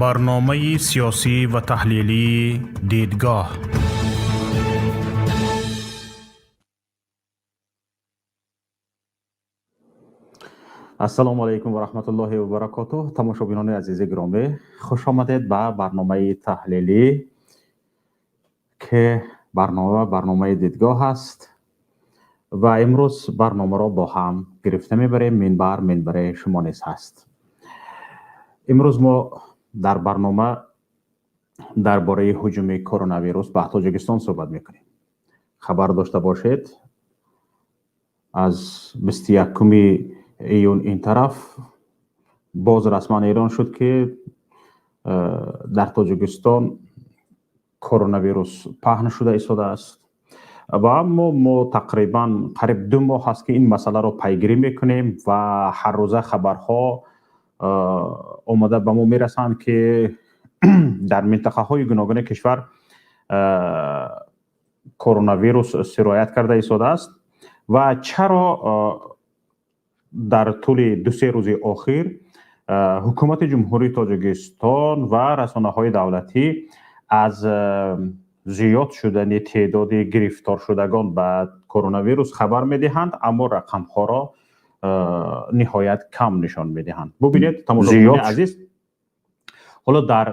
Барномаи сиёсӣ ва таҳлилии «Дидгоҳ». Ассалому алайкум ва раҳматуллоҳи ва баракотуҳ. Тамошобинони азизи гиромӣ, хуш омадед ба барномаи таҳлилӣ, ки барномаи «Дидгоҳ» аст ва имрӯз барномаро бо ҳам гирифта мебарем. Минбар минбари шумо низ ҳаст. Имрӯз мо дар барнома дар бораи ҳуҷуми коронавирус ба Тоҷикистон суҳбат мекунем. Хабар дошта бошед, аз 21 июн ин тараф боз расман эълон шуд, ки дар Тоҷикистон коронавирус паҳн шуда истодааст. Ва аммо мо тақрибан қариб 2 моҳ аст, ки ин масъаларо пайгирӣ мекунем ва ҳаррӯза хабарҳо омада ба мо мерасанд, ки дар минтақаҳои гуногуни кишвар коронавирус сироят карда истодааст. Ва чаро дар тӯли 2-се рӯзи охир ҳукумати Ҷумҳурии Тоҷикистон ва расонаҳои давлатӣ аз зиёд шудани теъдоди гирифторшудагон ба коронавирус хабар медиҳанд, аммо рақамҳоро ниҳоят кам нишон медиҳанд? Бубинед, тамошобинони азиз, ҳоло дар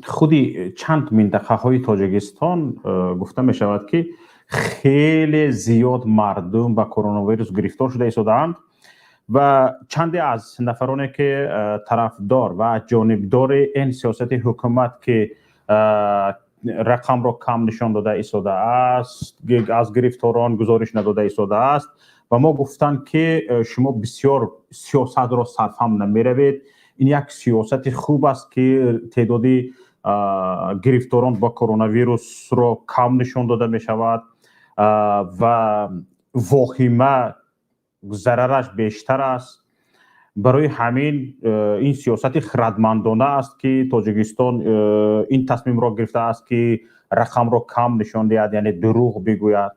худи чанд минтақаҳои Тоҷикистон гуфта мешавад, ки хеле зиёд мардум ба коронавирус гирифтор шуда истодаанд ва чанде аз нафароне, ки тарафдор ва ҷонибдори ин сиёсати ҳукумат, ки рақамро кам нишон дода истодааст, аз гирифторон гузориш надода истодааст, ва мо гуфтанд, ки шумо бисёр сиёсатро сарфаҳм намеравед, ин як сиёсати хуб аст, ки теъдоди гирифторон ба коронавирусро кам нишон дода мешавад ва воҳима зарараш бештар аст. Барои ҳамин ин сиёсати хирадмандона аст, ки Тоҷикистон ин тасмимро гирифтааст, ки рақамро кам нишон диҳад, яъне дурӯғ бигӯяд,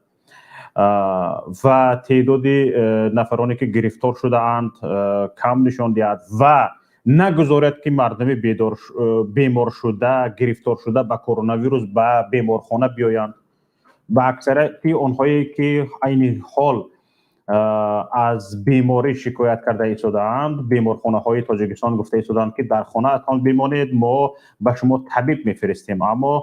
ва теъдоди нафароне, ки гирифтор шудаанд, кам нишон диҳад ва нагузорад, ки мардуми беморшуда, гирифторшуда ба коронавирус ба беморхона биёянд. Ба аксарияти онҳое, ки айни ҳол аз беморӣ шикоят карда истодаанд, беморхонаҳои Тоҷикистон гуфта истодаанд, ки дар хонаатон бимонед, мо ба шумо табиб мефиристем. Аммо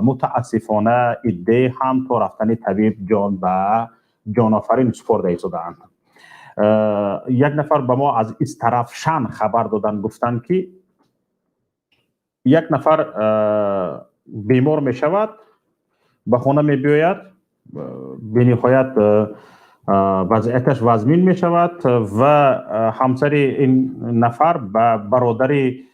мутаассифона иддае ҳам то рафтани табиб ҷон ба ҷонофарин супорда истодаанд. Як нафар ба мо аз Истарафшан хабар доданд, гуфтанд, ки як нафар бемор мешавад, ба хона мебиёяд, бениҳоят вазъияташ вазмин мешавад ва ҳамсари ин нафар ба бародари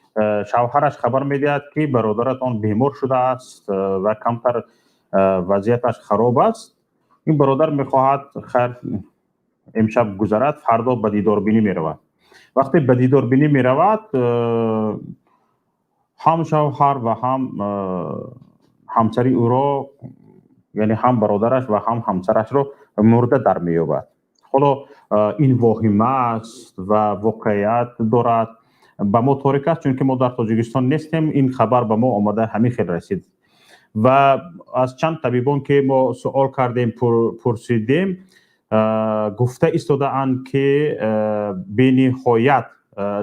шавҳараш хабар медиҳад, ки бародаратон бемор шудааст ва камтар вазъияташ хароб аст. Ин бародар мехоҳад хайр имшаб гузарад, фардо ба дидорбинӣ меравад. Вақте ба дидорбинӣ меравад, ҳам шавҳар ва ҳам ҳамсари ӯро, яъне ҳам бародараш ва ҳам ҳамсарашро мурда дар меёбад. Ҳоло ин воҳима аст ва воқеият дорад, ба мо торик аст, чунки мо дар Тоҷикистон нестем. Ин хабар ба мо омада ҳамин хел расид ва аз чанд табибон, ки мо суол кардем, пурсидем, гуфта истодаанд, ки бениҳоят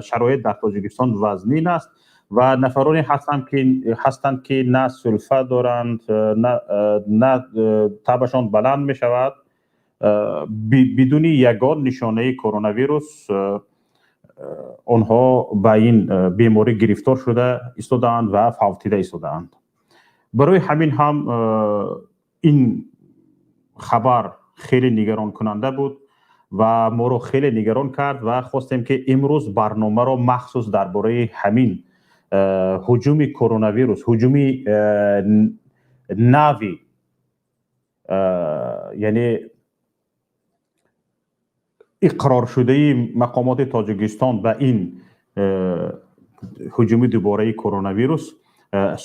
шароит дар Тоҷикистон вазнин аст ва нафароне ҳастанд, ки на сулфа доранд, на табашон баланд мешавад, бидуни ягон нишонаи коронавирус онҳо ба ин беморӣ гирифтор шуда истодаанд ва фавтида истодаанд. Барои ҳамин ҳам ин хабар хеле нигаронкунанда буд ва моро хеле нигарон кард ва хостем, ки имрӯз барномаро махсус дар бораи ҳамин ҳуҷуми коронавирус, ҳуҷуми нави, яъне иқроршудаи мақомоти Тоҷикистон ба ин ҳуҷуми дубораи коронавирус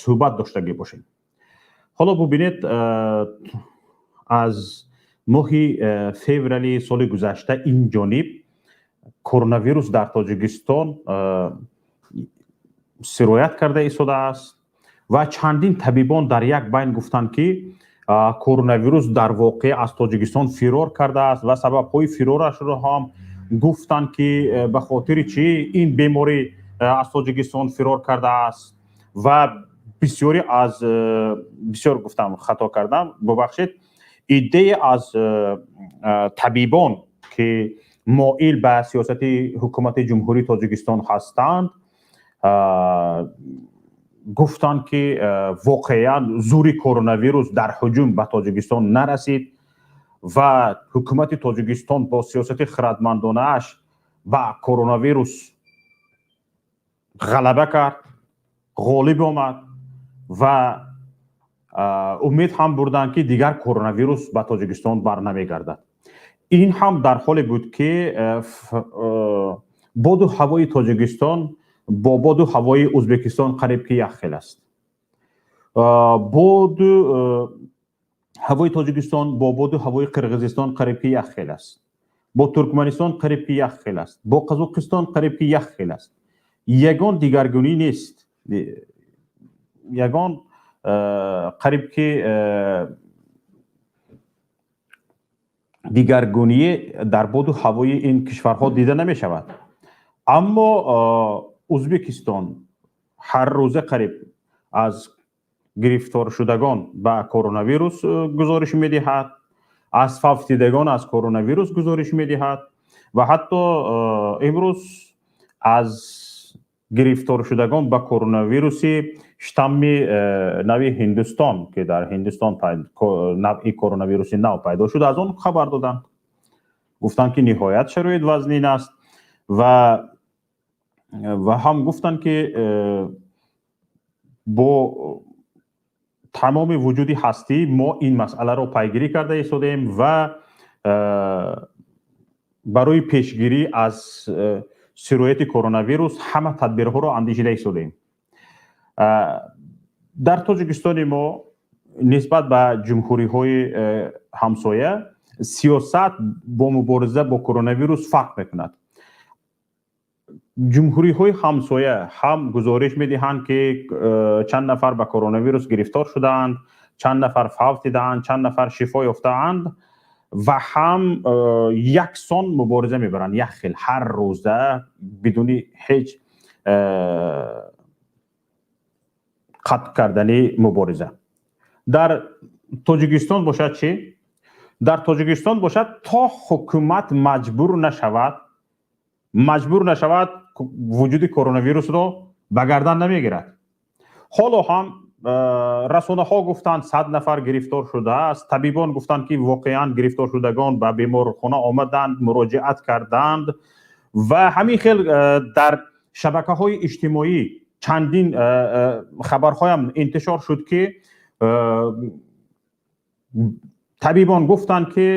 суҳбат доштагӣ бошем. Ҳоло бубинед, аз моҳи феврали соли гузашта ин ҷониб коронавирус дар Тоҷикистон Сироят карда истодааст ва чандин табибон дар як байн гуфтанд, ки коронавирус дар воқеъ аз Тоҷикистон фирор кардааст ва сабабҳои фирорашро ҳам гуфтанд, ки ба хотири чӣ ин беморӣ аз Тоҷикистон фирор кардааст. Ва бисёре аз, бисёр гуфтам, хато кардам, бубахшед, иддае аз табибон, ки моил ба сиёсати ҳукумати Ҷумҳурии Тоҷикистон ҳастанд, гуфтанд, ки воқеан зури коронавирус дар ҳуҷум ба Тоҷикистон нарасид ва ҳукумати Тоҷикистон бо сиёсати хирадмандонааш ба коронавирус ғалаба кард, ғолиб омад ва умед ҳам бурданд, ки дигар коронавирус ба Тоҷикистон бар намегардад. Ин ҳам дар ҳоле буд, ки боду ҳавои Тоҷикистон бо боду ҳавои Ӯзбекистон қариб ки як хел аст, боду ҳавои Тоҷикистон бо боду ҳавои Қирғизистон қариб ки як хел аст, бо Туркманистон қариб ки як хел аст, бо Қазоқистон қариб ки як хел аст. Ягон дигаргунӣ нест, ягон қариб ки дигаргунӣ дар боду ҳавои ин кишварҳо дида намешавад. Аммо Ӯзбекистон ҳар рӯза қариб аз гирифторшудагон ба коронавирус гузориш медиҳад, аз фавтидагон аз коронавирус гузориш медиҳад ва ҳатто имрӯз аз гирифторшудагон ба коронавируси штамми нави Ҳиндустон, ки дар Ҳиндустон навъи коронавируси нав пайдо шуд, аз он хабар доданд. Гуфтанд, ки ниҳоят шароит вазнин аст ва ҳам гуфтанд, ки бо тамоми вуҷуди ҳастӣ мо ин масъаларо пайгирӣ карда истодаем ва барои пешгирӣ аз сирояти коронавирус ҳама тадбирҳоро андешида истодаем. Дар Тоҷикистони мо нисбат ба ҷумҳуриҳои ҳамсоя сиёсат бо мубориза бо коронавирус фарқ мекунад. Ҷумҳуриҳои ҳамсоя ҳам гузориш медиҳанд, ки чанд нафар ба коронавирус гирифтор шудаанд, чанд нафар фавтидаанд, чанд нафар шифо ёфтаанд ва ҳам яксон мубориза мебаранд, як хел ҳар рӯза бидуни ҳеҷ қатъ кардани мубориза. Дар Тоҷикистон бошад чӣ? Дар Тоҷикистон бошад, то ҳукумат маҷбур нашавад, вуҷуди коронавирусро ба гардан намегирад. Ҳоло ҳам расонаҳо гуфтанд, 100 нафар гирифтор шудааст. Табибон гуфтанд, ки воқеан гирифторшудагон ба беморхона омаданд, муроҷиат карданд ва ҳамин хел дар шабакаҳои иҷтимоӣ чандин хабарҳоям интишор шуд, ки табибон гуфтанд, ки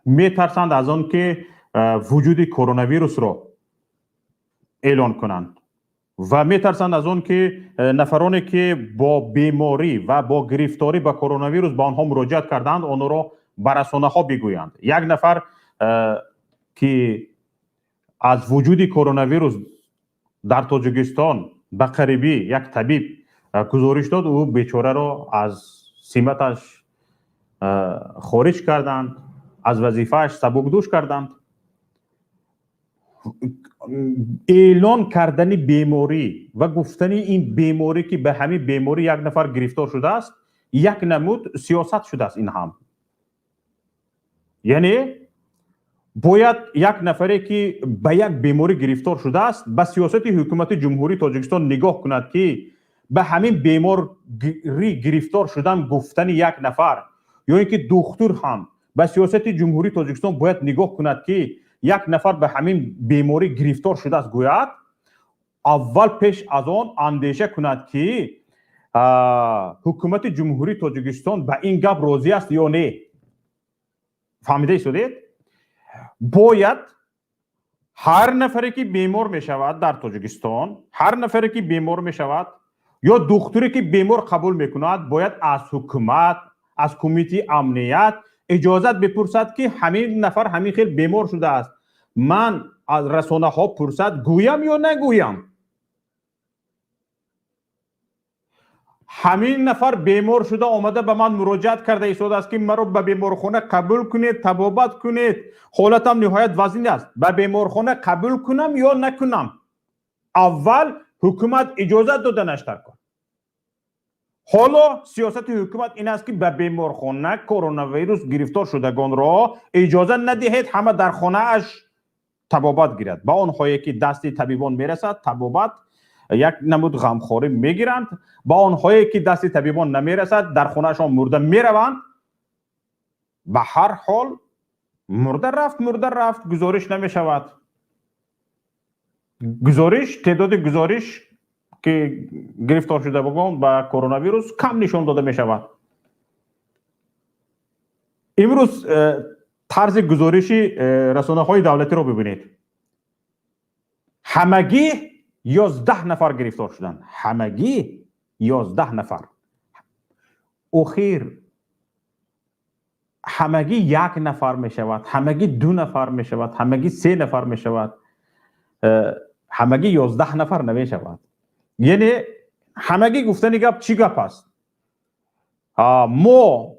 метарсанд аз он ки вуҷуди коронавирусро эълон кунанд ва метарсанд аз он ки нафароне, ки бо беморӣ ва бо гирифторӣ ба коронавирус ба онҳо муроҷиат карданд, онҳоро ба расонаҳо бигӯянд. Як нафар, ки аз вуҷуди коронавирус дар Тоҷикистон ба қарибӣ як табиб гузориш дод, ӯ бечораро аз симаташ хориҷ карданд, аз вазифааш сабукдӯш карданд. Эълон кардани беморӣ ва гуфтани ин беморӣ, ки ба ҳамин беморӣ як нафар гирифтор шудааст, як намуд сиёсат шудааст. Ин ҳам яъне бояд як нафаре, ки ба як беморӣ гирифтор шудааст, ба сиёсати ҳукумати Ҷумҳурии Тоҷикистон нигоҳ кунад, ки ба ҳамин беморӣ гирифтор шудан гуфтани як нафар ё ин ки духтур ҳам ба сиёсати Ҷумҳурии Тоҷикистон бояд нигоҳ кунад, ки як нафар ба ҳамин беморӣ гирифтор шудааст гӯяд, аввал пеш аз он андеша кунад, ки ҳукумати Ҷумҳурии Тоҷикистон ба ин гап розӣ аст ё не. Фаҳмида истодед? Бояд ҳар нафаре, ки бемор мешавад дар Тоҷикистон, ҳар нафаре, ки бемор мешавад ё духтуре, ки бемор қабул мекунад, бояд аз ҳукумат, аз кумитаи амният иҷозат бипурсад, ки ҳамин нафар ҳамин хел бемор шудааст, ман аз расонаҳо пурсад, гӯям ё нагӯям. Ҳамин нафар бемор шуда омада, ба ман муроҷиат карда истодааст, ки маро ба беморхона қабул кунед, табобат кунед, ҳолатам ниҳоят вазнин аст. Ба беморхона қабул кунам ё накунам? Аввал ҳукумат иҷозат доданаш дар кор. Ҳоло сиёсати ҳукумат ин аст, ки ба беморхона коронавирус гирифтор шудагонро иҷозат надиҳед, ҳама дар хонааш табобат гирад. Ба онҳое ки дасти табибон мерасад, табобат як намуд ғамхорӣ мегиранд, ба онҳое ки дасти табибон намерасад, дар хонаашон мурда мераванд. Ба ҳар ҳол, мурда рафт, мурда рафт, гузориш намешавад. Гузориш, теъдоди гузориш, ки гирифтор шудагон ба коронавирус, кам нишон дода мешавад. Имрӯз тарзи гузориши расонаҳои давлатиро бибинед: ҳамагӣ 11 нафар гирифтор шуданд, ҳамагӣ 11 нафар. Охир ҳамагӣ як нафар мешавад, ҳамагӣ ду нафар мешавад, ҳамагӣ се нафар мешавад, ҳамагӣ 11 нафар намешавад. Яъне ҳамагӣ гуфтани гап чӣ гап аст? Мо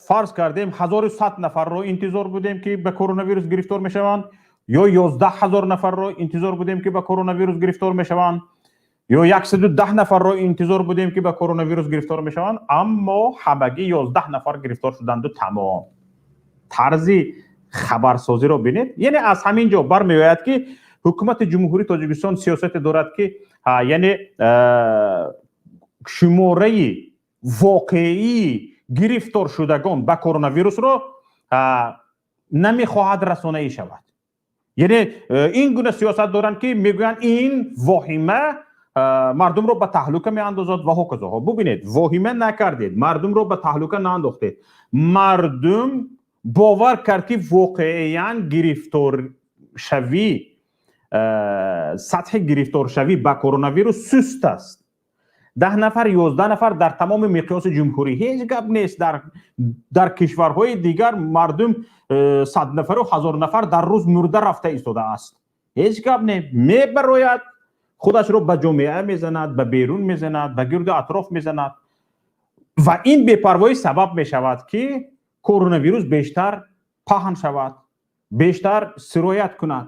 фарз кардем, 1100 нафарро интизор будем, ки ба коронавирус гирифтор мешаванд, ё 11 000 нафарро интизор будем, ки ба коронавирус гирифтор мешаванд, ё 110 нафарро интизор будем, ки ба коронавирус гирифтор мешаванд, аммо ҳамагӣ 11 нафар гирифтор шуданду тамом. Тарзи хабарсозиро бинед. Яъне аз ҳамин ҷо бармеояд, ки ҳукумати Ҷумҳурии Тоҷикистон сиёсате дорад, ки яъне шумораи воқеии гирифторшудагон ба коронавирусро намехоҳад расонаӣ шавад. Яъне ин гуна сиёсат доранд, ки мегӯянд, ин воҳима мардумро ба таҳлука меандозад ва ҳоказоҳо. Бубинед, воҳима накардед, мардумро ба таҳлука наандохтед, мардум бовар кард, ки воқеан гирифторшавӣ, сатҳи гирифторшавӣ ба коронавирус суст аст: 10 нафар, 11 нафар дар тамоми миқёси ҷумҳурӣ ҳеҷ гап нест. Дар кишварҳои дигар мардум 100 нафару 1000 нафар дар рӯз мурда рафта истодааст. Ҳеҷ гап не, мебарояд, худашро ба ҷомеа мезанад, ба берун мезанад, ба гирду атроф мезанад ва ин бепарвоӣ сабаб мешавад, ки коронавирус бештар паҳн шавад, бештар сироят кунад.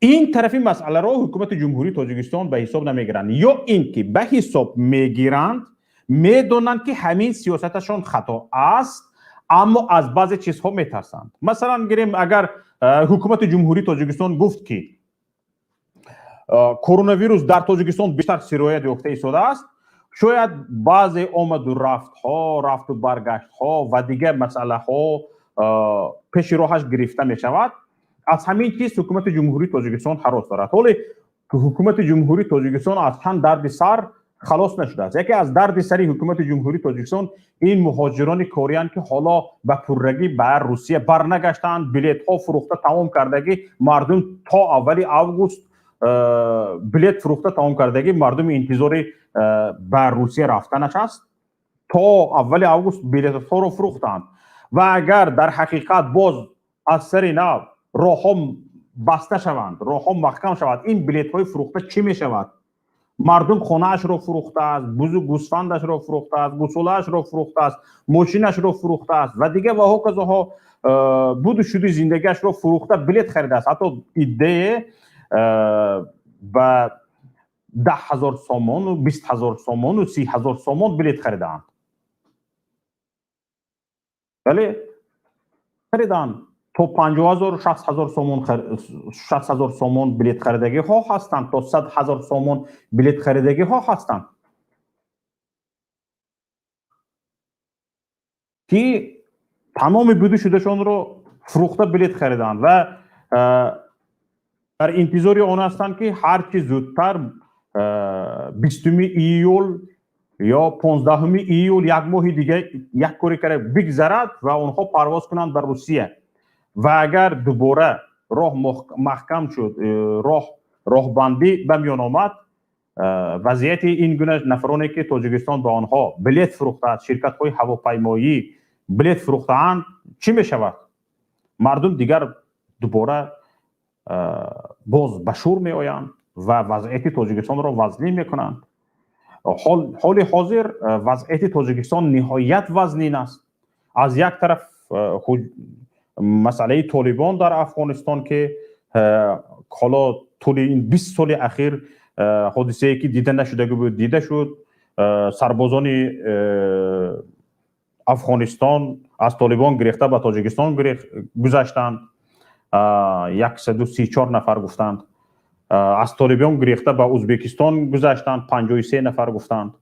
Ин тарафи масъаларо ҳукумати Ҷумҳурии Тоҷикистон ба ҳисоб намегиранд ё ин ки ба ҳисоб мегиранд, медонанд, ки ҳамин сиёсаташон хато аст, аммо аз баъзе чизҳо метарсанд. Масалан, гирем, агар ҳукумати Ҷумҳурии Тоҷикистон гуфт, ки коронавирус дар Тоҷикистон бештар сироят ёфта истодааст, шояд баъзе омаду рафтҳо, рафту баргаштҳо ва дигар масъалаҳо пеши роҳаш гирифта мешавад. Аз ҳамин чиз ҳукумати Ҷумҳурии Тоҷикистон ҳарос дорад. Ҳоле ҳукумати Ҷумҳурии Тоҷикистон аз чанд дарди сар халос нашудааст. Яке аз дарди сари ҳукумати Ҷумҳурии Тоҷикистон ин муҳоҷирони корианд, ки ҳоло ба пуррагӣ ба Русия барнагаштаанд. Билетҳо фурӯхта тамом кардагӣ мардум, то аввали август билет фурӯхта тамом кардагӣ мардуми интизори ба Русия рафтанаш аст. То аввали август билетҳоро фурӯхтанд ва агар дар ҳақиқат боз аз сари нав роҳҳо баста шаванд, роҳҳо маҳкам шавад, ин билетҳои фурӯхта чӣ мешавад? Мардум хонаашро фурӯхтааст, бузу гӯсфандашро фурӯхтааст, гусолаашро фурӯхтааст, мошинашро фурӯхтааст ва дигар ва ҳоказоҳо, буду шуди зиндагиашро фурӯхта билет харидааст. Ҳатто иддае ба 10 000 сомону 20 000 сомону 30 000 сомон билет харидаанд. Бале, харидаанд, то 50 000, 60 000 сомон, 60 000 сомон билет харидагиҳо ҳастанд, то 100 000 сомон билет харидагиҳо ҳастанд, ки тамоми буду шудашонро фурӯхта билет харидаанд ва дар интизори он ҳастанд, ки ҳарчи зудтар 20-уми июл ё 15-уми июл, як моҳи дига як кори кара бигзарад ва онҳо парвоз кунанд ба Русия. Ва агар дубора роҳ маҳкам шуд, роҳбандӣ ба миён омад, вазъияти ин гуна нафароне, ки Тоҷикистон ба онҳо билет фурӯхтааст, ширкатҳои ҳавопаймоӣ билет фурӯхтаанд, чӣ мешавад? Мардум дигар дубора боз ба шӯр меоянд ва вазъияти Тоҷикистонро вазнин мекунанд. Ҳоли ҳозир вазъияти Тоҷикистон ниҳоят вазнин аст. Аз як тараф масъалаи Толибон дар Афғонистон, ки ҳоло тӯли ин 20 соли ахир ҳодисае ки дида нашудагӣ буд, дида шуд. Сарбозони Афғонистон аз Толибон гирехта ба Тоҷикистон гузаштанд, 134 нафар гуфтанд. Аз Толибон гирехта ба Ӯзбекистон гузаштанд, 53 нафар гуфтанд.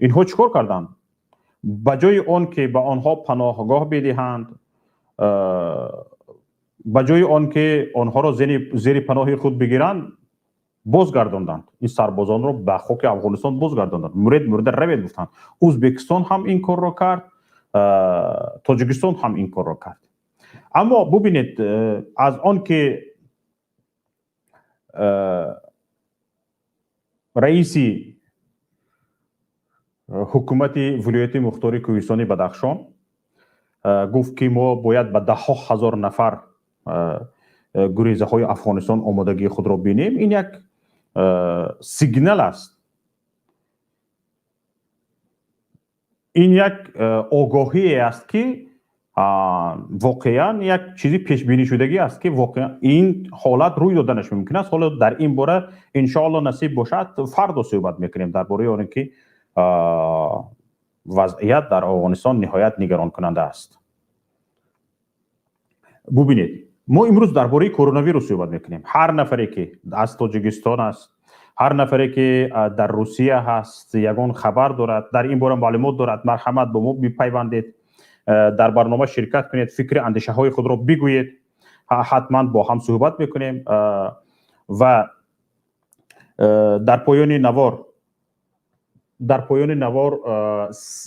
Инҳо чӣ кор карданд? Ба ҷои он ки ба онҳо паноҳгоҳ бидиҳанд, ба ҷои он ки онҳоро зери паноҳи худ бигиранд, бозгардонданд. Ин сарбозонро ба хоки Афғонистон бозгардонданд. Муред, мурда равед, гуфтанд. Ӯзбекистон ҳам ин корро кард, Тоҷикистон ҳам ин корро кард. Аммо бубинед, аз он ки раиси ҳукумати вилояти мухтори Кӯҳистони Бадахшон гуфт, ки мо бояд ба даҳҳо ҳазор нафар гурезаҳои Афғонистон омодагии худро бинем, ин як сигнал аст, ин як огоҳие аст, ки воқеан як чизи пешбинишудагӣ аст, ки воқеан ин ҳолат рӯй доданаш мумкин аст. Ҳоло дар ин бора, иншоалло, насиб бошад, фардо суҳбат мекунем дар бораи оне ки вазъият дар Афғонистон ниҳоят нигаронкунанда аст. Бубинед, мо имрӯз дар бораи коронавирус суҳбат мекунем. Ҳар нафаре ки аз Тоҷикистон аст, ҳар нафаре ки дар Русия ҳаст, ягон хабар дорад, дар ин бора маълумот дорад, марҳамат, бо мо бипайвандед, дар барнома ширкат кунед, фикри андешаҳои худро бигӯед. Ҳатман бо ҳам суҳбат мекунем. Ва дар поёни навор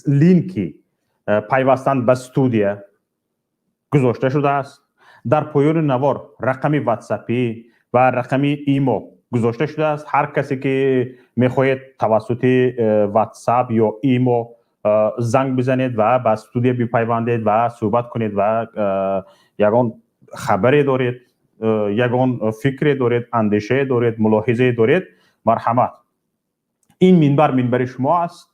линки пайвастан ба студия гузошта шудааст. Дар поёни навор рақами ватсапӣ ва рақами имо гузошта шудааст. Ҳар касе ки мехоҳед, тавассути ватсап ё имо занг бизанед ва ба студия бипайвандед ва суҳбат кунед ва ягон хабаре доред, ягон фикре доред, андешае доред, мулоҳизае доред, марҳамат, ин минбар минбари шумо аст.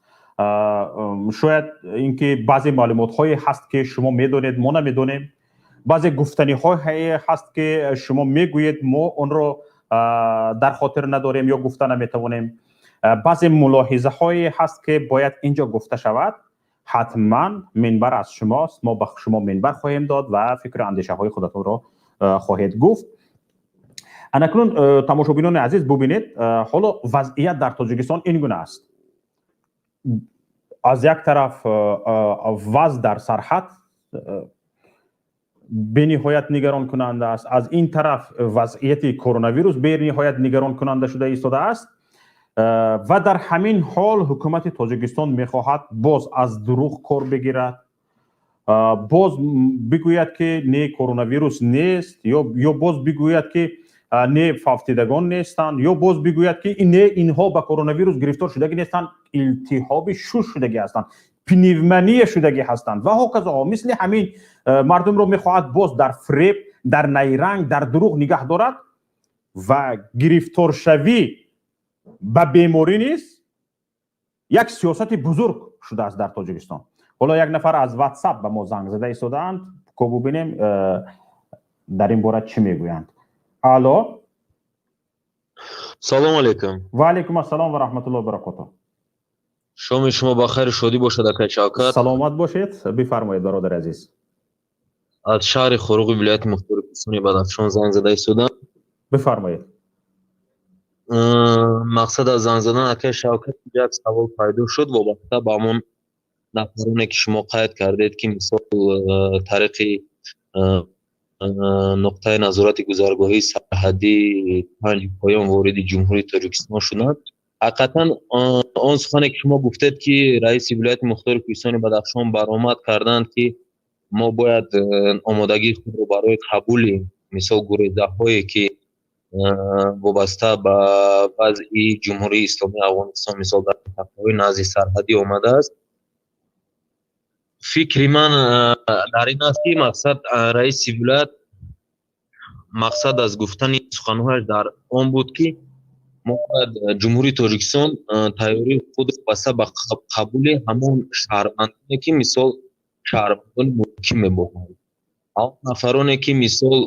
Шояд ин ки баъзе маълумотҳое ҳаст, ки шумо медонед, мо намедонем. Баъзе гуфтаниҳое ҳаст, ки шумо мегӯед, мо онро дар хотир надорем ё гуфта наметавонем. Баъзе мулоҳизаҳое ҳаст, ки бояд инҷо гуфта шавад. Ҳатман минбар аз шумост. Мо ба шумо минбар хоҳем дод ва фикру андешаҳои худатонро хоҳед гуфт. Анакнун, тамошобинони азиз, бубинед, ҳоло вазъият дар Тоҷикистон ин гуна аст. Аз як тараф вазъ дар сарҳад бениҳоят нигаронкунанда аст, аз ин тараф вазъияти коронавирус бениҳоят нигаронкунанда шуда истодааст. Ва дар ҳамин ҳол ҳукумати Тоҷикистон мехоҳад боз аз дурӯғ кор бигирад, боз бигӯяд, ки не, коронавирус нест, ё боз бигӯяд, ки не, фавтидагон нестанд, ё боз бигӯяд, ки не, инҳо ба коронавирус гирифтор шудагӣ нестанд, илтиҳоби шуш шудагӣ ҳастанд, пневмония шудагӣ ҳастанд ва ҳоказо. Мисли ҳамин мардумро мехоҳад боз дар фиреб, дар найранг, дар дурӯғ нигаҳ дорад. Ва гирифторшавӣ ба беморӣ низ як сиёсати бузург шудааст дар Тоҷикистон. Ҳоло як нафар аз ватсап ба мо занг зада истодаанд, ко бубинем, дар ин бора чӣ мегӯянд. Алло. Салому алейкум. Ва алейкум ассалом ва раҳматуллоҳи баракоту. Шоми шумо ба хайру шодӣ бошад, акай Шавкат. Саломат бошед, бифармоед, бародари азиз. Аз шаҳри Хоруғи вилояти мухтори Кӯҳистони Бадахшон занг зада истодам. Бифармоед. Мақсад аз занг задан, акай Шавкат, як савол пайдо шуд вобаста ба ҳамон нафароне, ки шумо қайд кардед, ки мисол тариқи нуқтаи назорати гузаргоҳии сарҳадии Панҷ Поён вориди Ҷумҳурии Тоҷикистон шуданд. Ҳақиқатан, он сухане, ки шумо гуфтед, ки раиси вилояти мухтори Кӯҳистони Бадахшон баромад карданд, ки мо бояд омодагии худро барои қабули мисол гурезаҳое, ки вобаста ба вазъи Ҷумҳурии Исломии Афғонистон, мисол дар минтақаҳои назди сарҳадӣ омадааст. Фикри ман дар ин аст, ки мақсад раиси вилоят мақсад аз гуфтани суханҳояш дар он буд, ки Мо бояд, Ҷумҳурии Тоҷикистон тайёрии худро вобаста ба қабули ҳамон шаҳрвандоне, ки, мисол, шаҳрвандони мулкӣ мебошанд, он нафароне, ки, мисол,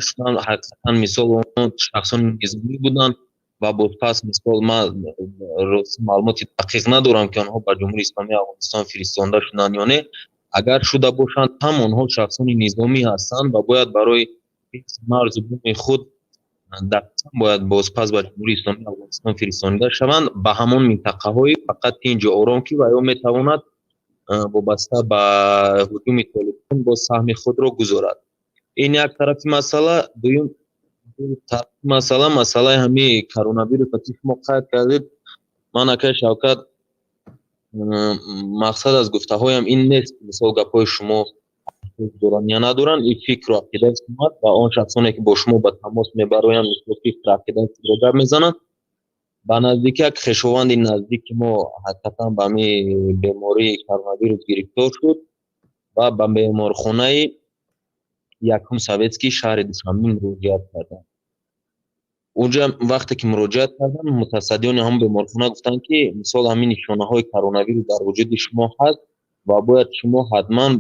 шуданд, ҳақиқатан, мисол, он шахсони низомӣ буданд ва бозпас, мисол, ман рости маълумоти дақиқ надорам, ки онҳо ба Ҷумҳурии Исломии Афғонистон фиристонда шуданд ё не. Агар шуда бошанд ҳам, онҳо шахсони низомӣ ҳастанд ва бояд барои ҳифзи марзу буми худ дақиқан бояд бозпас ба Ҷумҳурии Исломии Афғонистон фиристонида шаванд, ба ҳамон минтақаҳои фақат тинҷу ором, ки ва ё метавонад вобаста ба ҳуҷуми Толибон боз саҳми худро гузорад. Ин як тарафи масъала. Дуюм тарафи масъала, масъалаи ҳамин коронавирус, ки шумо қайд кардед. Ман, акай Шавкат, мақсад аз гуфтаҳоям ин нест, мисол, гапҳои шумо доранд ё надоранд, ин фикру ақидаи шумоаст ва он шахсоне, ки бо шумо ба тамос мебароянд, мисол, фикру ақидаи худро гап мезананд. Ба наздикӣ як хешованди наздики мо ҳақиқатан ба ҳамин бемории коронавирус гирифтор шуд ва ба беморхонаи якум Советский шаҳри Душанбе муроҷиат карданд. Унҷа вақте ки муроҷиат карданд, мутасаддиёни ҳамон беморхона гуфтанд, ки, мисол, ҳамин нишонаҳои коронавирус дар вуҷуди шумо ҳаст ва бояд шумо ҳатман,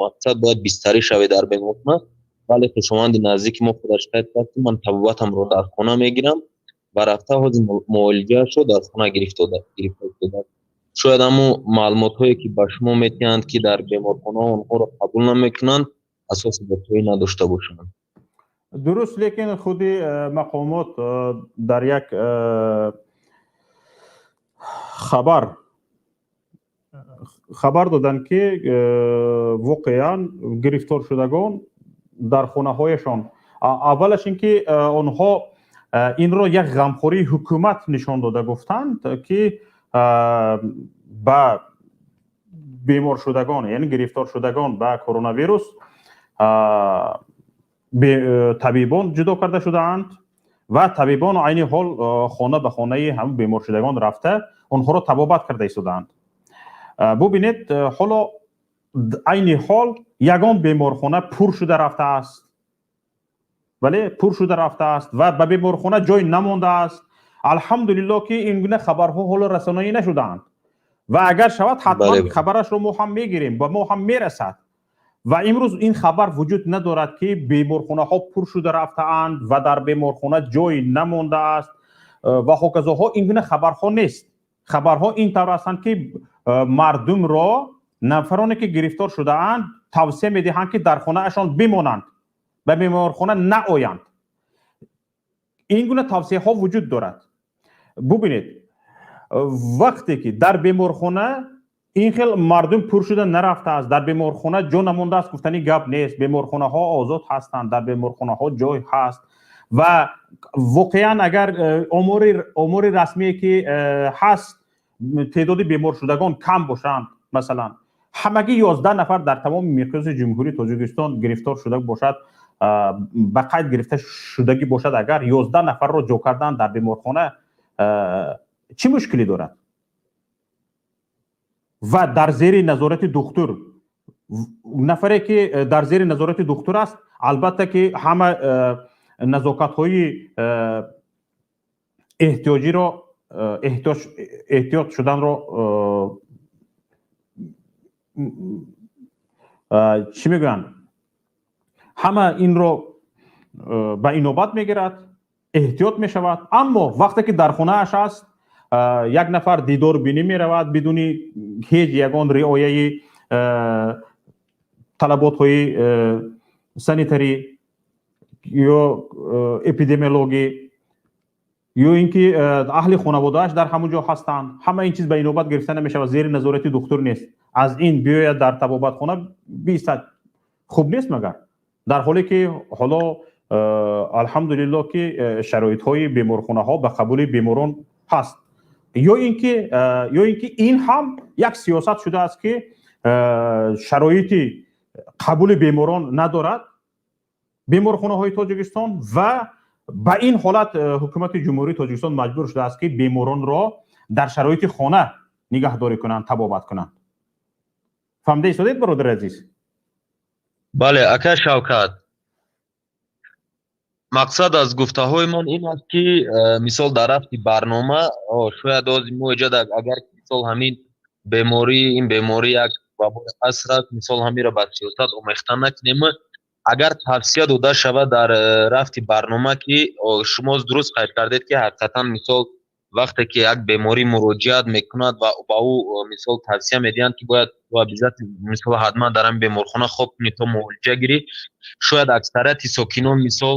мақсад, бояд бистарӣ шавед дар беморхона. Вале хешованди наздики мо худаш қайд кард, ки ман табобатамро дар хона мегирам, ва рафта ҳозир муолиҷаашро дар хона гирифта истодааст. Шояд ҳамун маълумотҳое, ки ба шумо метиҳанд, ки дар беморхонаҳо онҳоро қабул намекунанд, асоси воқеӣ надошта бошанд. Дуруст, лекин худи мақомот дар як хабар доданд, ки воқеан гирифторшудагон дар хонаҳояшон. Аввалаш ин ки онҳо инро як ғамхории ҳукумат нишон дода гуфтанд, ки ба беморшудагон, яъне гирифторшудагон ба коронавирус, табибон ҷудо карда шудаанд ва табибон айни ҳол хона ба хонаи ҳамн беморшудагон рафта, онҳоро табобат карда истодаанд. Бубинед, ҳоло айни ҳол ягон беморхона пур шуда рафтааст, бале, пур шуда рафтааст ва ба беморхона ҷой намондааст. Алҳамдулилло, ки ин гуна хабарҳо ҳоло расонаӣ нашудаанд ва агар шавад, ҳатман хабарашро мо ҳам мегирем, ба мо ҳам мерасад. Ва имрӯз ин хабар вуҷуд надорад, ки беморхонаҳо пур шуда рафтаанд ва дар беморхона ҷой намондааст ва ҳоказоҳо. Ин гуна хабарҳо нест. Хабарҳо ин тавр ҳастанд, ки мардумро, нафароне ки гирифтор шудаанд, тавсия медиҳанд, ки дар хонаашон бимонанд, ба беморхона наоянд. Ин гуна тавсияҳо вуҷуд дорад. Бубинед, вақте ки дар беморхона ин хел мардум пур шуда нарафтааст, дар беморхона ҷо намондааст гуфтани гап нест. Беморхонаҳо озод ҳастанд, дар беморхонаҳо ҷой ҳаст ва воқеан агар омори расмие, ки ҳаст, теъдоди беморшудагон кам бошанд, масалан, ҳамагӣ 11 нафар дар тамоми миқёси Ҷумҳурии Тоҷикистон гирифтор шуда бошад, ба қайд гирифта шудагӣ бошад, агар 11 нафарро ҷо кардан дар беморхона чӣ мушкилӣ дорад? Ва дар зери назорати духтур, нафаре ки дар зери назорати духтур аст, албатта ки ҳама назокатҳои эҳтиёҷиро, эҳтиёт шуданро, чӣ мегӯянд, ҳама инро ба инобат мегирад, эҳтиёт мешавад. Аммо вақте ки дар хонааш аст, як нафар дидорбинӣ меравад бидуни ҳеҷ ягон риояи талаботҳои санитарӣ ё эпидемиологӣ, ё ин ки аҳли хонаводааш дар ҳамон ҷо ҳастанд, ҳама ин чиз ба инобат гирифта намешавад, зери назорати духтур нест, аз ин биёяд дар табобатхона биистад, хуб нест магар? Дар ҳоле ки ҳоло, алҳамдулилло, ки шароитҳои беморхонаҳо ба қабули беморон ҳаст. Ё ин ки ин ҳам як сиёсат шудааст, ки шароити қабули беморон надорад беморхонаҳои Тоҷикистон ва ба ин ҳолат ҳукумати Ҷумҳурии Тоҷикистон маҷбур шудааст, ки беморонро дар шароити хона нигаҳдорӣ кунанд, табобат кунанд. Фаҳмида истодед, бародари азиз? Бале, ака Шавкат. Мақсад аз гуфтаҳои ман ин аст, ки мисол, дар рафти барнома шояд ҳозир мо иҷод, агар мисол ҳамин беморӣ, ин беморӣ як вабои аср аст, мисол, ҳаминро ба сиёсат омехта накунем. Агар тавсия дода шавад дар рафти барнома, ки шумо дуруст қайд кардед, ки ҳақиқатан, мисол, вақте ки як беморӣ муроҷиат мекунад ва ба ӯ, мисол, тавсия медиҳанд, ки бояд обязательно, мисол, ҳатман дар ҳамин беморхона хоб кунӣ то муолиҷа гирӣ, шояд аксарияти сокинон, мисол,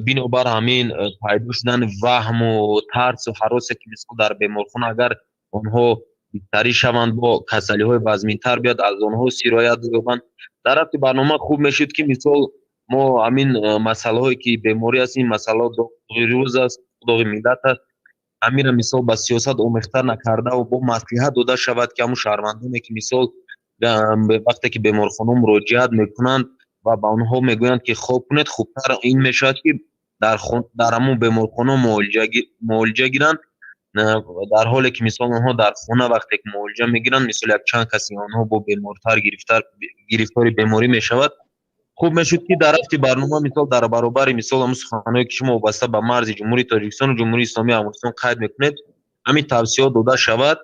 бинобар ҳамин пайдо шудани ваҳму тарсу ҳаросе, ки, мисол, дар беморхона агар онҳо бистарӣ шаванд, бо касалиҳои вазминтар биёд, аз онҳо сироят ёбанд. Дар рафти барнома хуб мешуд, ки, мисол, мо ҳамин масъалаҳое, ки беморӣ аст, ин масъалаҳо доғи рӯз аст, доғи миллат аст, ҳаминро, мисол, ба сиёсат омехта накардаву бо маслиҳат дода шавад, ки ҳамун шаҳрвандоне, ки, мисол, вақте ки беморхона муроҷиат мекунанд ва ба онҳо мегӯянд, ки хоб кунед, хубтар ин мешавад, ки дар ҳамун беморхона муолиҷа гиранд, дар ҳоле ки, мисол, онҳо дар хона вақте ки муолиҷа мегиранд, мисол, якчанд каси онҳо бо бемортар гирифтори беморӣ мешавад. Хуб мешуд, ки дар рафти барнома, мисол, дар баробари, мисол, ҳамун суханҳое, ки шумо вобаста ба марзи Ҷумҳурии Тоҷикистону Ҷумҳурии Исломии Афғонистон қайд мекунед, ҳамин тавсияҳо дода шавад.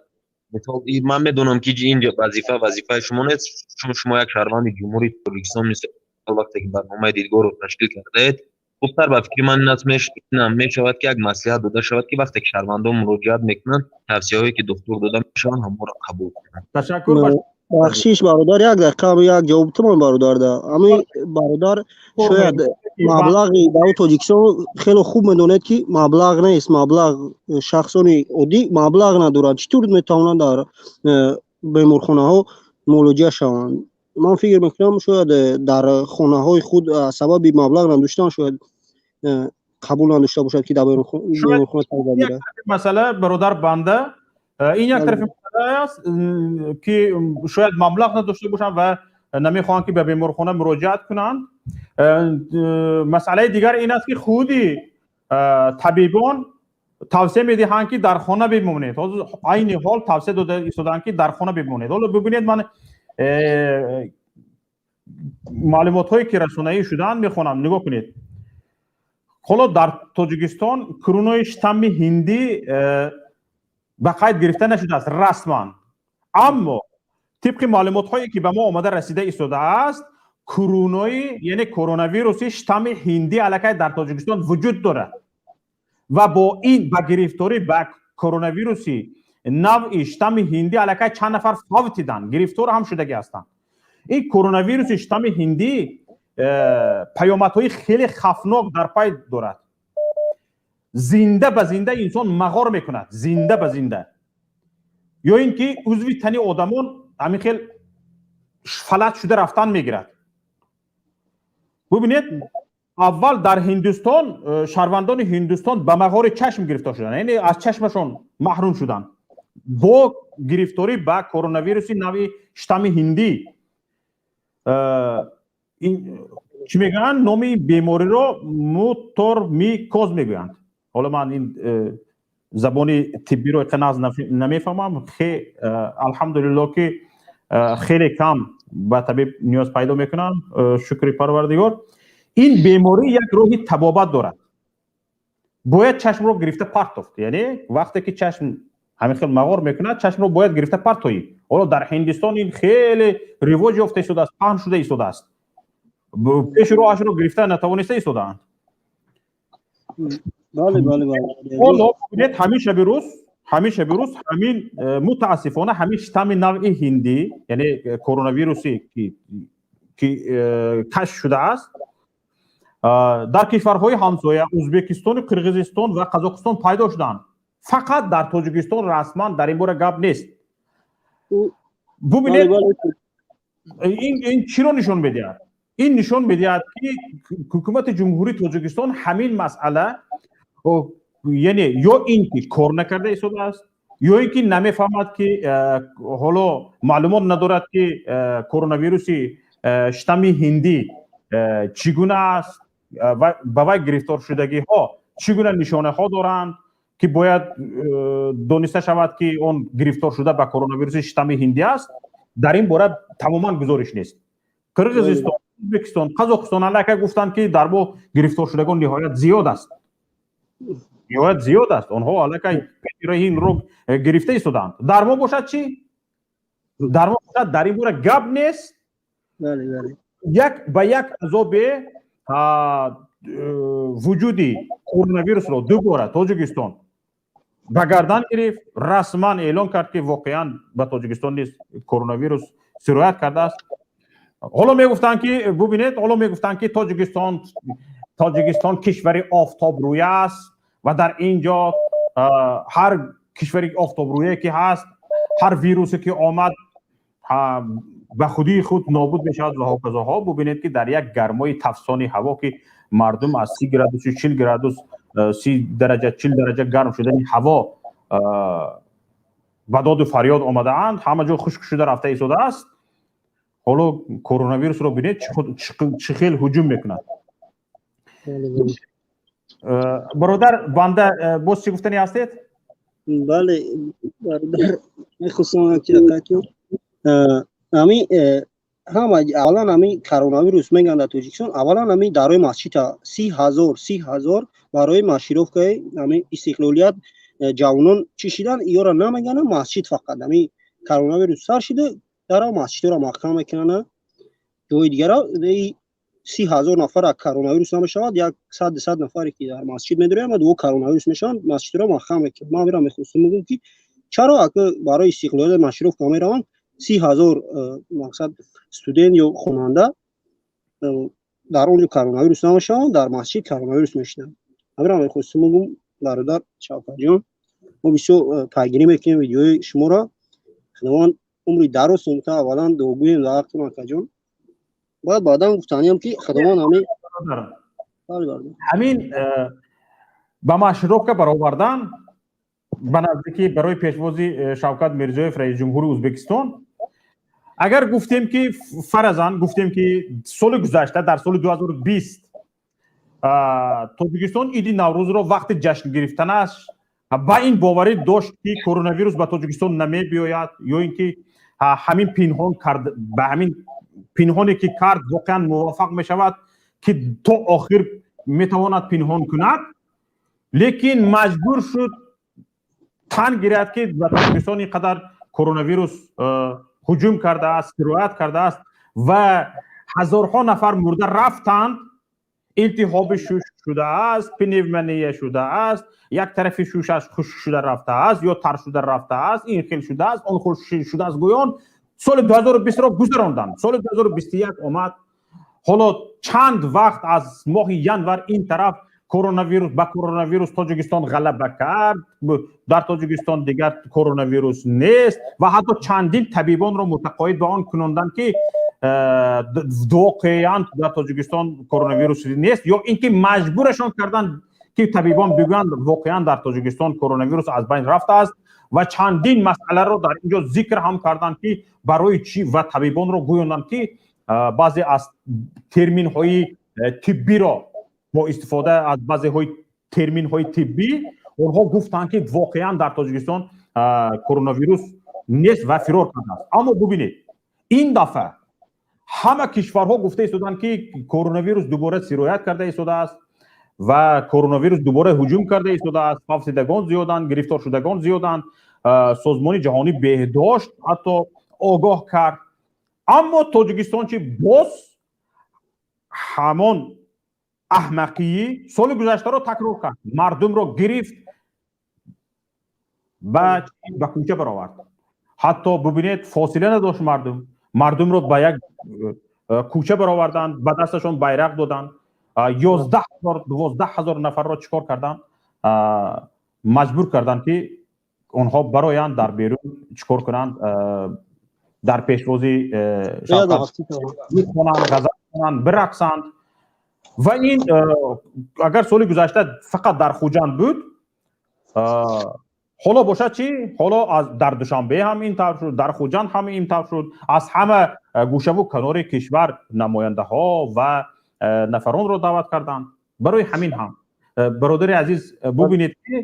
Мисол, ман медонам, ки ин вазифа вазифаи шумо нест, чун шумо як шаҳрванди Ҷумҳурии Тоҷикистон, мисол, вақте ки барномаи Дидгоҳро ташкил кардаед, хубтар ба фикри ман ин аст, мешавад, ки як маслиҳат дода шавад, ки вақте ки шаҳрвандон муроҷиат мекунанд, тавсияҳое, ки духтур дода мешаванд, ҳамонро қабул кунанд. Ташаккур. Бахшиш, бародар, як дақиқа, як ҷавоб туман, бародарда. Ами бародар шояд маблағи дар Тоҷикистон хеле хуб медонед, ки маблағ нест, маблағ, шахсони оддӣ маблағ надоранд, чӣ тур метавонанд дар беморхонаҳо муолиҷа шаванд? Ман фикр мекунам, шояд дар хонаҳои худ сабаби маблағ надоштан шояд қабул надошта бошад, ки дар беморхона табобат гирад. Масъала, бародар, банда, ин як тарафи масъала аст, ки шояд маблағ надошта бошанд ва намехоҳанд, ки ба беморхона муроҷиат кунанд. Масъалаи дигар ин аст, ки худи табибон тавсия медиҳанд, ки дар хона бимонед. Ҳозир, айни ҳол, тавсия дода истодаанд, ки дар хона бимонед. Ҳоло бибинед, ман маълумотҳое, ки расонаӣ шудаанд, мехонам, нигоҳ кунед. Ҳоло дар Тоҷикистон коронаи штамми ҳиндӣ ба қайд гирифта нашудааст расман, аммо тибқи маълумотҳое, ки ба мо омада расида истодааст, коронаи, яъне коронавируси штамми ҳиндӣ аллакай дар Тоҷикистон вуҷуд дорад ва бо ин ба гирифторӣ ба коронавируси навъи штамми ҳиндӣ аллакай чанд нафар фавтиданд, гирифтор ҳам шудагӣ ҳастанд. Ин коронавируси штамми ҳиндӣ паёмадҳои хеле хавфнок дар пай дорад. Зинда ба зинда инсон мағор мекунад, зинда ба зинда, ё ин ки узви тани одамон ҳамин хел фалаҷ шуда рафтан мегирад. Бубинед, аввал дар Ҳиндустон шаҳрвандони Ҳиндустон ба мағори чашм гирифтор шуданд, яъне аз чашмашон маҳрум шуданд бо гирифторӣ ба коронавируси нави штамми ҳиндӣ. Чӣ мегӯянд, номи бемориро мутормикоз мегӯянд. Ҳоло ман ин забони тиббиро иқа нағз намефаҳмам. Алҳамдулилло, ки хеле кам ба табиб ниёз пайдо мекунам, шукри Парвардигор. Ин беморӣ як роҳи табобат дорад: бояд чашмро гирифта партофт. Яъне вақте ки чашм ҳамин хел мағор мекунад, чашмро бояд гирифта партоӣ. Ҳоло дар Ҳиндистон ин хеле ривоҷ ёфта истодааст, паҳн шуда истодааст, пеши роҳашро гирифта натавониста истодаанд. Ҳоло бибинед, ҳамин шаби рӯз ҳамин мутаассифона ҳамин штамми навъи ҳиндӣ, яъне коронавирусе, ки кашф шудааст, дар кишварҳои ҳамсоя Ӯзбекистону Қирғизистон ва Қазоқистон пайдо шуданд. Фақат дар Тоҷикистон расман дар ин бора гап нест. Бубинед, ин чиро нишон медиҳад? Ин нишон медиҳад, ки ҳукумати Ҷумҳурии Тоҷикистон ҳамин масъала, яъне ё ин ки кор накарда истодааст, ё ин ки намефаҳмад, ки ҳоло маълумот надорад, ки коронавируси штамми ҳиндӣ чӣ гуна аст ва ба вай гирифторшудагиҳо чӣ гуна нишонаҳо доранд, ки бояд дониста шавад, ки он гирифтор шуда ба коронавируси штамми ҳиндӣ аст. Дар ин бора тамоман гузориш нест. Қирғизистон Ӯзбекистон, Қазоқистон аллакай гуфтанд, ки дар мо гирифторшудагон ниҳоят зиёд аст, ниҳоят зиёд аст. Онҳо аллакай инро гирифта истодаанд. Дар мо бошад чӣ? Дар мо бошад, дар ин бора гап нест. Як ба як азобе вуҷуди коронавирусро дубора Тоҷикистон ба гардан гирифт, расман эълон кард, ки воқеан ба Тоҷикистон низ коронавирус сироят кардааст. Ҳоло мегуфтанд, ки бубинед, ҳоло мегуфтанд, ки Тоҷикистон кишвари офтобрӯя аст ва дар ин ҷо ҳар кишвари офтобрӯя ки ҳаст, ҳар вирусе ки омад, ба худии худ нобуд мешавад ва ҳоказоҳо. Бубинед, ки дар як гармои тафсони ҳаво, ки мардум аз 30 градусу 40 градус, 30 дараҷа, 40 дараҷа гарм шудани ҳаво ба доду фарёд омадаанд, ҳама ҷо хушк шуда рафта истодааст. Ҳоло коронавирусро бинед, чӣ хел ҳуҷум мекунад. Бародар банда, боз чӣ гуфтанӣ ҳастед? Бале, бародар, мехостам ами ҳама аввалан ами коронавирус мегӯянд дар Тоҷикистон, аввалан ами дарои масҷида 30 000, 30 000 барои маршировкаи ами Истиқлолият ҷавонон чӣ шидан, иёра намегӯянд. Масҷид фақат ами коронавирус сар шида, дара масҷидҳоро маҳкам мекунанд, ҷои дигара 30 000 нафара коронавирус намешавад, як сад 200 нафаре ки дар масҷид медорем, ду коронавирус мешаванд, масҷидро маҳкам мекунанд. Ман амира мехостам бигӯям, ки чаро ака барои Истиқлолият маршировка мераванд 30 000, мақсад студент ё хонанда, дар он ҷо коронавирус намешаванд, дар масҷид коронавирус мешинанд? Амира мехостам бигӯям, бародар Шавкатҷон, мо бисёр пайгирӣ мекунем видеои шуморо. Худованд умри дароз та, аввалан дуогӯем дар ҳаққи акаҷон. Баъд баъдан гуфтаниям, ки Худованд ҳамин Ҳамин ба маршировка баровардан ба наздикӣ барои пешвози Шавкат Мирзиёев, раиси ҷумҳури Ӯзбекистон, агар гуфтем, ки фаразан гуфтем, ки соли гузашта, дар соли 2020, Тоҷикистон иди Наврӯзро вақти ҷашн гирифтанаш ба ин боварӣ дошт, ки коронавирус ба Тоҷикистон намебиёяд, ё ин ки ҳамин пинҳон кард, ба ҳамин пинҳоне ки кард, воқеан муваффақ мешавад, ки то охир метавонад пинҳон кунад, лекин маҷбур шуд тан гирад, ки ба Тоҷикистон ин қадар коронавирус ҳуҷум кардааст, сироят кардааст ва ҳазорҳо нафар мурда рафтанд. Илтиҳоби шуш шудааст, пневмония шудааст, як тарафи шушаш хушк шуда рафтааст ё тар шуда рафтааст, ин хел шудааст, он хел шудааст гӯён соли 2020-ро гузаронданд. Соли 2021 омад. Ҳоло чанд вақт аз моҳи январ ин тараф коронавирус ба коронавирус Тоҷикистон ғалаба кард, дар Тоҷикистон дигар коронавирус нест ва ҳатто чандин табибонро мутақоид ба он кунонданд, ки воқеан дар Тоҷикистон коронавирус нест, ё ин ки маҷбурашон карданд, ки табибон бигӯянд, воқеан дар Тоҷикистон коронавирус аз байн рафтааст ва чандин масъаларо дар ин ҷо зикр ҳам карданд, ки барои чӣ, ва табибонро гӯёнданд, ки баъзе аз терминҳои тиббиро бо истифода аз баъзеҳои терминҳои тиббӣ онҳо гуфтанд, ки воқеан дар Тоҷикистон коронавирус нест ва фирор кардааст. Аммо бубинед, ин дафъа ҳама кишварҳо гуфта истоданд, ки коронавирус дубора сироят карда истодааст ва коронавирус дубора ҳуҷум карда истодааст, фавтидагон зиёданд, гирифторшудагон зиёданд. Созмони ҷаҳонии беҳдошт ҳатто огоҳ кард. Аммо Тоҷикистон чи? Боз ҳамон аҳмақии соли гузаштаро такрор кард, мардумро гирифт, ба кӯча баровард. Ҳатто бубинед, фосила надошт мардум, мардумро ба як кӯча бароварданд, ба дасташон байрақ доданд, 11 000, 12 000 нафарро чӣ кор карданд? Маҷбур карданд, ки онҳо бароянд, дар берун чӣ кор кунанд? Дар пешвози хонанд, ғазал хонанд, бирақсанд. Ва ин агар соли гузашта фақат дар Хуҷанд буд, ҳоло бошад чӣ? Ҳоло дар Душанбе ҳам ин тавр шуд, дар Хуҷанд ҳам ин тавр шуд. Аз ҳама гӯшаву канори кишвар намояндаҳо ва нафаронро даъват карданд. Барои ҳамин ҳам, бародари азиз, бубинед, ки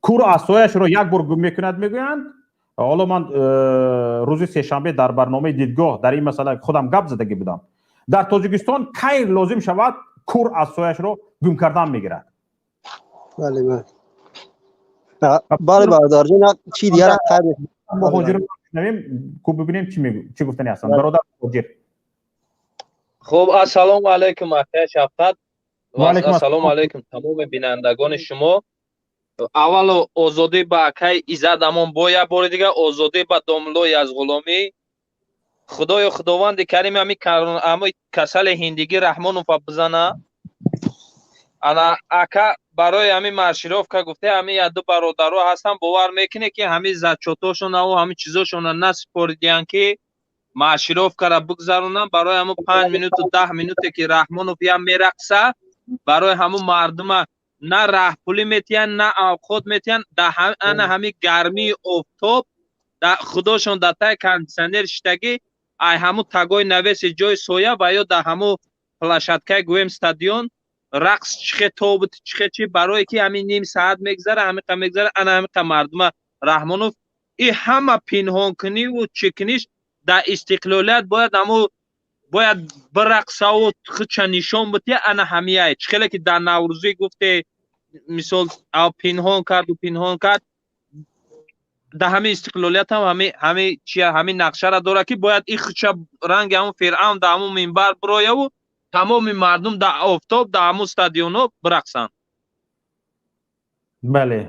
кур асояшро як бор гум мекунад, мегӯянд. Ҳоло ман рӯзи сешанбе дар барномаи «Дидгоҳ» дар ин масъала худам гап задагӣ будам. Дар Тоҷикистон кай лозим шавад, кур асояшро гум кардан мегирад. Бале, бале, бародарҷон, чи дигар қайд Муҳоҷир шунавем, ку бибинем, чӣ гуфтани ҳастанд. Бародар муҳоҷир. Хуб, ассалому алайкум, акай Шафқат, ассалому алайкум тамоми бинандагони шумо. Аввало озодӣ ба акай Иззат Амон, бо як бори дигар озодӣ ба домлои аз ғуломӣ. Худоё, худованди карим ҳами касали ҳиндигӣ Раҳмонова бизана. Ана, ака, барои ҳами маршировка гуфте, ҳами яду бародаро ҳастан, бовар мекунед, ки ҳами зачётошонаву ҳами чизошона насупоридиян, ки маршировкара бигзаронам. Барои ҳамун 5 минуту 10 минуте, ки Раҳмонов ям мерақса, барои ҳамун мардума на раҳпулӣ метиҳанд, на авқот метиҳанд. Ана ҳами гармии офтоб худошон дар таи кондитсионер шиштагӣ, ай ҳамун тагои навеси ҷои соя ва ё дар ҳамун площадкаи, гӯем, стадион рақс чихе тобут чихе чи, барое ки ҳамин ним саат мегзара, ҳамиқа мегзара. Ана ҳамиқа мардума Раҳмонов и ҳама пинҳонкуниву чикуниш дар истиқлолият бояд ҳаму бояд бирақсаву худша нишон бития. Ана ҳамияй чихеле ки дар Наврӯзӣ гуфте, мисол, пинҳон карду пинҳон кард, дар ҳамин истиқлолият ҳам ҳами чия, ҳамин нақшара дорад, ки бояд и худша ранги ҳамун Фиръавн дар ҳамун минбар бирояву тамоми мардум дар офтоб дар ҳамун стадионҳо бирақсанд. Бале.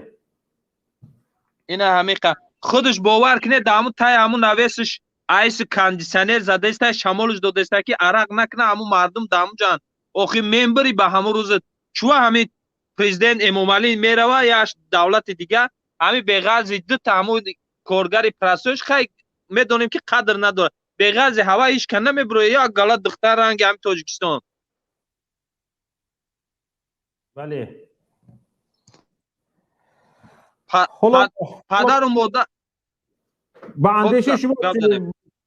Ина ҳамиқа худаш, бовар кунед, дар ҳамун таи ҳамун навесиш айси кондитсионер задаиста, шамолш додаиста, ки арақ накуна ҳамун мардум дар ҳамун ҷан. Охи мембари ба ҳамун рӯза чува ҳамин президент Эмомалӣ мерава яш давлати дига, ҳамин беғарзи дута ҳамун коргари прасош, хай, медонем, ки қадр надорад, беғарзи ҳава ҳеч ка намебурояд, як гала духтар ранги ҳамин Тоҷикистон. Бале. Падару модар. Ба андешаи шумо,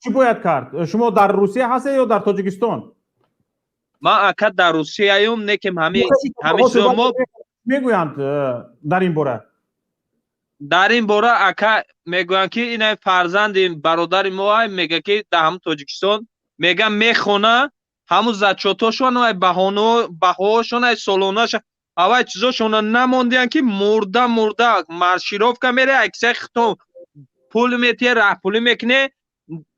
чӣ бояд кард? Шумо дар Русия ҳастед ё дар Тоҷикистон? Ман, ака, дар Русияюм, некем ҳами мо Мегӯянд дар ин бора? Дар ин бора, ака, мегӯянд, ки ина фарзанди бародари мо ай мега, ки дар ҳамун Тоҷикистон мега мехона, ҳамун зачётошон ай баҳоҳошон ай солонаша авай чизошона намондиян, ки мурда мурда маршировка мере, аксари хитон пул метия, раҳпулӣ мекуне,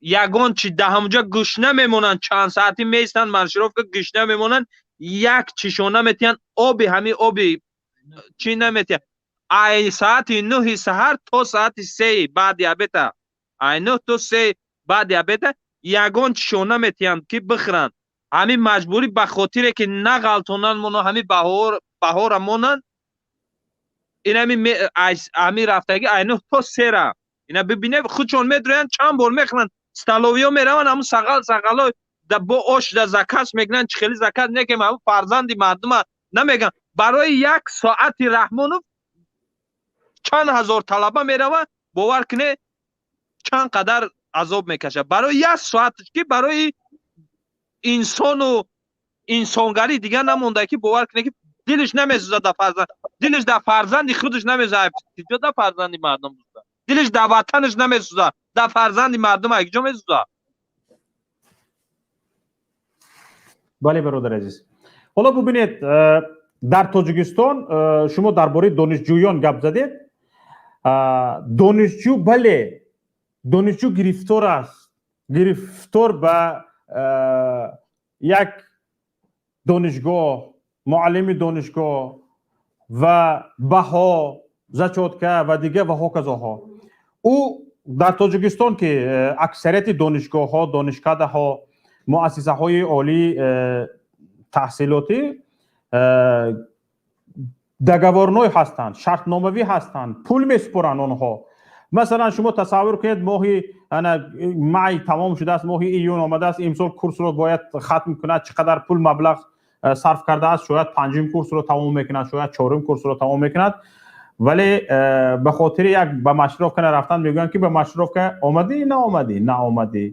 ягон чи да ҳамунҷа гушна мемонанд, чанд саатӣ меистанд маршировка, гушна мемонанд, як чишона метиҳанд, оби ҳамин оби чӣ наметиҳанд. Ай саати 9-и саҳар то саати 3-и баъди обеда, ай 9 то 3 баъди обеда ягон чишона метиҳанд, ки бихӯранд. Ҳамин маҷбурӣ ба хотире, ки нағалтонанд моно, ҳамин баҳора монанд. Ин ҳамин рафтагӣ ай 9 то 3-ра ина бибине, худшон медроянд, чанд бор мехӯранд, столовыйё мераванд, ҳамун сағал сағало бо ош да заказ мекунанд, чӣ хели заказ некем, ҳамун фарзанди мардума намеган. Барои як соати Раҳмонов чанд ҳазор талаба мерава, бовар куне, чанд қадар азоб мекашад барои як соатш, ки барои инсону инсонгарӣ дигар намонда, ки бовар куне, ки дилаш намесӯзад да фарзанд, дилаш дар фарзанди худаш намесӯзад, киҷо дар фарзанди мардум сӯзад? Дилаш дар ватанаш намесӯзад, дар фарзанди мардум киҷо месӯзад? Бале, бародари азиз, ҳоло бубинед, дар Тоҷикистон шумо дар бораи донишҷӯён гап задед. Донишҷӯ, бале, донишҷӯ гирифтор аст, гирифтор ба як донишгоҳ, муаллими донишгоҳ ва баҳо, зачётка ва дигар ва ҳоказоҳо. Ӯ дар Тоҷикистон, ки аксарияти донишгоҳҳо, донишкадаҳо, муассисаҳои олии таҳсилотӣ договорной ҳастанд, шартномавӣ ҳастанд, пул месупоранд онҳо. Масалан, шумо тасаввур кунед, моҳи май тамом шудааст, моҳи июн омадааст, имсол курсро бояд хатм кунад, чӣ қадар пул маблағ сарф кардааст, шояд панҷум курсро тамом мекунад, шояд чорум курсро тамом мекунад, вале ба хотири як ба маршировка нарафтан мегӯянд, ки ба маршировка омадӣ, наомадӣ, наомадӣ,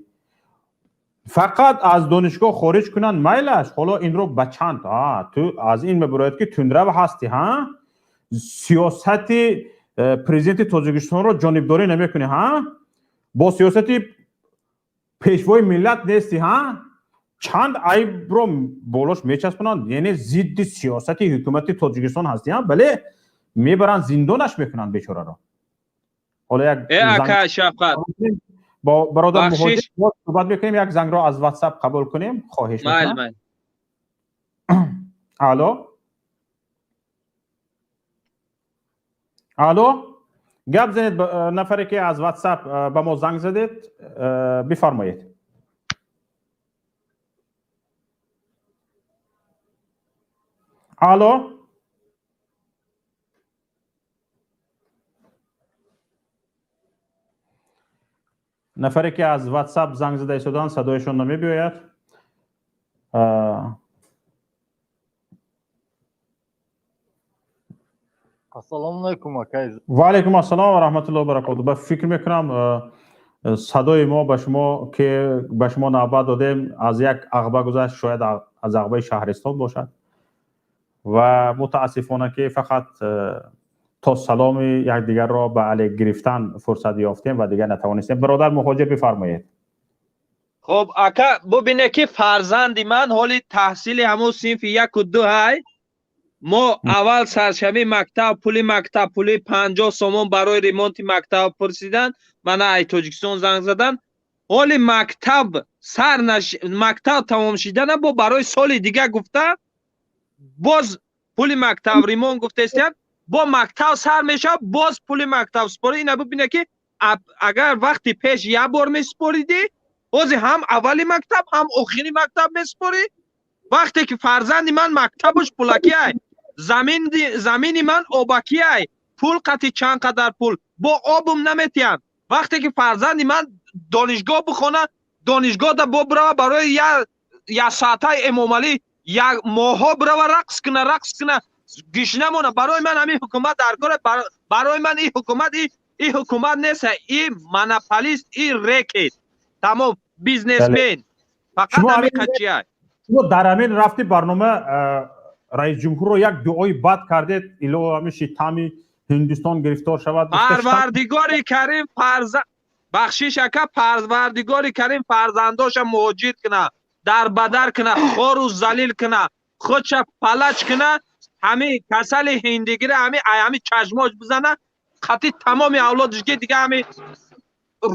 фақат аз донишгоҳ хориҷ кунанд, майлаш. Ҳоло инро ба чанд ту аз ин мебарояд, ки тундрав ҳастӣ, ҳа, сиёсати президенти Тоҷикистонро ҷонибдорӣ намекунӣ, ҳа, бо сиёсати пешвои миллат нестӣ, ҳа. Чанд айбро болош мечаспонанд, яъне зидди сиёсати ҳукумати Тоҷикистон ҳастиям, бале, мебаранд, зиндонаш мекунанд бечораро. Ҳоло як ака Шафқат бо бародар Муҳоҷир суҳбат мекунем, як зангро аз WhatsApp қабул кунем, хоҳиш мекунам. Алло, алло, гап занед, нафаре ки аз WhatsApp ба мо занг задед, бифармоед. Алло, нафаре ки аз WhatsApp занг зада истоданд, садояшон намебиёяд. Ассалому алайкум, акай. Ва алайкум ассалом ва раҳматуллоҳи ва баракотуҳ. Ба фикр мекунам, садои мо ба шумо, ки ба шумо навбат додем, аз як ағба гузашт, шояд аз ағбаи шаҳристон бошад ва мутаассифона ки фақат то саломи якдигарро ба алек гирифтан фурсат ёфтем ва дигар натавонистем. Бародар Муҳоҷир, бифармоед. Хоб ака, бубине ки фарзанди ман ҳоли таҳсили ҳамун синфи 1 ва 2 ҳай. Мо аввал саршавии мактаб пули мактаб, пули 50 сомон барои ремонти мактаб пурсидан, мана ай Тоҷикистон занг задан. Ҳоли мактаб сар мактаб тамом шидана бо барои соли дига гуфта, боз пули мактаб ремонт гуфтестиян, бо мактаб сар мешавад, боз пули мактаб супорӣ. Ина бубине ки агар вақти пеш як бор месупоридӣ, бози ҳам аввали мактаб, ҳам охири мактаб месупорӣ. Вақте ки фарзанди ман мактабаш пулакӣ ай, замини ман обакӣ ай, пул қати чанд қадар пул, бо обум наметиҳанд. Вақте ки фарзанди ман донишгоҳ бихона, донишгоҳда бо бирава барои як соатаи Эмомалӣ як моҳҳо бирава рақс куна, рақс куна, гишна мона. Барои ман ҳамин ҳукумат дар кор, барои ман ин ҳукумат, ин ҳукумат нест, ин монополист, ин рекет, тамом бизнесмен, фақат ҳамин қачия. Шумо дар ҳамин рафти барнома раисҷумҳурро як дуои бад кардед, илова ҳамин шитами Ҳиндустон гирифтор шавад. Парвардигори Карим фарзанд бахшиш ака, Парвардигори Карим фарзандоша муҳоҷир куна, дарбадар куна, хору залил куна, худша палач куна, ҳамин касали ҳиндигира ҳамин ҳамин чашмош бизана, қати тамоми авлодиш ки дига ҳамин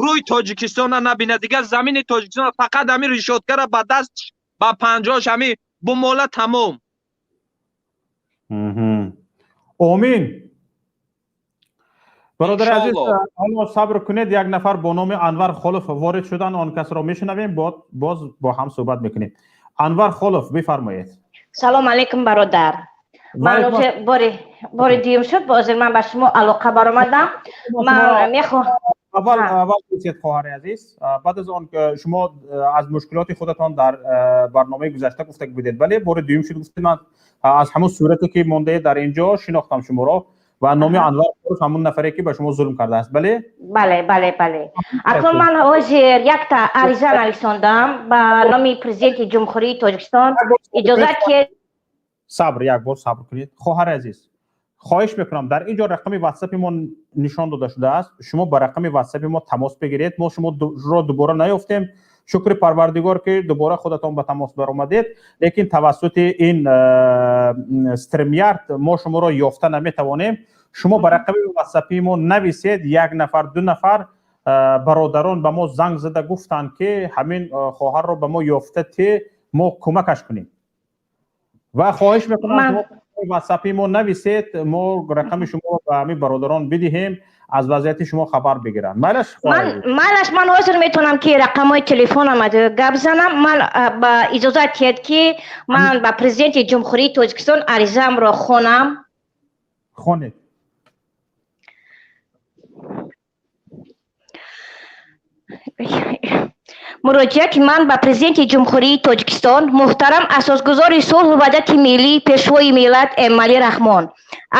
рӯи Тоҷикистона набина, дига замини Тоҷикистона фақат ҳамин решоткара ба даст ба панҷош ҳамин бумола тамом. Омин. Бародари азиз, ҳоло сабр кунед, як нафар бо номи Анвар Холов ворид шудан, он касро мешунавем, боз бо ҳам суҳбат мекунем. Анвар Холов, бифармоед. Салом алейкум, бародар. Ман бори дуюм шуд, ҳозир ман ба шумо алоқа баромадам. Ман мехоҳам аввал бисед, хоҳари азиз, баъд аз он шумо аз мушкилоти худатон дар барномаи гузашта гуфта будед, вале бори дуюм шуд гуфтед, ман аз ҳамон сурате ки мондаед дар инҷо шинохтам шуморо ва номи Анвар Холов ҳамон нафаре ки ба шумо зулм кардааст, бале? Бале, бале, бале. Акнун ман ҳозир якта ариза нависондам ба номи президенти Ҷумҳурии Тоҷикистон. Иҷозат ки сабр, як бор сабр кунед, хоҳари азиз. Хоҳиш мекунам, дар ин ҷо рақами WhatsApp мо нишон дода шудааст, шумо ба рақами WhatsApp мо тамос бигиред. Мо шуморо дубора наёфтем, шукри Парвардигор ки дубора худатон ба тамос баромадед, лекин тавассути ин StreamYard мо шуморо ёфта наметавонем. Шумо ба рақами WhatsApp мо нависед, як нафар, ду нафар бародарон ба мо занг зада гуфтанд ки ҳамин хоҳарро ба мо ёфта, ки мо кӯмакаш кунем. Ва хоҳиш мекунам, WhatsApp мо нависед, мо рақами шумо ба ҳамин бародарон бидиҳем, аз вазъияти шумо хабар бигиранд. Майлаш? Майлаш, ман ҳозир метавонам ки рақамҳои телефонам гап занам. Ман ба иҷозат диҳед ки ман ба президенти Ҷумҳурии Тоҷикистон аризаамро хонам. Хонед. Муроҷиати ман ба президенти Ҷумҳурии Тоҷикистон, муҳтарам асосгузори сулҳу ваҳдати миллӣ, пешвои миллат Эмомалӣ Раҳмон.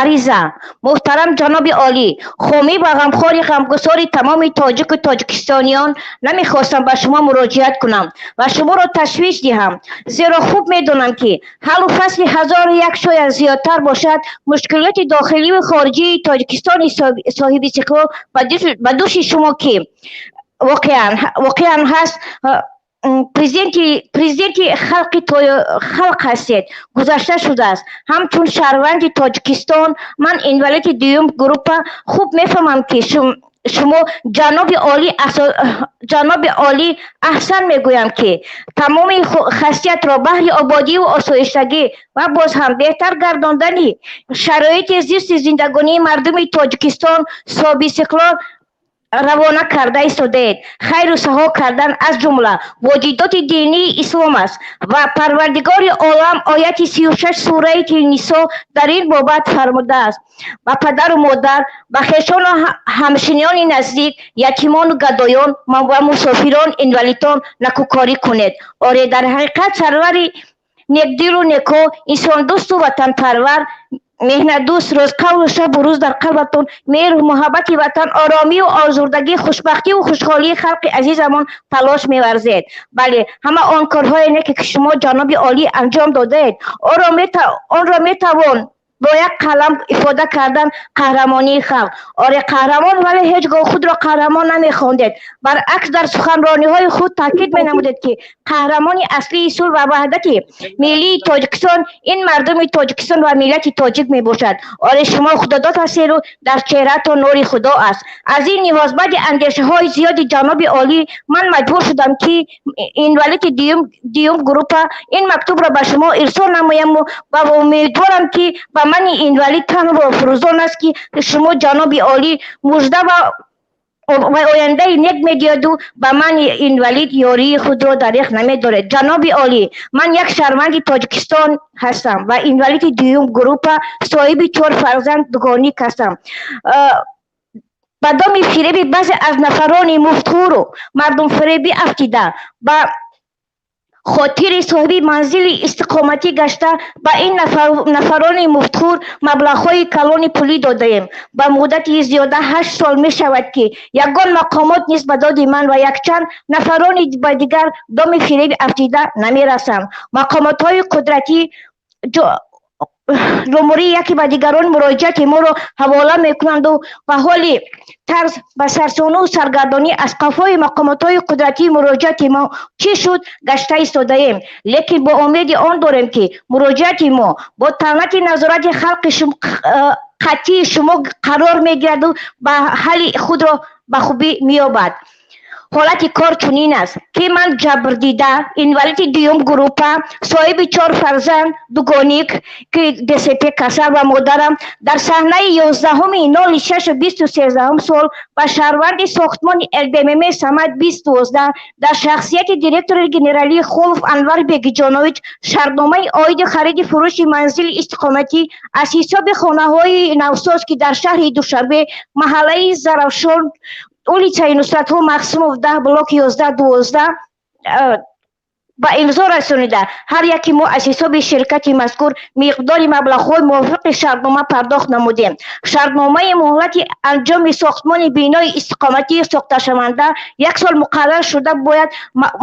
Ариза. Муҳтарам ҷаноби олӣ, хомӣ ва ғамхори ғамгусори тамоми тоҷику тоҷикистониён, намехостам ба шумо муроҷиат кунам ва шуморо ташвиш диҳам, зеро хуб медонам ки ҳаллу фасли 1001 шояд зиёдтар бошад, мушкилоти дохиливу хориҷии Тоҷикистони соҳибистиқлол ба дӯши шумо ки воқеан ҳаст Президенти халқ ҳастед, гузашта шудааст. Ҳамчун шаҳрванди Тоҷикистон, ман инвалиди дуюм группа хуб мефаҳмам, ки шумо, ҷаноби олӣ, аҳсан мегӯям, ки тамоми хастиятро баҳри ободию осоиштагӣ ва боз ҳам беҳтар гардондани шароити зисти зиндагонии мардуми Тоҷикистон соҳибистиқлол равона карда истодаед. Хайру саҳо кардан аз ҷумла воҷиботи динии ислом аст ва Парвардигори олам ояти 36 сураи Нисо дар ин бобат фармудааст: ба падару модар, ба хешону ҳамшиниёни наздик, ятимону гадоён ва мусофирон, инвалидон накӯкорӣ кунед. Оре, дар ҳақиқат, сарвари некдилу неко, инсондӯсту ватанпарвар, меҳнатдӯст, рӯзқавлу шабу рӯз дар қалбатон меҳру муҳаббати ватан, оромию озурдагӣ, хушбахтиву хушҳолии халқи азизамон талош меварзед. Бале, ҳама он корҳое неке, ки шумо, ҷаноби олӣ, анҷом додаед, онро метавон бо як қалам ифода кардан: қаҳрамонии халқ. Оре, қаҳрамон, вале ҳеҷ гоҳ худро қаҳрамон намехондед. Баръакс, дар суханрониҳои худ таъкид менамудед, ки қаҳрамони аслии сулҳ ва ваҳдати миллии Тоҷикистон ин мардуми Тоҷикистон ва миллати тоҷик мебошад. Оре, шумо худодод ҳастеду дар чеҳраатон нури Худо аст. Аз ин лиҳоз, баъди андешаҳои зиёди, ҷаноби олӣ, ман маҷбур шудам, ки инвалиди дуюм группа ин мактубро ба шумо ирсол намояму ва умедворам, ки ба мани инвалид танҳо фурӯзон аст, ки шумо, ҷаноби олӣ, мужда ва ояндаи нек медиҳаду ба мани инвалид ёрии худро дареғ намедоред. Ҷаноби олӣ, ман як шаҳрванди Тоҷикистон ҳастам ва инвалиди дуюм группа, соҳиби чор фарзанд, дугоник ҳастам. Ба доми фиреби баъзе аз нафарони муфтхӯру мардумфиребӣ афтида, ба хотири соҳиби манзили истиқоматӣ гашта, ба ин нафарони муфтхӯр маблағҳои калони пулӣ додаем. Ба муддати зиёда 8 сол мешавад, ки ягон мақомот низ ба доди ман ва якчанд нафарони ба дигар доми фиреби афтида намерасанд. Мақомотҳои қудратӣ ҷумҳурӣ яке ба дигарон муроҷиати моро ҳавола мекунанду ба ҳоли тарз ба сарсону саргардонӣ аз қафои мақомотҳои қудратии муроҷиати мо чӣ шуд гашта истодаем. Лекин бо умеди он дорем, ки муроҷиати мо бо таънати назорати халқи қатъии шумо қарор мегираду ба ҳалли худро ба хубӣ меёбад. Ҳолати кор чунин аст, ки ман, ҷабрдида, инвалиди дуюм группа, соҳиби чор фарзанд, дугоник, ки ДЦП касал ва модарам, дар саҳнаи 11-06-2013 сол ба шаҳрванди сохтмони ЛБММ Самад 2012 дар шахсияти директори генералии Холов Анвар Бегиҷонович шартномаи оиди хариди фурӯши манзили истиқоматӣ аз ҳисоби хонаҳои навсоз, ки дар шаҳри Душанбе, маҳаллаи Зарафшон, улицаи Нусратулло Махсумов 10, блоки 11, 12 ба имзо расонида, ҳар яки мо аз ҳисоби ширкати мазкур миқдори маблағҳои мувофиқи шартнома пардохт намудем. Шартномаи муҳлати анҷоми сохтмони бинои истиқоматии сохташаванда як сол муқаррар шуда, бояд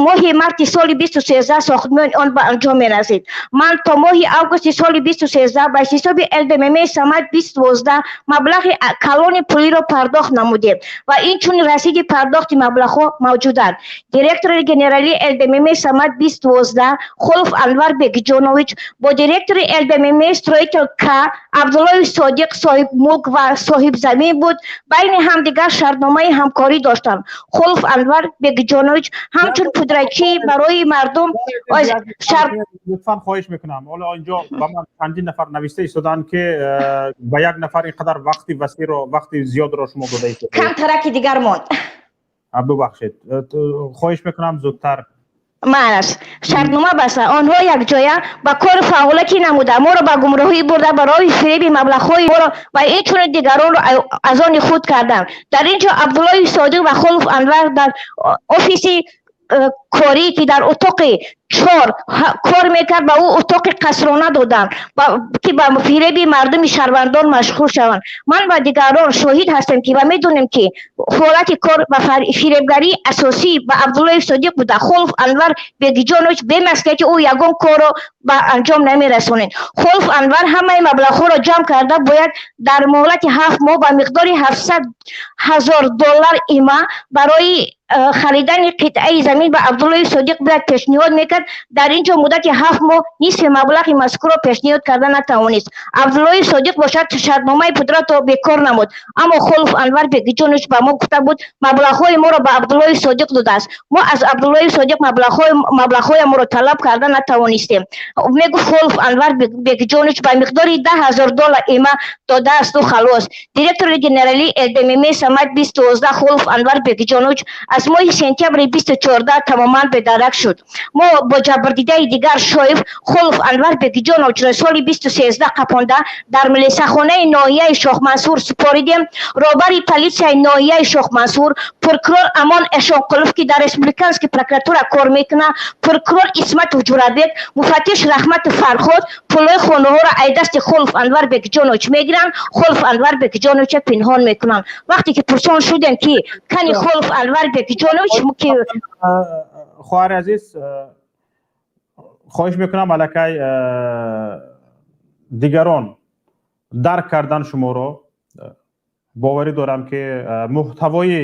моҳи марти соли 2013 сохтмони он ба анҷом мерасид. Ман то моҳи августи соли 2013 ба ҳисоби ЛБММ Самад 2012 маблағи калони пулиро пардохт намудем ва инчунин расиди пардохти маблағҳо мавҷуданд. Директори генералии ЛБММ Самад 2012 Холов Анвар Бегиҷонович бо директори ЛБММ Строител К Абдуллои Содиқ, соҳибмулк ва соҳибзамин буд, байни ҳамдигар шартномаи ҳамкорӣ доштанд. Холов Анвар Бегиҷонович ҳамчун пудрачӣ барои мардум Лутфан, хоҳиш мекунам. Ҳоло инҷо ба ман чандин нафар нависта истоданд, ки ба як нафар ин қадар вақти васеъро, вақти зиёдро шумо дода истодед. Камтараки дигар монд. Бубахшед, хоҳиш мекунам, зудтар. Маънаш шартнома баста, онҳо якҷоя ба кору фаъолияти намуда, моро ба гумроҳӣ бурда, барои фиреби маблағҳои моро ва инчунин дигаронро аз они худ карданд. Дар ин ҷо Абдуллои Содиқ ва Холов Анвар дар офиси корӣ, ки дар утоқи чор кор мекард, ба ӯ утоқи қасрона доданд, ки ба фиреби мардуми шаҳрвандон машғул шаванд. Ман ва дигарон шоҳид ҳастем, ки ва медонем, ки ҳолати кор ба фиребгарии асосӣ ба Абдуллои Содиқ буда, Холов Анвар Бегиҷонович бемаслиҳати ӯ ягон корро ба анҷом намерасонед. Холов Анвар ҳамаи маблағҳоро ҷамъ карда, бояд дар муҳлати 7 моҳ ба миқдори 700 000 доллар има барои харидани қитъаи замин ба Абдуллои Абдуллои Содиқ бояд пешниҳод мекард, дар ин ҷо муддати 7 моҳ нисфи маблағи мазкурро пешниҳод карда натавонист. Абдуллои Содиқ бошад, шартномаи пудратро бекор намуд, аммо Холов Анвар Бекиҷонович ба мо гуфта буд, маблағҳои моро ба Абдуллои Содиқ додааст. Мо аз Абдуллои Содиқ маблағҳоямонро талаб карда натавонистем. Мегуфт, Холов Анвар Бекиҷонович ба миқдори 10 000 доллар има додаасту халос. Директори генералии ЛДММ Самад 2012 Холов Анвар Бекиҷонович аз моҳи сентябри 2014 тамоман бедарак шуд. Мо бо ҷабрдидаи дигар Шоев Холов Анвар Бекиҷоновичро соли 2013 қапонда, дар милисахонаи ноҳияи Шохмансур супоридем. Роҳбари полисияи ноҳияи Шохмансур, прокурор Амон Эшонқулов, ки дар республиканский прокуратура кор мекунад, прокурор Исматов Ҷурабек, муфаттиш Раҳматов Фарход пулҳои хонаҳоро ай дасти Холов Анвар Бекиҷонович мегиранд, Холов Анвар Бекиҷоновича пинҳон мекунанд. Вақте ки пурсон шудем, ки кани Холов Анвар Бекиҷонович, ки Хоҳари азиз, хоҳиш мекунам, аллакай дигарон дарк кардан шуморо. Боварӣ дорам, ки муҳтавои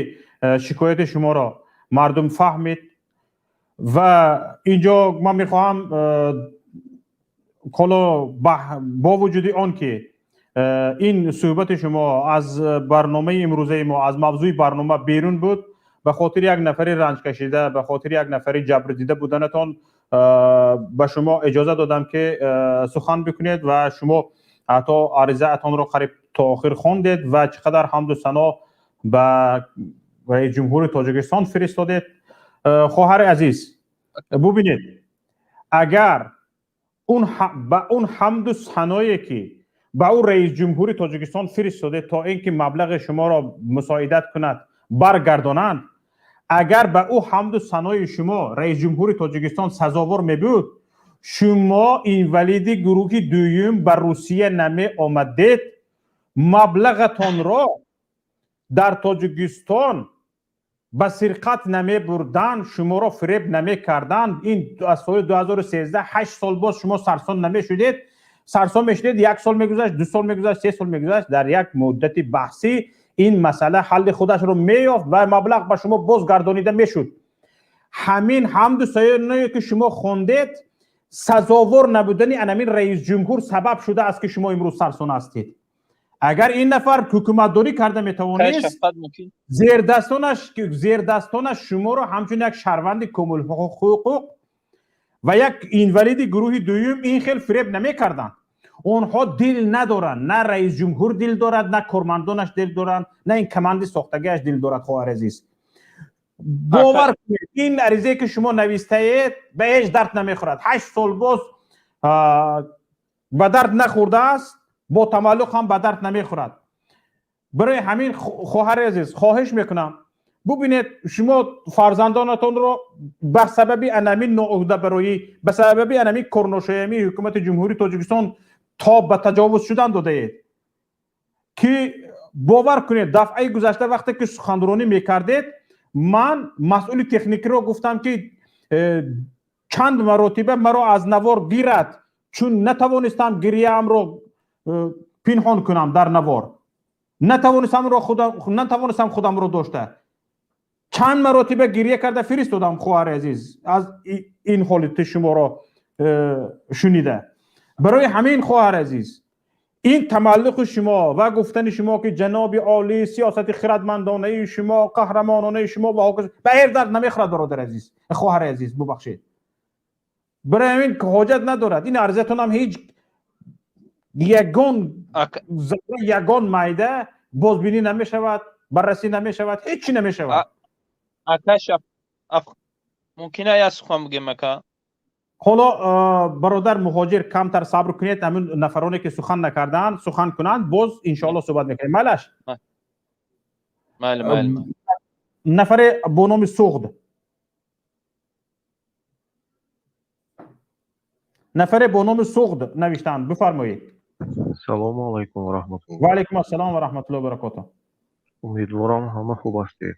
шикояти шуморо мардум фаҳмид. Ва инҷо ман мехоҳам ҳоло, бо вуҷуди он ки ин суҳбати шумо аз барномаи имрӯзаи мо, аз мавзӯи барнома берун буд, ба хотири як нафари ранҷкашида, ба хотири як нафари ҷабрдида буданатон ба шумо иҷоза додам, ки сухан бикунед. Ва шумо ҳатто аризаатонро қариб то охир хондед ва чӣ қадар ҳамду сано ба раис ҷумҳури Тоҷикистон фиристодед. Хоҳари азиз, бубинед, агар ба он ҳамду саное ки ба ӯ раис ҷумҳури Тоҷикистон фиристодед, то ин ки маблағи шуморо мусоидат кунад, баргардонанд, агар ба ӯ ҳамду санои шумо раис ҷумҳури Тоҷикистон сазовор мебуд, шумо инвалиди гурӯҳи дуюм ба Русия намеомадед, маблағатонро дар Тоҷикистон ба сирқат намебурданд, шуморо фиреб намекарданд. Ин аз соли 2013 8 сол боз шумо сарсон намешудед. Сарсон мешудед, як сол мегузашт, 2 сол мегузашт, 3 сол мегузашт, дар як муддати баҳсӣ ин масъала ҳалли худашро меёфт ва маблағ ба шумо боз гардонида мешуд. Ҳамин ҳамду саное ки шумо хондед, сазовор набудани анамин раисҷумҳур сабаб шудааст, ки шумо имрӯз сарсон ҳастед. Агар ин нафар ҳукуматдорӣ карда метавонист, зердастонаш шуморо ҳамчун як шаҳрванди комилҳуқуқ ва як инвалиди гурӯҳи дуюм ин хел фиреб намекарданд. Онҳо дил надоранд. На раисҷумҳур дил дорад, на кормандонаш дил доранд, на ин команди сохтагиаш дил дорад. Хоҳар азиз, бовар кунед, ин аризае ки шумо навистаед, ба ҳеҷ дард намехӯрад. 8 сол боз ба дард нахӯрдааст, бо тамаллуқ ҳам ба дард намехӯрад. Барои ҳамин, хоҳари азиз, хоҳиш мекунам, бубинед, шумо фарзандонатонро ба сабаби анамин ноуҳдабароӣ, ба сабаби анамин корношоямии ҳукумати Ҷумҳурии Тоҷикистон то ба таҷовуз шудан додаед, ки бовар кунед, дафъаи гузашта вақте ки суханронӣ мекардед, ман масъули техникиро гуфтам, ки чанд маротиба маро аз навор гирад, чун натавонистам гирияамро пинҳон кунам дар навор, натавонистам худамро дошта, чанд маротиба гирия карда фиристодам. Хоҳари азиз, аз ин ҳолати шуморо шунида, барои ҳамин, хоҳари азиз, ин тамаллуқи шумо ва гуфтани шумо, ки ҷаноби олӣ, сиёсати хирадмандонаи шумо, қаҳрамононаи шумо ва ба ҳеҷ дард намехӯрад. Бародари азиз, хоҳари азиз, бубахшед, барои ҳамин ҳоҷат надорад. Ин аризатонам ҳеҷ ягон зарра, ягон майда бозбинӣ намешавад, баррасӣ намешавад, ҳеҷ чӣ намешавад. Ака, мумкин як сухан бигем, ака? Ҳоло, бародар Муҳоҷир, камтар сабр кунед, ҳамин нафароне ки сухан накардаанд, сухан кунанд, боз иншоалло суҳбат мекунем. Майлаш? Майли, майли. Нафаре бо номи Суғд, нафаре бо номи Суғд навиштаанд, бифармоед. Салому алайкум ва раҳматуллоҳ. Ва алайкум ассалом ва раҳматуллоҳи ва баракотуҳ. Умедворам, ҳама хуб ҳастед.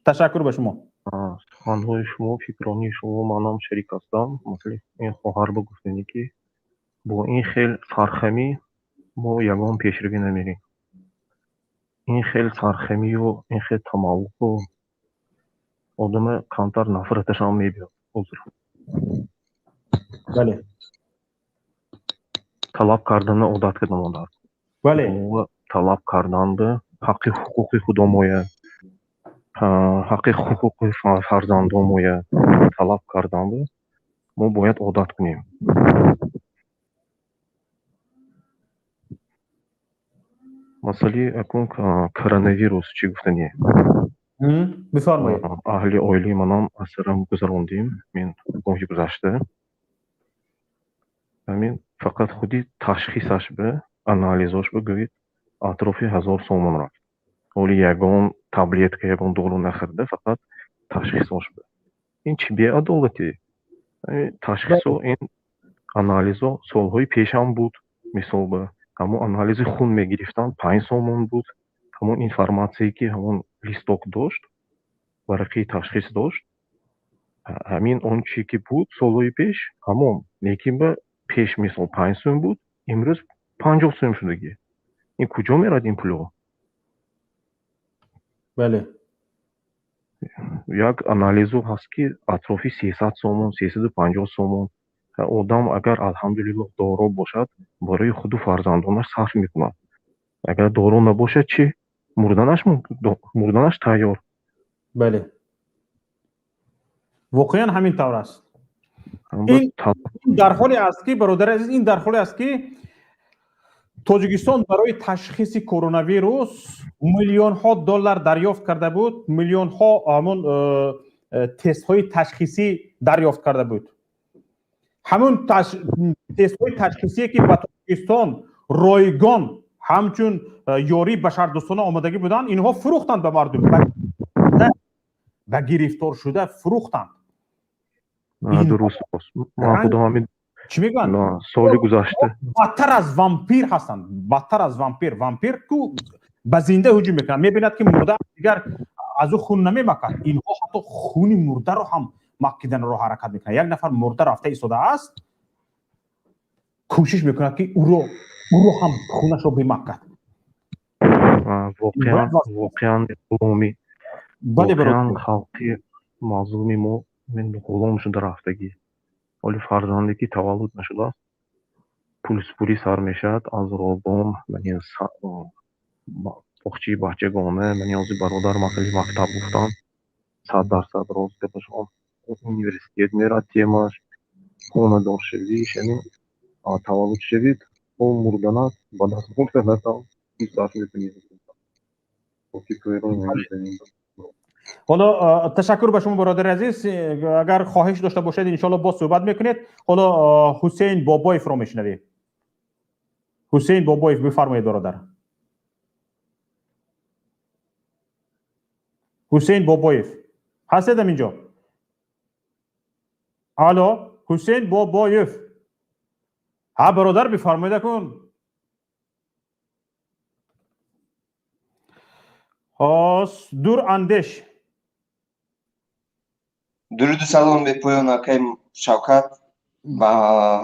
Ташаккур ба шумо. Суханҳои шумо, фикронии шумо манам шарик ҳастам. Мисли ин хоҳар ба гуфтанӣ, ки бо ин хел сархамӣ мо ягон пешравӣ намерем. Ин хел сархамию ин хел тамаллуқу Одама камтар нафраташам мебиёд ҳозир. Бале. Талаб кардана одат кардам модар. Бале. Талаб кардан ба ҳаққи ҳуқуқи худомоя, ҳаққи ҳуқуқи фарзандомоя талаб кардан ба мо бояд одат кунем. Масъалаи акун коронавирус чӣ гуфтанӣ? Бифармоед. Аҳли оилаи манам аз сарам гузарондем мен моҳи гузашта. Ҳамин фақат худи ташхисаш ба анализош ба гӯед атрофи 1000 сомон рафт. Ҳоли ягон таблетка, ягон дору нахӯрда, фақат ташхисош ба. Ин чӣ беадолатӣ? Ташхисо, ин анализо солҳои пешам буд, мисол ба ҳамон анализи хун мегирифтанд, 5 сомон буд. Ҳамон информатсие ки ҳамон листок дошт, варақаи ташхис дошт, ҳамин он чӣ ки буд солҳои пеш, ҳамон, лекин ба пеш мисол 5 сум буд, имрӯз 50 сум шудагӣ. Ин куҷо мерад ин пулҳо? Бале. Як анализу ҳаст ки атрофи 300 сомон, 350 сомон. Одам агар алҳамдулиллоҳ доро бошад, барои худу фарзандонаш сарф мекунад. Агар доро набошад чӣ? Мурданаш тайёр. Бале. Воқеан ҳамин тавр аст. Ин дар ҳоле аст ки, бародари азиз, ин дар ҳоле аст ки Тоҷикистон барои ташхиси коронавирус миллионҳо доллар дарёфт карда буд, миллионҳо ҳамон тестҳои ташхисӣ дарёфт карда буд. Ҳамон тестҳои ташхисие ки ба Тоҷикистон ройгон ҳамчун ёрии башардӯстона омодагӣ буданд, инҳо фурӯхтанд ба мардум, ба гирифтор шуда фурӯхтанд. Дуруст. Ман худам ҳамин чӣ мегӯянд? Соли гузашта бадтар аз вампир ҳастанд, бадтар аз вампир. Вампир ку ба зинда ҳуҷум мекунад, мебинад ки мурда, дигар аз ӯ хун намемакад. Инҳо ҳатто хуни мурдаро ҳам макиданро ҳаракат мекунад. Як нафар мурда рафта истодааст, кӯшиш мекунад ки ӯро ҳам хунашро бимакад. Воқеан ғуломӣ, воқеан халқи мазлуми мо ғулом шуда рафтагӣ. Ҳоли фарзанде ки таваллуд нашудааст, пулспурӣ сар мешавад аз роддом, боғчаи бачагона. Ман ҳозир бародар масъалаи мактаб гуфтам, 100% рост гапашон. Университет мерад темаш, хонадор шавиш, ҳамин таваллуд шавид, о мурданат ба даст бурданатам сарф мекунӣ. Ҳоло ташаккур ба шумо бародари азиз. Агар хоҳиш дошта бошед, иншоалло боз суҳбат мекунед. Ҳоло Ҳусейн Бобоевро мешунавем. Ҳусейн Бобоев, бифармоед бародар. Ҳусейн Бобоев ҳастед инҷо? Алло, Ҳусейн Бобоев. Ҳа бародар, бифармоед акун. Дур андеш. Дуруду салом бепоён акай Шавкат ба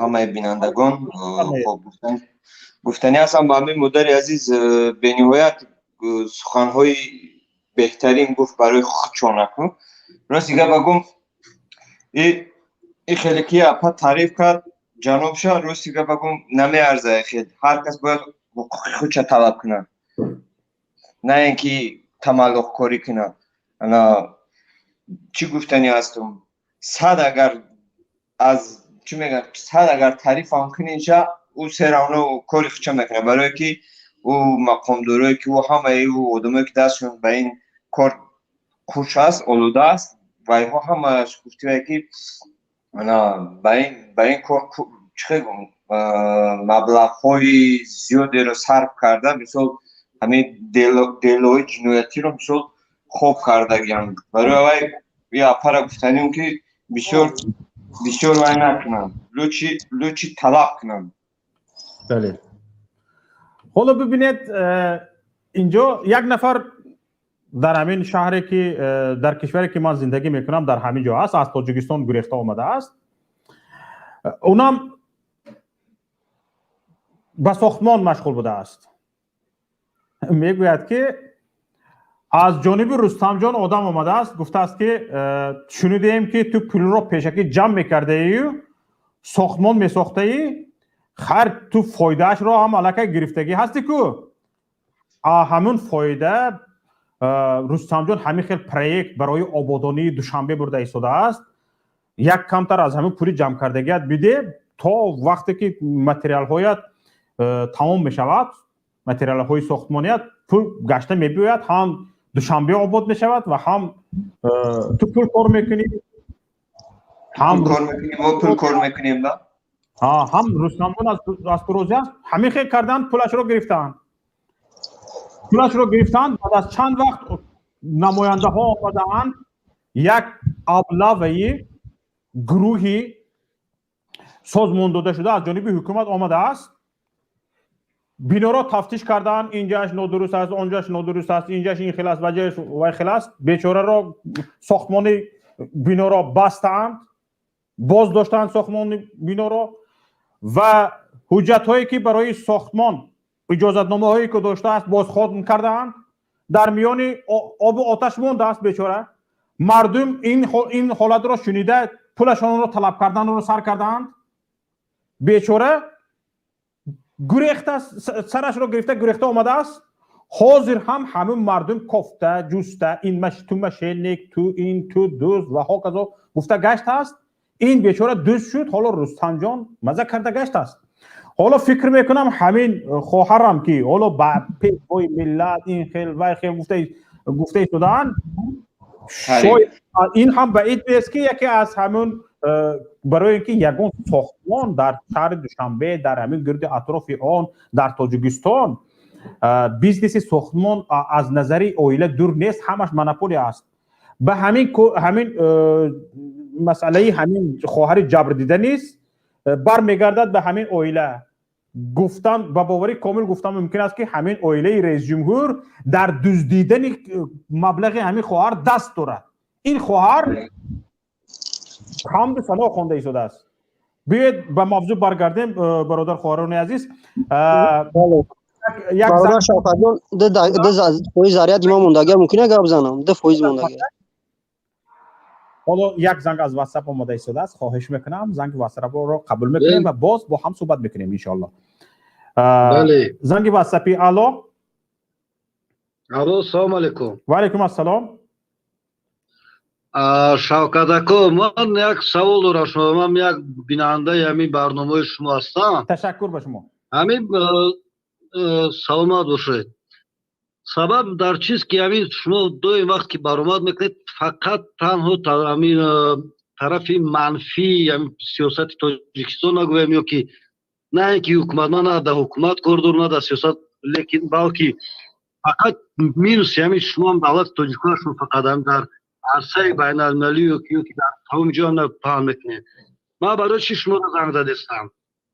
ҳамаи бинандагон. Хоб, гуфтанӣ ҳастам ба ҳамин модари азиз, бениҳоят суханҳои беҳтарин гуфт барои худшонаку. Рости гап гум, и хеле ки апа таъриф кард ҷанобша, рости гап гум намеарзад хел. Ҳар кас бояд ҳуқуқи худша талаб кунад, на ин ки тамаллуқкорӣ кунад. Ана чӣ гуфтанӣ ҳастум? Сад агар аз чӣ мегӯянд, сад агар таърифам кунинша, ӯ серавно кори худша мекунад, барое ки ӯ мақомдорое ки ӯ ҳамаи ӯ одамое ки дастшон ба ин кор хуш аст, олуда аст, ва инҳо ҳамааш гуфтивае ки ана ба ин кор чӣ гум маблағҳои зиёдеро сарф карда, мисол ҳамин делои ҷиноятиро мисол хоб кардагианд. Барои вай апара гуфтанем ки бисёр бисёр вай накунанд, лучи талаб кунанд. Бале. Ҳоло бибинед, инҷо як нафар дар ҳамин шаҳре ки дар кишваре ки ман зиндагӣ мекунам, дар ҳамин ҷо аст, аз Тоҷикистон гурехта омадааст. Унам ба сохтмон машғул будааст. Мегӯяд ки Аз ҷониби Рустамҷон одам омадааст, гуфтааст, ки шунидаем, ки ту пулро пешакӣ ҷамъ мекардаию сохтмон месохтаӣ. Хайр, ту фоидаашро ҳам аллакай гирифтагӣ ҳастӣ ку. Ҳамун фоида Рустамҷон ҳамин хел проект барои ободонии Душанбе бурда истодааст. Як камтар аз ҳамин пули ҷамъкардагият биде, то вақте ки материалҳоят тамом мешавад, материалҳои сохтмоният, пул гашта мебиёяд, ҳам Душанбе обод мешавад ва ҳам ту пул кор мекунӣ, ҳам мо пул кор мекунем. Ҳам Рустамҷон аз ту розӣ аст. Ҳамин хел карданд, пулашро гирифтаанд, пулашро гирифтанд. Баъд аз чанд вақт намояндаҳо омадаанд, як облаваи гурӯҳи созмон дода шуда аз ҷониби ҳукумат омадааст, биноро тафтиш кардаанд. Инҷааш нодуруст аст, онҷааш нодуруст аст, инҷааш ин хел аст, ваҷааш вай хел аст. Бечораро сохтмони биноро бастаанд, боз доштаанд сохтмони биноро ва ҳуҷҷатҳое, ки барои сохтмон, иҷозатномаҳое, ки доштааст, бозхоҳ кардаанд. Дар миёни обу оташ мондааст бечора. Мардум ин ҳолатро шунида, пулашонро талаб карданро сар кардаанд. Бечора гурехта, сарашро гирифта гурехта омадааст. Ҳозир ҳам ҳамин мардум кофта ҷуста, ин ту мошенник, ту ин, ту дузд ва ҳоказо гуфта гаштааст. Ин бечора дузд шуд. Ҳоло Рустамҷон маза карда гаштааст. Ҳоло фикр мекунам, ҳамин хоҳарам, ки ҳоло ба пешвои миллат ин хел вай хел гуфта истодаанд, ин ҳам баид нест, ки яке аз ҳамун барои ин ки ягон сохтмон дар шаҳри Душанбе, дар ҳамин гирди атрофи он, дар Тоҷикистон бизнеси сохтмон аз назари оила дур нест, ҳамаш монополия аст. Ба ҳамин масъалаи ҳамин хоҳари ҷабрдида низ бармегардад ба ҳамин оила. Гуфтан, ба боварӣ комил гуфтан мумкин аст, ки ҳамин оилаи раисҷумҳур дар дуздидани маблағи ҳамин хоҳар даст дорад. Ин хоҳар ҳамду сано хонда истодааст. Биёед, ба мавзӯъ баргардем, бародар, хоҳарони азиз. Бародар Шавкатҷон, 2% заряди ма мондагия, мумкин гап занам? 2% мондагия. Ҳоло як занг аз Ватсап омода истодааст. Хоҳиш мекунам, занги Ватсапро қабул мекунем ва боз бо ҳам суҳбат мекунем, иншоалло. Занги ватсапи. Алло. Алло, салому алейкум. Ва алейкум ассалом. Шавкат ако, ман як савол дорам. Шумо, ман як бинандаи ҳамин барномаи шумо ҳастам. Ташаккур ба шумо. Ҳамин, саломат бошед. Сабаб дар чист, ки ҳамин шумо доим вақт ки баромад мекунед, фақат танҳо ҳамин тарафи манфии ҳамин сиёсати Тоҷикистон нагӯям ё ки на ин ки ҳукумат, ман на дар ҳукумат кор дорам, на дар сиёсат, лекин балки фақат минуси ҳамин шумоам давлати Тоҷикистон, шумо фақат ҳам дар арсаи байналмилалӣ ё ки дар тамоми ҷо паҳн мекунед. Ман барои чи шуморо занг задестам?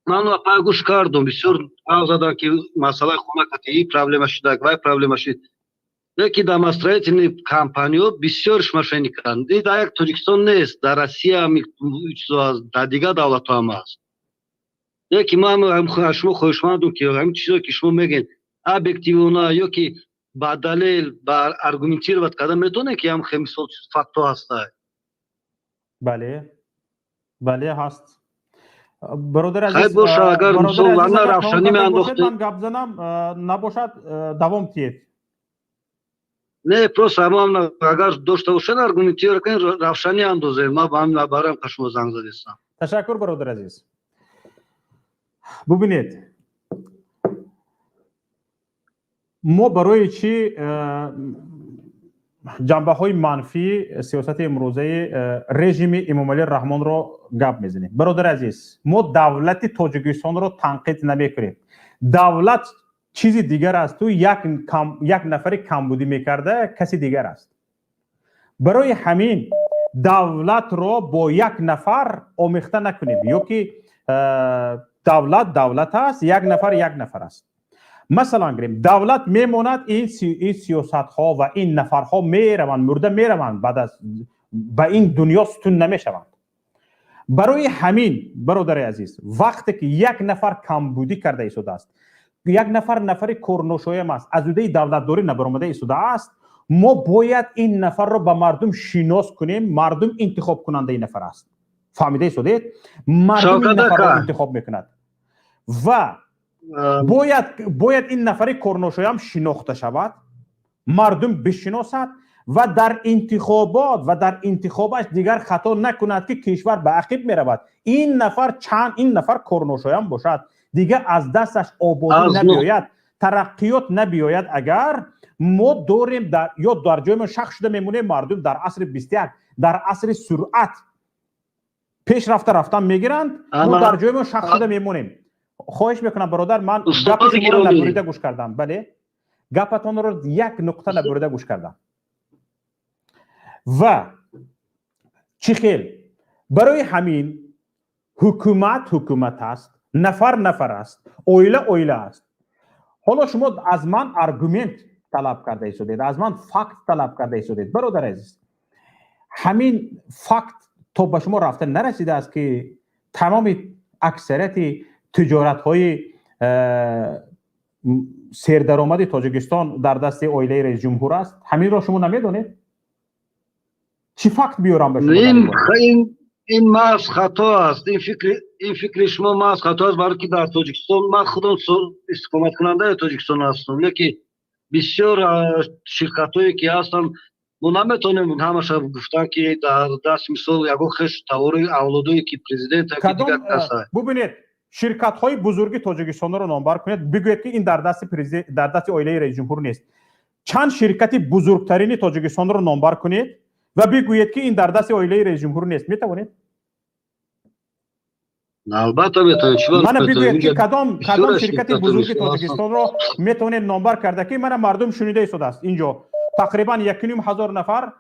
Ман апай гӯш кардум, бисёр гап задам, ки масъалаи хона кати и проблема шуда, вай проблема шуд, лекин дар строительный компаниҳо бисёрш мошенниканд. И дар як Тоҷикистон нест, дар Россия ҳам чизо ҳаст, дар дигар давлатҳо ҳам ҳаст. Лекин ман аз шумо хоҳишмандум, ки ҳамин чизое, ки шумо мегӯед, объективно ё ки ба далел, ба аргументировать карда метавонед, ки ҳам мисол фактҳо ҳастад? Бале, ҳаст, бародар азиз. Хайр боша, агар мисол ана равшанӣ меандохтед. Ман гап занам, набошад, давом тиед. Не, просто ҳамон агар дошта бошед, аргументировать кунед, равшанӣ андозем. Ман ба ҳамин бароям ка шумо занг задистам. Ташаккур, бародар азиз. Бубинед, мо барои чӣ ҷанбаҳои манфии сиёсати имрӯзаи режими Эмомалӣ Раҳмонро гап мезанем? Бародари азиз, мо давлати Тоҷикистонро танқид намекунем. Давлат чизи дигар аст, ту як нафари камбудӣ мекарда каси дигар аст. Барои ҳамин давлатро бо як нафар омехта накунем, ё ки давлат давлат аст, як нафар як нафар аст. Масалан гирем, давлат мемонад, ин сиёсатҳо ва ин нафарҳо мераванд, мурда мераванд, баъд аз ба ин дунё сутун намешаванд. Барои ҳамин, бародари азиз, вақте ки як нафар камбудӣ карда истодааст, як нафар, нафари корношоям аст, аз удаи давлатдорӣ набаромада истодааст. Мо бояд ин нафарро ба мардум шинос кунем. Мардум интихобкунандаи нафар аст, фаҳмида истодед? Мардум ин нафарро интихоб мекунад ва бояд ин нафари корношоям шинохта шавад, мардум бишиносад ва дар интихобот ва дар интихобаш дигар хато накунад, ки кишвар ба ақиб меравад. Ин нафар чанд ин нафар корношоям бошад, дигар аз дасташ ободӣ набиёяд, тараққиёт набиёяд. Агар мо дорем ё дар ҷои шах шуда мемонем, мардум дар асри 21, дар асри суръат пеш рафта рафтан мегиранд, мо дар ҷои шах шуда мемонем. Хоҳиш мекунам, бародар, ман гапи шуморо набурида гӯш кардам. Бале, гапатонро як нуқта набурида гӯш кардам. Ва чӣ хел барои ҳамин ҳукумат ҳукумат аст, нафар нафар аст, оила оила аст. Ҳоло шумо аз ман аргумент талаб карда истодед, аз ман факт талаб карда истодед. Бародари азиз, ҳамин факт то ба шумо рафта нарасидааст, ки тамоми аксарияти тиҷоратҳои сердаромади Тоҷикистон дар дасти оилаи раисҷумҳур аст. Ҳаминро шумо намедонед? Чӣ факт биёрам ба шумо? Ин маҳз хато аст. Ин фикри шумо маҳз хато аст, барои ки дар Тоҷикистон ман худам истиқоматкунандаи Тоҷикистон ҳастам, лекин бисёр ширкатҳое ки ҳастанд, мо наметавонем ҳамаша гуфтан, ки дар даст, мисол, ягон хеш тавори авлодое ки президент, дигар каса. Бубинед, ширкатҳои бузурги Тоҷикистонро номбар кунед, бигӯед, ки ин дар дасти оилаи раисҷумҳур нест. Чанд ширкати бузургтарини Тоҷикистонро номбар кунед ва бигӯед, ки ин дар дасти оилаи раисҷумҳур нест. Метавонед? Албатта, метавонем. Мана, бигӯед, ки кадом ширкати бузурги Тоҷикистонро метавонед номбар карда, ки мана мардум шунида истодааст. Инҷо тақрибан 1500 нафар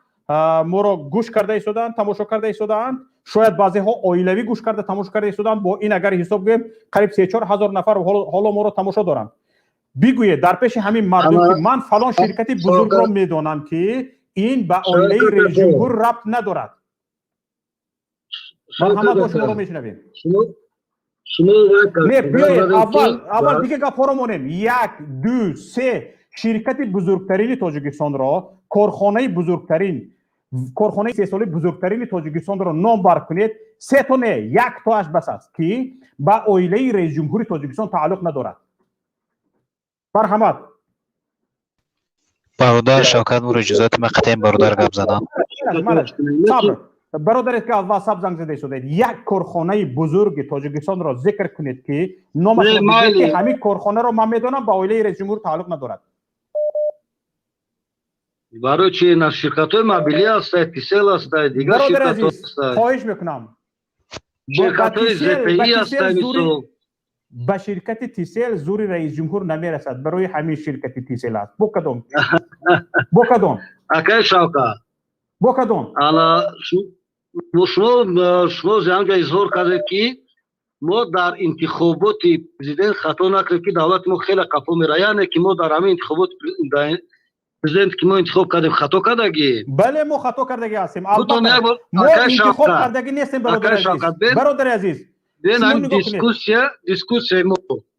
моро гӯш карда истодаанд, тамошо карда истодаанд. Шояд баъзеҳо оилавӣ гӯш карда, тамошо карда истодаанд. Бо ин агар ҳисоб гӯем, қариб 3-4 ҳазор нафар ҳоло моро тамошо доранд. Бигӯед дар пеши ҳамин мардум, ки ман фалон ширкати бузургро медонам, ки ин ба оилаи раисҷумҳур рабт надорад. Марҳамат, бо шуморо мешунавем. Не, биёед, аввал дига гапҳоро монем. Як, ду, се ширкати бузургтарини Тоҷикистонро, корхонаи бузургтарин, корхонаи сесолаи бузургтарини Тоҷикистонро ном бар кунед. Сето не, як тоаш бас аст, ки ба оилаи раисҷумҳури Тоҷикистон тааллуқ надорад. Марҳамат. Бародар Шавкат Мур, иҷозати ман қатъиян бародар гап занам. Сабр, бародаре, ки аз ватсап занг зада истодаед, як корхонаи бузурги Тоҷикистонро зикр кунед, ки номашро, ки ҳамин корхонаро ман медонам, ба оилаи раисҷумҳур тааллуқ надорад. Барои чи? На, ширкатҳои мобилӣ ҳастад, Тисел ҳастад, дигар ширкатҳо ҳастад. Хоҳиш мекунам. Ширкатҳои ЗПИ ҳастад, мисол. Ба ширкати Тисел зури раисҷумҳур намерасад. Барои ҳамин ширкати Тисел аст. Бо кадом, бо кадом? Акай Шавкат. Бо кадом? Ана шумо ҳамҷа изҳор кардед, ки мо дар интихоботи президент хато накардем, ки давлати мо хеле қафо мера, яъне ки мо дар ҳамин интихоботи президент, ки мо интихоб кардем, хато кардагӣ. Бале, мо хато кардагӣ ҳастем, албатта. Мо интихоб кардагӣ нестем, бародари азиз, бародари азиз.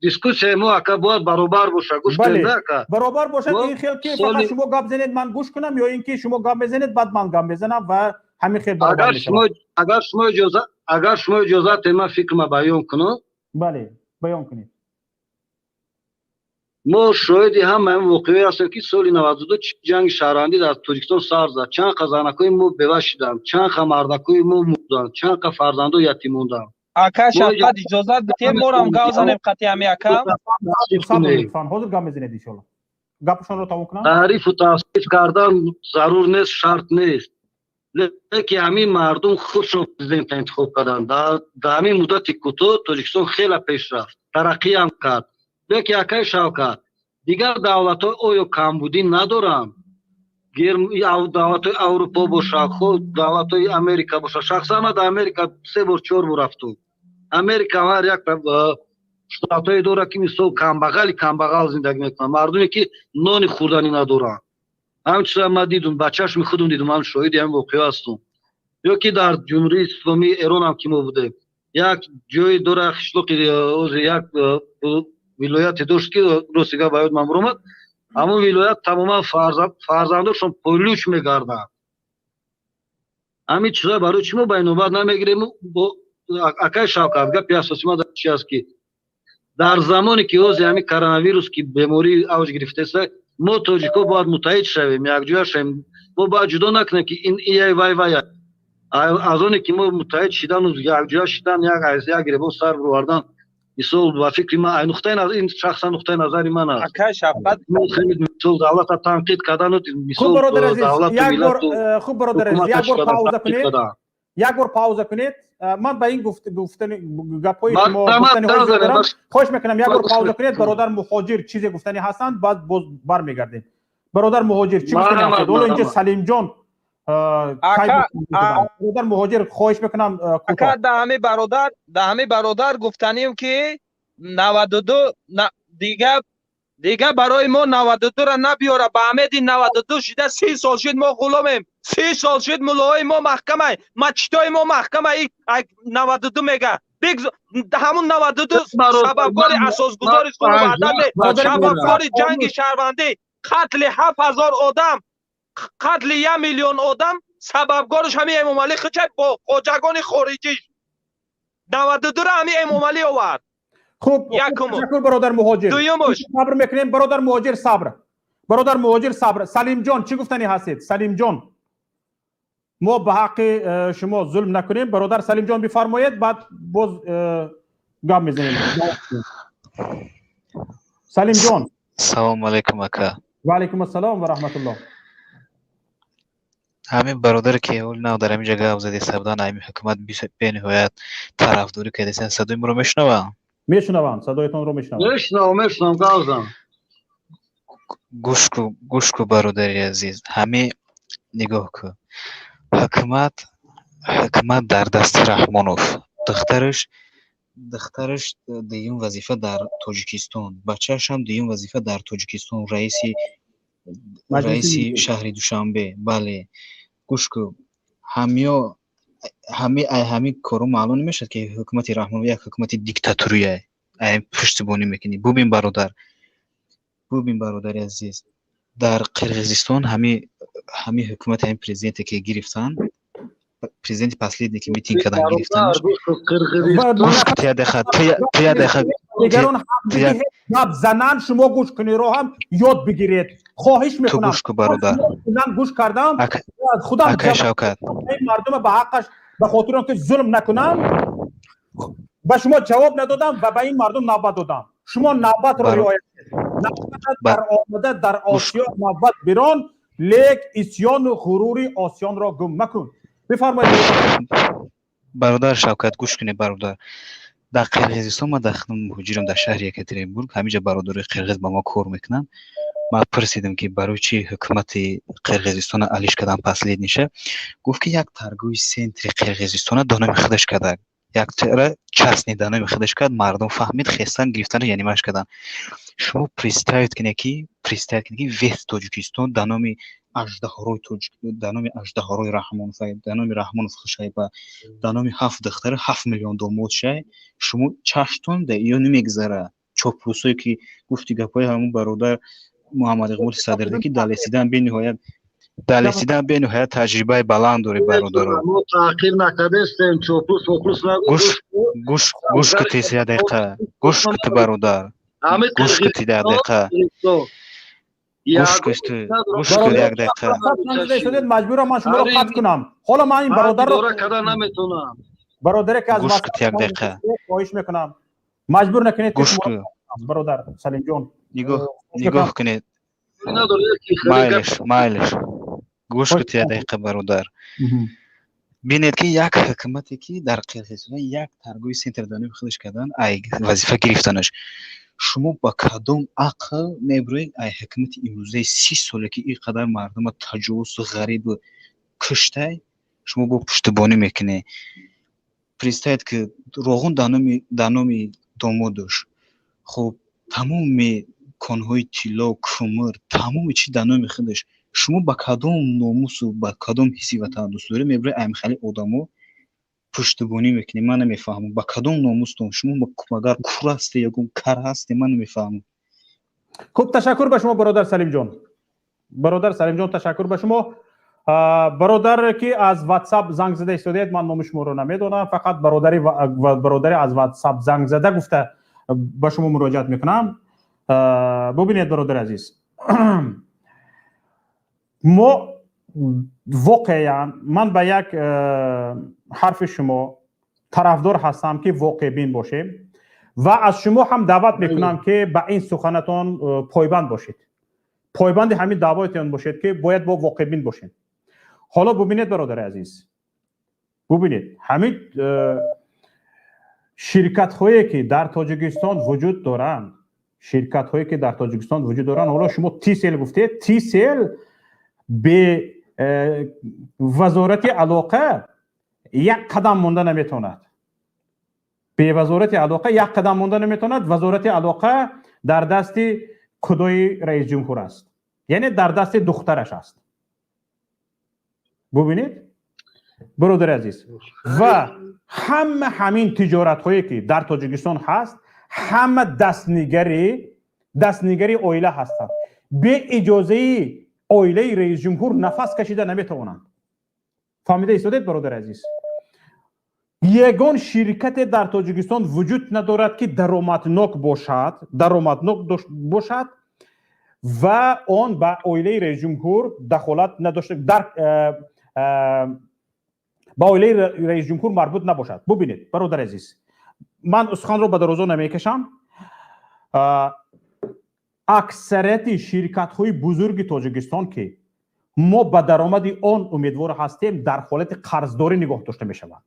Дискуссияи мо, ака, бояд баробар боша. Гӯш кунед, ака. Баробар бошад ин хел, ки фақат шумо гап занед, ман гӯш кунам, ё ин ки шумо гап мезанед, баъд ман гап мезанам ва ҳамин хел баробар мешавад? Агар шумо иҷозат диҳед, ман фикрама баён кунам. Бале, баён кунед. Мо шоҳиди ҳамаи воқеаҳое ҳастем, ки соли 92 ҷанги шаҳрвандӣ дар Тоҷикистон сар зад. Чанд қа занакҳои мо бева шуданд, чанд қа мардакҳои мо мурданд, чанд қа фарзандо ятим монданд. Ака Шавкат, иҷозат бидиҳем, морам гап занем қатъи ҳами ака. Лутфан, ҳозир гап мезанед, иншолло. Гапашонро тамом кунам. Таърифу тавсиф кардан зарур нест, шарт нест, лекин ҳамин мардум худшон президента интихоб карданд. Дар ҳамин муддати кӯтоҳ Тоҷикистон хеле пеш рафт, тараққиам кард. Лекин, акаи Шавкат, дигар давлатҳо оё камбудӣ надоранд? Давлатҳои Аврупо бошад, худ давлатҳои Америка бошад. Шахсан ман дар Америка се бор, чор бор рафтум. Америка ҳар як штатҳое дорад, ки мисол камбағали камбағал зиндагӣ мекунанд, мардуме ки нони хӯрданӣ надоранд. Ҳамин чиза ман дидум, ба чашми худум дидум, ман шоҳиди ҳамин воқеа ҳастум. Ё ки дар Ҷумҳурии Исломии Эронам ки мо будем, як ҷое дора, қишлоқи, як вилояте дошт, ки рости гап ба ёд ман буромад. Ҳамон вилоят тамоман фарзандошон пойлуч мегарданд. Ҳамин чизҳое барои чӣ мо ба инобат намегирем? Акай Шавкат, гапи асоси ман чи аст, ки дар замоне ки ҳозир ҳамин коронавирус, ки беморӣ авҷ гирифтааст, мо тоҷико бояд муттаҳид шавем, якҷоя шавем. Мо бояд ҷудо накунем, ки ин ияй, вай вай. Аз оне ки мо муттаҳид шидану якҷоя шидан, як аз як гиребон сар бировардан, мисол, ба фикри ман, нуқтаи ин шахсан нуқтаи назари ман аст, мисол, давлата танқид кардану мисол давлату хуб, бародар азиз, як бор пауза кунед, як бор пауза кунед. Ман ба ин гуфтани гапҳои шумо гуфтаниҳои дорам. Хоҳиш мекунам, як бор пауза кунед. Бародар Муҳоҷир чизе гуфтанӣ ҳастанд, баъд боз бармегардем. Бародар Муҳоҷир, чӣ гуфтанӣ ҳастед? Ҳоло инҷо Салимҷон. Бародар Муҳоҷир, хоҳиш мекунам. Ака, да ҳами бародар гуфтанем, ки 92 дига барои мо 92-ра набиёра. Ба амеди 92 шида 30 сол шид мо ғуломем, 30 сол шид муллоҳои мо маҳкамай, мачитои мо маҳкамай. 92 мега, ҳамун 92 сабабгори асосгузори сулҳу ваҳдат, сабабгори ҷанги шаҳрвандӣ, қатли 7000 одам, қатли 1 миллион одам, сабабгораш ҳамин Эмомалӣ хичай бо хоҷагони хориҷиш. 92-ра ҳамин Эмомалӣ овард. Хуб, ташаккур, бародар Муҳоҷир. Дуюмуш. Сабр мекунем, бародар Муҳоҷир, сабр, бародар Муҳоҷир, сабр. Салимҷон, чӣ гуфтанӣ ҳастед? Салимҷон, мо ба ҳаққи шумо зулм накунем. Бародар Салимҷон, бифармоед, баъд боз гап мезанем. Салимҷон. Салому алайкум, ака. Ва алайкум ассалом ва раҳматуллоҳ. Ҳамин бародаре ки ҳол нав дар ҳамин ҷо гап задеста будан, ҳамин ҳукумат бениҳоят тарафдорӣ кардастан. Садои моро мешунавам? Мешунавам, садоятонро мешунавам. Мешунавам, мешунавам, гап зан. Гӯш ку, гӯш ку, бародари азиз, ҳамин нигоҳ ку, ҳукумат дар дасти Раҳмонов, духтараш дуюм вазифа дар Тоҷикистон, бачаашам дуюм вазифа дар Тоҷикистон, раиси шаҳри Душанбе. Бале, гӯш ку, ҳамиё ҳами ай ҳамин коро маълум намешавад, ки ҳукумати Раҳмонов як ҳукумати диктатурия, ай пуштибонӣ мекунӣ. Бубин, бародар, бубин, бародари азиз, дар Қирғизистон ҳами ҳукумати, ҳами президенте ки гирифтанд, президенти последний ки митинг кардан, гирифтанаш. Гӯш ку, тия дақиқа, тия дақиқа. Дигарон гап занан, шумо гӯш куниро ҳам ёд бигиред, хоҳиш мекунам. Гӯш ку, бародар. Ман гӯш кардам худам. Акай Шавкат. Мардума ба ҳаққаш, ба хотири он ки зулм накунам, ба шумо ҷавоб надодам ва ба ин мардум навбат додам. Шумо навбатро риоя кунед. Дар омада дар Осиё навбат бирон, лек исьёну ғурури осиёнро гум макун. Бифармоед. Бародар Шавкат, гӯш кунед, бародар. Дар Қирғизистон ман дар муҳоҷирам, дар шаҳри Екатеринбург. Ҳаминҷа бародарои қирғиз ба мо кор мекунанд. Ман пурсидам, ки барои чӣ ҳукумати Қирғизистона алиш кардан последний ша. Гуфт, ки як торговый центр и Қирғизистона до номи худаш карда, яктара частный да номи худаш кард. Мардум фаҳмид, хестан, гирифтан, янимаш кардан. Шумо представить кунед, ки представить кунед, ки весь Тоҷикистон да номи аждаҳорои тоҷик, да номи аждаҳорои Раҳмонов, да номи Раҳмонов хушайба, да номи ҳафт духтари, 7 миллион домод шай. Шумо чаштон да иё намегзара. Чоплусое ки гуфти, гапҳои ҳамун бародар Муҳаммад Иқболи Садриддин, ки далесидан бениҳоят таҷрибаи баланд дорӣ, бародаро. Мо таъқиб накардестем, чоплус воплус. Гӯш, гӯш, гӯш кути, як дақиқа гӯш кути, бародар, гӯш кути, як дақиқа гӯш кути, гӯш кути, як дақиқа. Маҷбурам ман шуморо қатъ кунам. Ҳоло ман ин бародарро карда наметонам. Бародаре ки аз гӯш кути, як дақиқа. Хоҳиш мекунам, маҷбур накунед. Гӯш ку. Бародар Салимҷон. Нигоҳ, нигоҳ кунед. Майлиш, майлиш, гӯш кути, як дақиқа, бародар. Бинед, ки як ҳукумате, ки дар Қирғизистон як торговый центр дар номи худаш кардан, ай вазифа гирифтанаш, шумо ба кадом ақл мебуред, ай ҳукумати имрӯзаи 30 соле, ки ин қадар мардума таҷовузу ғарибу куштай, шумо бо пуштибонӣ мекунед? Представить, ки Роғун дар номи домодуш, хуб, тамоми конҳои тилло, кӯмир, тамоми чи дар номи худаш. Шумо ба кадом номусу ба кадом ҳисси ватандӯстдорӣ мебуред, аймхали одамо пуштибонӣ мекунед? Ман намефаҳмам, ба кадом номустон шумо. Магар кур ҳасте, ягон кар ҳасте? Ман намефаҳмам. Хуб, ташаккур ба шумо, бародар Салимҷон. Бародар Салимҷон, ташаккур ба шумо. Бародар, ки аз WhatsApp занг зада истодаед, ман номи шуморо намедонам, фақат бародари аз WhatsApp занг зада гуфта ба шумо муроҷиат мекунам. Бубинед, бародари азиз, мо воқеан, ман ба як ҳарфи шумо тарафдор ҳастам, ки воқеъбин бошем, ва аз шумо ҳам даъват мекунам, ки ба ин суханатон пойбанд бошед, пойбанди ҳамин даъвоятон бошед, ки бояд бо воқеъбин бошем. Ҳоло бубинед, бародари азиз, бубинед, ҳамин ширкатҳое, ки дар Тоҷикистон вуҷуд доранд, ширкатҳое, ки дар Тоҷикистон вуҷуд доранд, ҳоло шумо Тисел гуфтед, Тисел бе Вазорати алоқа як қадам монда наметавонад. Бе Вазорати алоқа як қадам монда наметавонад. Вазорати алоқа дар дасти худои раисҷумҳур аст, яъне дар дасти духтараш аст. Бубинед, бародари азиз, ва ҳама ҳамин тиҷоратҳое, ки дар Тоҷикистон ҳаст, ҳама дастнигари оила ҳастанд. Бе иҷозаи оилаи раисҷумҳур нафас кашида наметавонанд. Фаҳмида истодед, бародари азиз? Ягон ширкате дар Тоҷикистон вуҷуд надорад, ки даромаднок бошад ва он ба оилаи раисҷумҳур дахолат надошта, дар ба оилаи раисҷумҳур марбут набошад. Бубинед, бародари азиз, ман суханро ба дарозо намекашам. Аксарияти ширкатҳои бузурги Тоҷикистон, ки мо ба даромади он умедвор ҳастем, дар ҳолати қарздорӣ нигоҳ дошта мешаванд.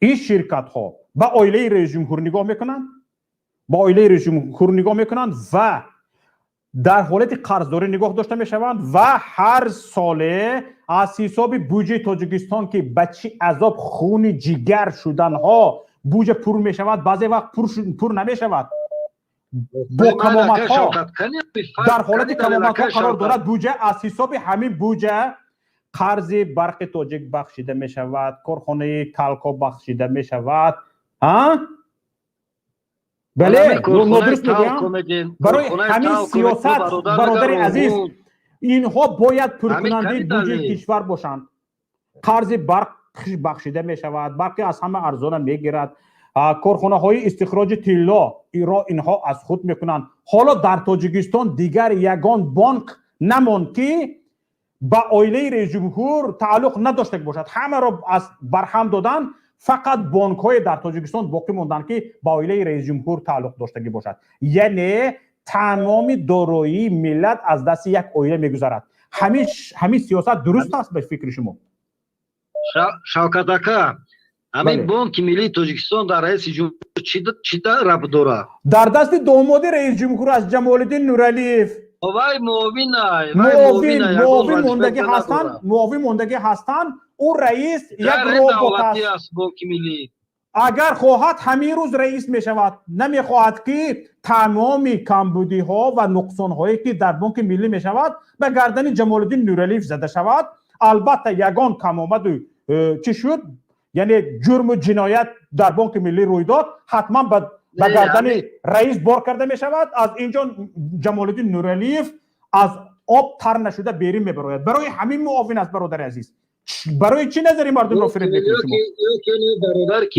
Ин ширкатҳо ба оилаи раисҷумҳур нигоҳ мекунанд, ба оилаи раисҷумҳур нигоҳ мекунанд ва дар ҳолати қарздорӣ нигоҳ дошта мешаванд ва ҳар соле аз ҳисоби буҷаи Тоҷикистон, ки ба чӣ азоб, хуни ҷигар шуданҳо буҷа пур мешавад, баъзе вақт пур намешавад, бо камомадҳо, дар ҳолати камомадҳо қарор дорад буҷа, аз ҳисоби ҳамин буҷа қарзи Барқи Тоҷик бахшида мешавад, корхонаи Талко бахшида мешавад. Бале, нодуруст мегӯям? Барои ҳамин сиёсат, бародари азиз, инҳо бояд пуркунандаи буҷаи кишвар бошанд. Қарзи барқ бахшида мешавад, барқи аз ҳама арзона мегирад, корхонаҳои истихроҷи тилло ро инҳо аз худ мекунанд. Ҳоло дар Тоҷикистон дигар ягон бонк намонд, ки ба оилаи раисҷумҳур тааллуқ надошта бошад. Ҳамаро аз барҳам додан. Фақат бонкҳое дар Тоҷикистон боқӣ монданд, ки ба оилаи раисҷумҳур тааллуқ доштагӣ бошад. Яъне тамоми дороии миллат аз дасти як оила мегузарад. Ҳамин сиёсат дуруст аст ба фикри шумо? Шавкат ака, ҳамин Бонки Миллии Тоҷикистон дар раиси ҷумҳур чӣ рабт дорад? Дар дасти домоди раисҷумҳур аст, Ҷамолиддин Нуралиев. Вай муовин. Муовин мондагӣ ҳастанд, муовин мондагӣ ҳастанд. Ӯ раис як робот аст. Бонки Миллӣ. Агар хоҳад, ҳамин рӯз раис мешавад. Намехоҳад, ки тамоми камбудиҳо ва нуқсонҳое, ки дар Бонки Миллӣ мешавад, ба гардани Ҷамолиддин Нуралиев зада шавад. Албатта, ягон камомаду чӣ шуд, яъне ҷурму ҷиноят дар Бонки Миллӣ рӯй дод, ҳатман ба гардани раис бор карда мешавад. Аз ин ҷо Ҷамолиддин Нуралиев аз об тар нашуда берин мебарояд. Барои ҳамин муовин аст, бародари азиз. Барои чӣ назари мардумро фиреб мекунед шумо?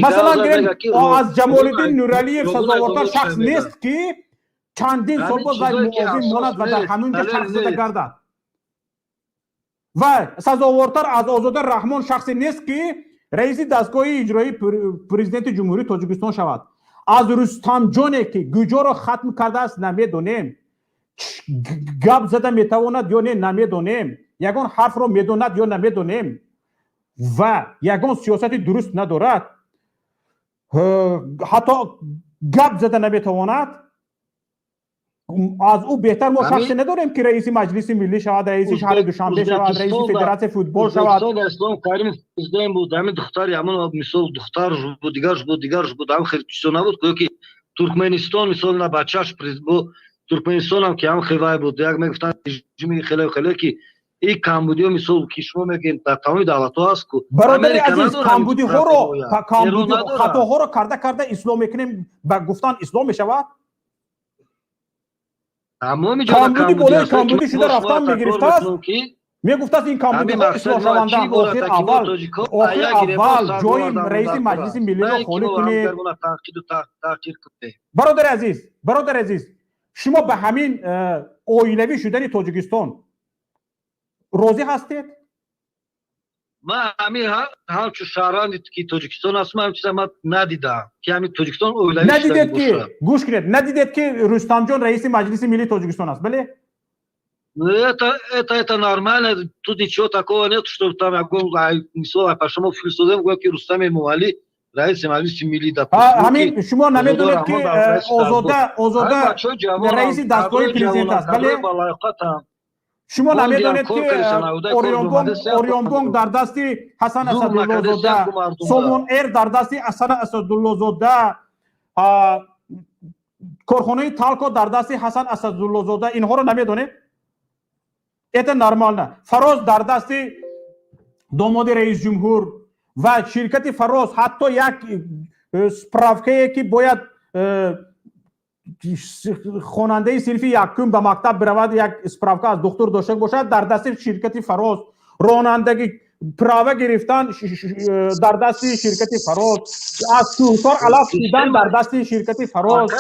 Масалан, гирем, аз Ҷамолиддин Нуралиев сазовортар шахс нест, ки чандин сол боз вай муовин монад ва дар ҳамин ҷо чарх зада гардад, ва сазовортар аз Озода Раҳмон шахсе нест, ки раиси дастгоҳи иҷроии президенти Ҷумҳурии Тоҷикистон шавад. Аз Рустамҷоне, ки куҷоро хатм кардааст, намедонем, гап зада метавонад ё не, намедонем, ягон ҳарфро медонад ё намедонем, ва ягон сиёсати дуруст надорад, ҳатто гап зада наметавонад. Аз ӯ беҳтар мо шахсе надорем, ки раиси Маҷлиси Миллӣ шавад, раиси шаҳри Душанбе шавад, раиси Федератсияи футбол шавад. Ислом Каримов президент буд, ҳамин духтари ҳамон, мисол, духтарш буд, дигарш буд, дигарш буд, ҳам хел чизо набуд. Ки Туркменистон, мисол, на бачаш, Туркменистонам ки ҳам хевай буд, як мегуфтанд, режими хеле хеле, ки ин камбудиҳо, мисол, ки шумо мегӯед, дар тамоми давлатҳо ҳаст ку. Бародари азиз, камбудиҳоро, хатоҳоро карда карда ислоҳ мекунем. Ба гуфтан ислоҳ мешавад. Тамоми камбудӣ болои камбудӣ шуда рафтан мегирифтааст. Мегуфтааст, ин камбудиҳо ислоҳшавандаанд. Охир аввал ҷои раиси Маҷлиси Миллиро холӣ кунед. Бародари азиз, бародари азиз, шумо ба ҳамин оилавӣ шудани Тоҷикистон розӣ ҳастед? Ман ҳамин ҳамчун шаҳрванде ки Тоҷикистон аст, ман ҳамин чиза ман надидам, ки ҳамин Тоҷикистон оилавӣ. Надидед ки, гӯш кунед, надидед ки Рустамҷон раиси Маҷлиси Миллии Тоҷикистон аст, бале? Это нормально, тут ничего такого нет, что там мисол шумо фиристодем, гӯяд ки Рустам Эмомалӣ раиси Маҷлиси Миллӣ. Ҳамин шумо намедонед ки Озода раиси дастгоҳи президент аст, бале? Шумо намедонед ки Ориёнбонк дар дасти Ҳасан Асадуллозода, Сомон Эр дар дасти Ҳасан Асадуллозода, корхонаи Талко дар дасти Ҳасан Асадуллозода, инҳоро намедонед? Это нормально. Фароз дар дасти домоди раисҷумҳур ва ширкати Фароз, ҳатто як справкае ки бояд хонандаи синфи якум ба мактаб биравад, як справка аз духтур дошта бошад, дар дасти ширкати Фароз, ронандагӣ права гирифтан дар дасти ширкати Фароз, аз кӯҳсор алаф шидан дар дасти ширкати Фароз.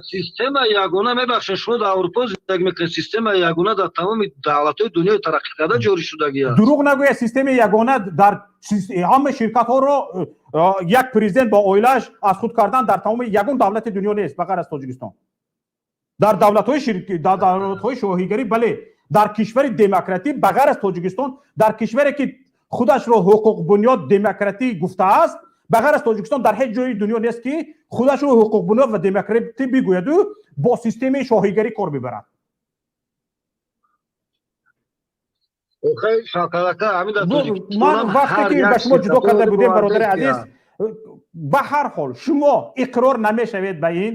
Система ягона, мебахшед, шумо дар Аврупо зиндагӣ мекунед, система ягона дар тамоми давлатҳои дунёи тараққӣ карда ҷорӣ шудагӣ аст. Дурӯғ нагӯяд, системаи ягона дар ҳама ширкатҳоро як президент бо оилааш аз худ кардан дар тамоми ягон давлати дунё нест, ба ғайр аз Тоҷикистон. Дар давлатҳои шоҳигарӣ, бале, дар кишвари демократӣ ба ғайр аз Тоҷикистон, дар кишваре ки худашро ҳуқуқбунёд демократӣ гуфтааст, ба ғайр аз Тоҷикистон дар ҳеҷ ҷои дунё нест ки худашро ҳуқуқбунёд ва демократӣ бигӯяду бо системаи шоҳигарӣ кор бибарад. Ман вақте ки ба шумо ҷудо карда будем, бародари азиз, ба ҳар ҳол шумо иқрор намешавед ба ин,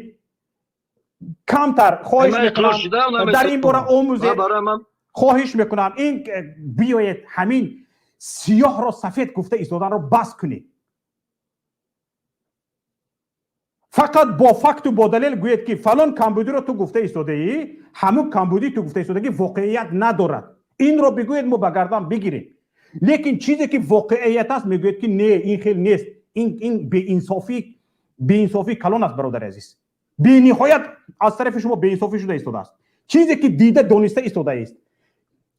камтар хоҳиш мекунам дар ин бора омӯзед, хоҳиш мекунам ин биёед ҳамин сиёҳро сафед гуфта истоданро бас кунед. Фақат бо факту бо далел гӯед ки фалон камбудиро ту гуфта истодаӣ, ҳамун камбудӣ ту гуфта истодагӣ воқеият надорад, инро бигӯед, мо ба гардан бигирем. Лекин чизе ки воқеият аст, мегӯед ки не, ин хел нест. Ин беинсофӣ калон аст, бародари азиз, бениҳоят аз тарафи шумо беинсофӣ шуда истодааст. Чизе ки дида дониста истодааст,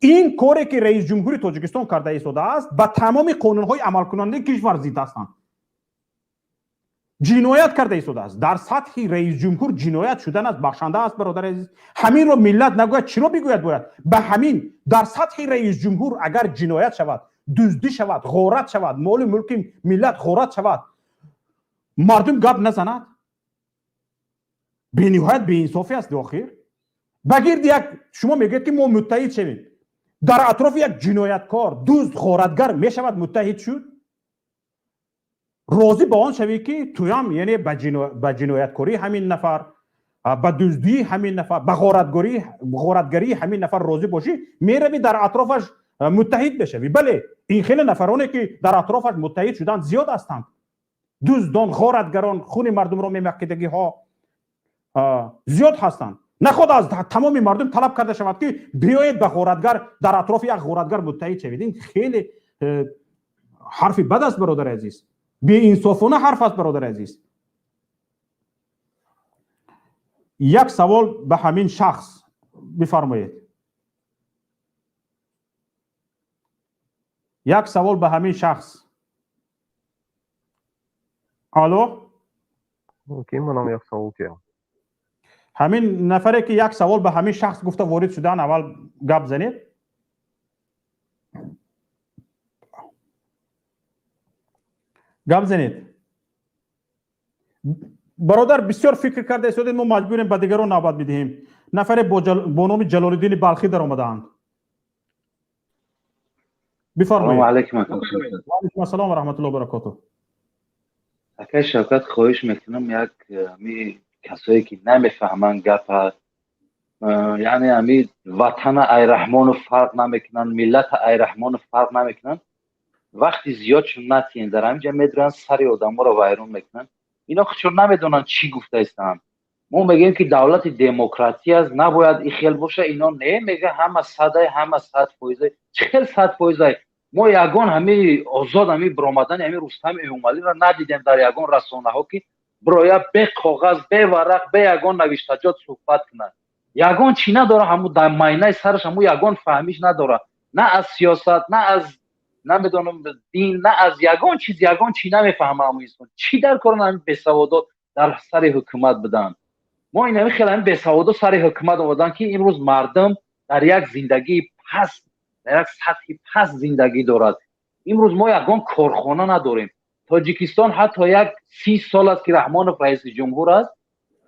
ин коре ки раисҷумҳури Тоҷикистон карда истодааст, ба тамоми қонунҳои амалкунандаи кишвар зид ҳастанд. Ҷиноят карда истодааст. Дар сатҳи раисҷумҳур ҷиноят шудан аст, бахшанда аст, бародари азиз. Ҳаминро миллат нагӯяд, чиро бигӯяд бояд? Ба ҳамин дар сатҳи раисҷумҳур агар ҷиноят шавад, дуздӣ шавад, ғорат шавад, моли мулки миллат ғорат шавад, мардум гап назанад, бениҳоят беинсофӣ аст. Охир ба гирди як шумо мегӯед ки мо муттаҳид шавем, дар атрофи як ҷинояткор, дузд, ғоратгар мешавад муттаҳид шуд? Розӣ ба он шавӣ ки туям, яъне ба ҷинояткории ҳамин нафар, ба дуздии ҳамин нафар, ба ғоратгарии ҳамин нафар розӣ бошӣ, меравӣ дар атрофаш муттаҳид мешавӣ. Бале, ин хеле нафароне ки дар атрофаш муттаҳид шуданд зиёд ҳастанд. Дуздон, ғоратгарон, хуни мардумро мемакидагиҳо зиёд ҳастанд. Наход аз тамоми мардум талаб карда шавад ки биёед ба ғоратгар, дар атрофи як ғоратгар муттаҳид шавед. Ин хеле ҳарфи бад аст, бародари азиз, беинсофона ҳарф аст, бародари азиз. Як савол ба ҳамин шахс бифармоед, як савол ба ҳамин шахс. Алло, манам як савол киям. Ҳамин нафаре ки як савол ба ҳамин шахс гуфта ворид шудан, аввал гап занед. Гап занед, бародар. Бисёр фикр карда истодед, мо маҷбурем ба дигарон навбат бидиҳем. Нафаре бо номи Ҷалолиддини Балхӣ даромадаанд. Бифармоед. Алайкум ассалом ва раҳматуллоҳи ва баракотуҳ. Акай Шавкат, хоҳиш мекунам, як ами касое ки намефаҳманд гапа, яъне ами ватана Айраҳмонов фарқ намекунанд, миллата Айраҳмонов фарқ намекунанд, вақти зиёдшон натиҳен, дар ҳамин ҷа медуранд, сари одамҳоро вайрон мекунанд. Ино худшон намедонанд чӣ гуфта истанд. Мо мегӯем, ки давлати демократӣ аст, набояд и хел боша. Ино не мега, ҳама садай, ҳама 100%. Чӣ хел 100%? Мо ягон ҳами озод ҳами биромадани ҳами Рустам Эмомалиро надидем дар ягон расонаҳо, ки бироя, бе коғаз, бе варақ, бе ягон навиштаҷот суҳбат кунад. Ягон чӣ надора, ҳаму дар майнаи сараш ҳаму ягон фаҳмиш надора, на аз сиёсат, на аз намедонам дин, на аз ягон чиз, ягон чӣ намефаҳма ҳаму инсон. Чӣ дар кор ҳами бесаводо дар сари ҳукумат буданд? Мо инами хел ҳами бесаводо сари ҳукумат омаданд, ки имрӯз мардум дар як зиндагии паст, дар як сатҳи паст зиндагӣ дорад. Имрӯз мо ягон корхона надорем. Тоҷикистон ҳатто як 30 сол аст, ки Раҳмонов раиси ҷумҳур аст,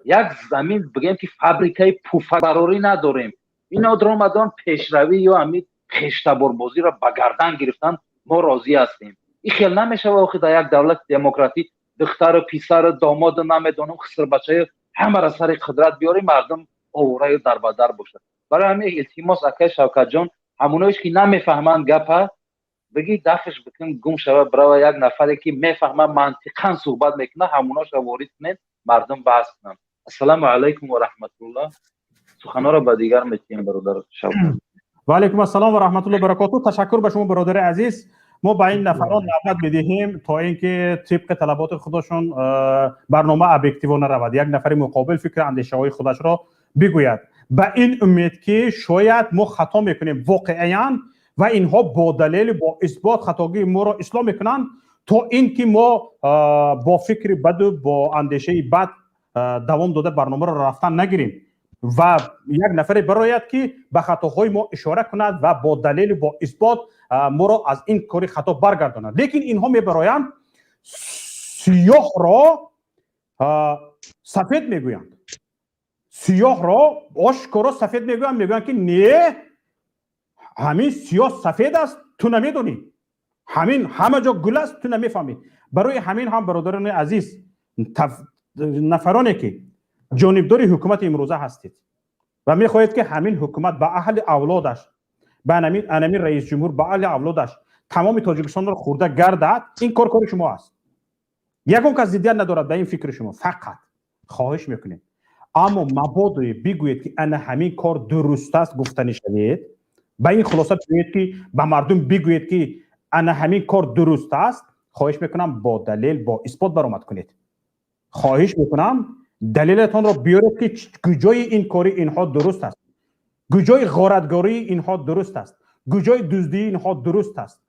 як замин бигем, ки фабрикаи пуфакбарорӣ надорем. Ино омадан пешравӣ ё ҳами хештаборбозиро ба гардан гирифтан, мо розӣ ҳастем. Ин хел намешава охи. Дар як давлати демократӣ духтару писару домоду намедонам хисрбачаю ҳамаро сари қудрат биёри, мардум овораю дарбадар бошад. Барои ҳамин илтимос, акай Шавкатҷон, ҳамоноиш ки намефаҳманд гапа, бигӣ дафш бикун, гум шава, бирава. Як нафаре ки мефаҳма, мантиқан суҳбат мекунад, ҳамоноша ворид кунед, мардум баҳс кунанд. Ассалому алайкум ва раҳматуллоҳ. Суханҳоро ба дигар метиҳем, бародар Шавкат. Ва алайкум ассалом ва раҳматуллоҳ баракоту. Ташаккур ба шумо, бародари азиз. Мо ба ин нафарон навбат медиҳем, то ин ки тибқи талаботи худашон барнома объективона равад, як нафари муқобил фикри андешаҳои худашро бигӯяд, ба ин умед ки шояд мо хато мекунем воқеан ва инҳо бо далелу бо исбот хатогии моро ислоҳ мекунанд, то ин ки мо бо фикри баду бо андешаи бад давом дода барномаро рафтан нагирем ва як нафаре барояд, ки ба хатоҳои мо ишора кунад ва бо далелу бо исбот моро аз ин кори хато баргардонад. Лекин инҳо мебароянд, сиёҳро сафед мегӯянд, сиёҳро ошкоро сафед мегӯянд. Мегӯянд, ки не, ҳамин сиёҳ сафед аст, ту намедонӣ, ҳамин ҳама ҷо гул аст, ту намефаҳмӣ. Барои ҳамин ҳам, бародарони азиз, нафароне ки ҷонибдори ҳукумати имрӯза ҳастед ва мехоҳед, ки ҳамин ҳукумат ба аҳли авлодаш, ба анамин раисҷумҳур, ба аҳли авлодаш тамоми Тоҷикистонро хӯрда гардад, ин кор кори шумо аст, ягон кас зиддият надорад ба ин фикри шумо. Фақат хоҳиш мекунем, аммо мабодо бигӯед, ки ана ҳамин кор дуруст аст, гуфтанӣ шавед, ба ин хулоса бигӯед, ки ба мардум бигӯед, ки ана ҳамин кор дуруст аст, хоҳиш мекунам, бо далел, бо исбот баромад кунед. Хоҳиш мекунам, далелатонро биёред, ки куҷои ин кори инҳо дуруст аст, куҷои ғоратгории инҳо дуруст аст, куҷои дуздии инҳо дуруст аст.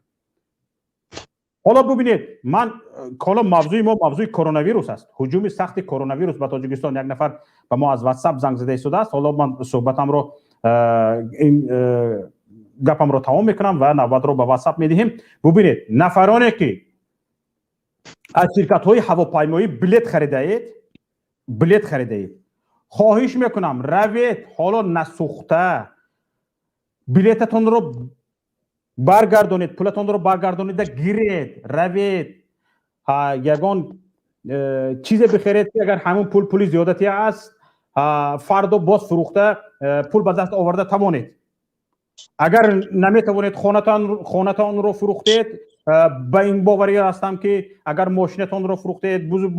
Ҳоло бубинед, ман ҳоло мавзӯи мо мавзӯи коронавирус аст, ҳуҷуми сахти коронавирус ба Тоҷикистон. Як нафар ба мо аз Ватсап занг зада истодааст. Ҳоло ман суҳбатамро, ин гапамро тамом мекунам ва навбатро ба Ватсап медиҳем. Бубинед, нафароне ки аз ширкатҳои ҳавопаймоӣ билет харидаед, билет харидаед, хоҳиш мекунам, равед, ҳоло насӯхта билетатонро баргардонед, пулатонро баргардонида гиред, равед, ягон чизе бихеред, ки агар ҳамон пул пули зиёдатӣ аст, фардо боз фурӯхта пул ба даст оварда тавонед. Агар наметавонед, хонатонро фурӯхтед, ба ин боварӣ ҳастам, ки агар мошинатонро фурӯхтед, бузу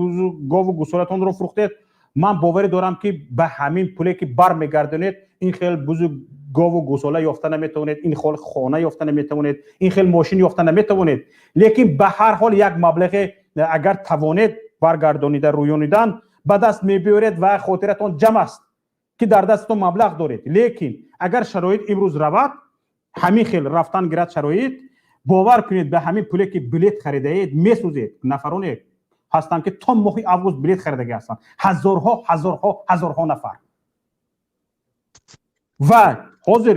гову гусолатонро фурӯхтед, ман боварӣ дорам, ки ба ҳамин пуле ки бармегардонед, ин хел бузу гову гусола ёфта наметавонед, ин хел хона ёфта наметавонед, ин хел мошин ёфта наметавонед. Лекин ба ҳар ҳол як маблағе, агар тавонед баргардонида рӯёнидан, ба даст мебиёред ва хотиратон ҷамъ аст, ки дар дастатон маблағ доред. Лекин агар шароит имрӯз равад, ҳамин хел рафтан гирад шароит, бовар кунед, ба ҳамин пуле ки билет харидаед, месӯзед. Нафароне ҳастанд, ки то моҳи август билет харидагӣ ҳастанд, ҳазорҳо, ҳазорҳо, ҳазорҳо нафар. Ва ҳозир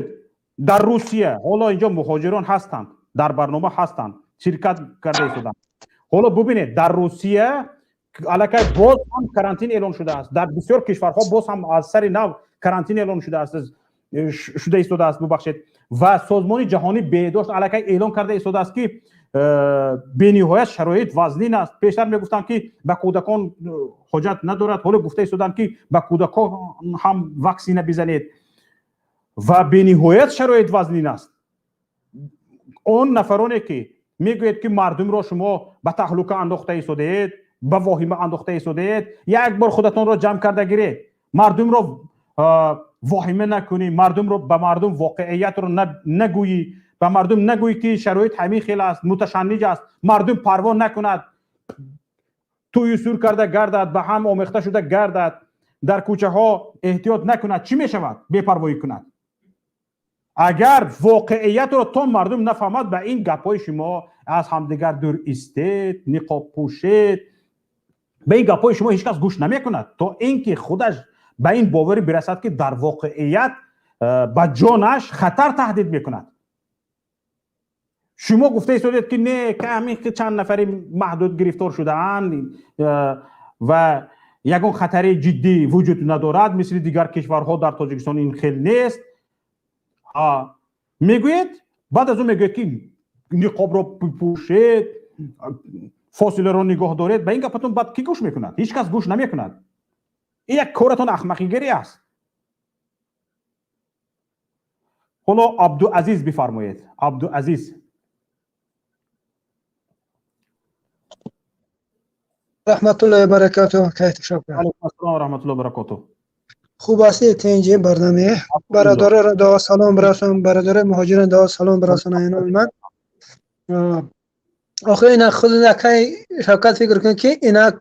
дар Русия, ҳоло инҷо муҳоҷирон ҳастанд, дар барнома ҳастанд, ширкат карда истоданд. Ҳоло бубинед, дар Русия аллакай боз ҳам карантин эълон шудааст, дар бисёр кишварҳо боз ҳам аз сари нав карантин эълон шудааст, шуда истодааст, бубахшед. Ва Созмони ҷаҳонии беҳдошт аллакай эълон карда истодааст, ки бениҳоят шароит вазнин аст. Пештар мегуфтам, ки ба кӯдакон ҳоҷат надорад, ҳоло гуфта истодам, ки ба кӯдакон ҳам ваксина бизанед ва бениҳоят шароит вазнин аст. Он нафароне ки мегӯед, ки мардумро шумо ба таҳлука андохта истодаед, ба воҳима андохта истодаед, як бор худатонро ҷамъ карда гиред. Мардумро воҳима накунӣ, мардумро, ба мардум воқеиятро нагӯӣ, ба мардум нагӯӣ, ки шароит ҳамин хел аст, муташанниҷ аст, мардум парво накунад, тӯю сур карда гардад, ба ҳам омехта шуда гардад, дар кӯчаҳо эҳтиёт накунад, чӣ мешавад? Бепарвоӣ кунад. Агар воқеиятро то мардум нафаҳмад, ба ин гапҳои шумо, аз ҳамдигар дур истед, ниқоб пӯшед, ба ин гапҳои шумо ҳеҷ кас гӯш намекунад, то ин ки худаш ба ин боварӣ бирасад, ки дар воқеият ба ҷонаш хатар таҳдид мекунад. Шумо гуфта истодед, ки не, ҳамин чанд нафари маҳдуд гирифтор шудаанд ва ягон хатари ҷиддӣ вуҷуд надорад, мисли дигар кишварҳо дар Тоҷикистон ин хел нест мегӯед. Баъд аз он мегӯед, ки ниқобро пӯшед, фосиларо нигоҳ доред. Ба ин гапатон баъд кӣ гӯш мекунад? Ҳеҷ кас гӯш намекунад. Ин як коратон ахмақигарӣ аст. Ҳоло Абдуазиз бифармоед. Абдуазиз. Раҳматуллоҳи баракатуҳ. Кайф шавкат? Алайкум ассалом ва раҳматуллоҳи баракатуҳ. Хуб ҳастед? Тинҷи барнома бародарро дуо салом бирасон, бародари муҳоҷирон дуо салом бирасон. Иноми ман охир ина худ акай Шавкат, фикр кун, ки ина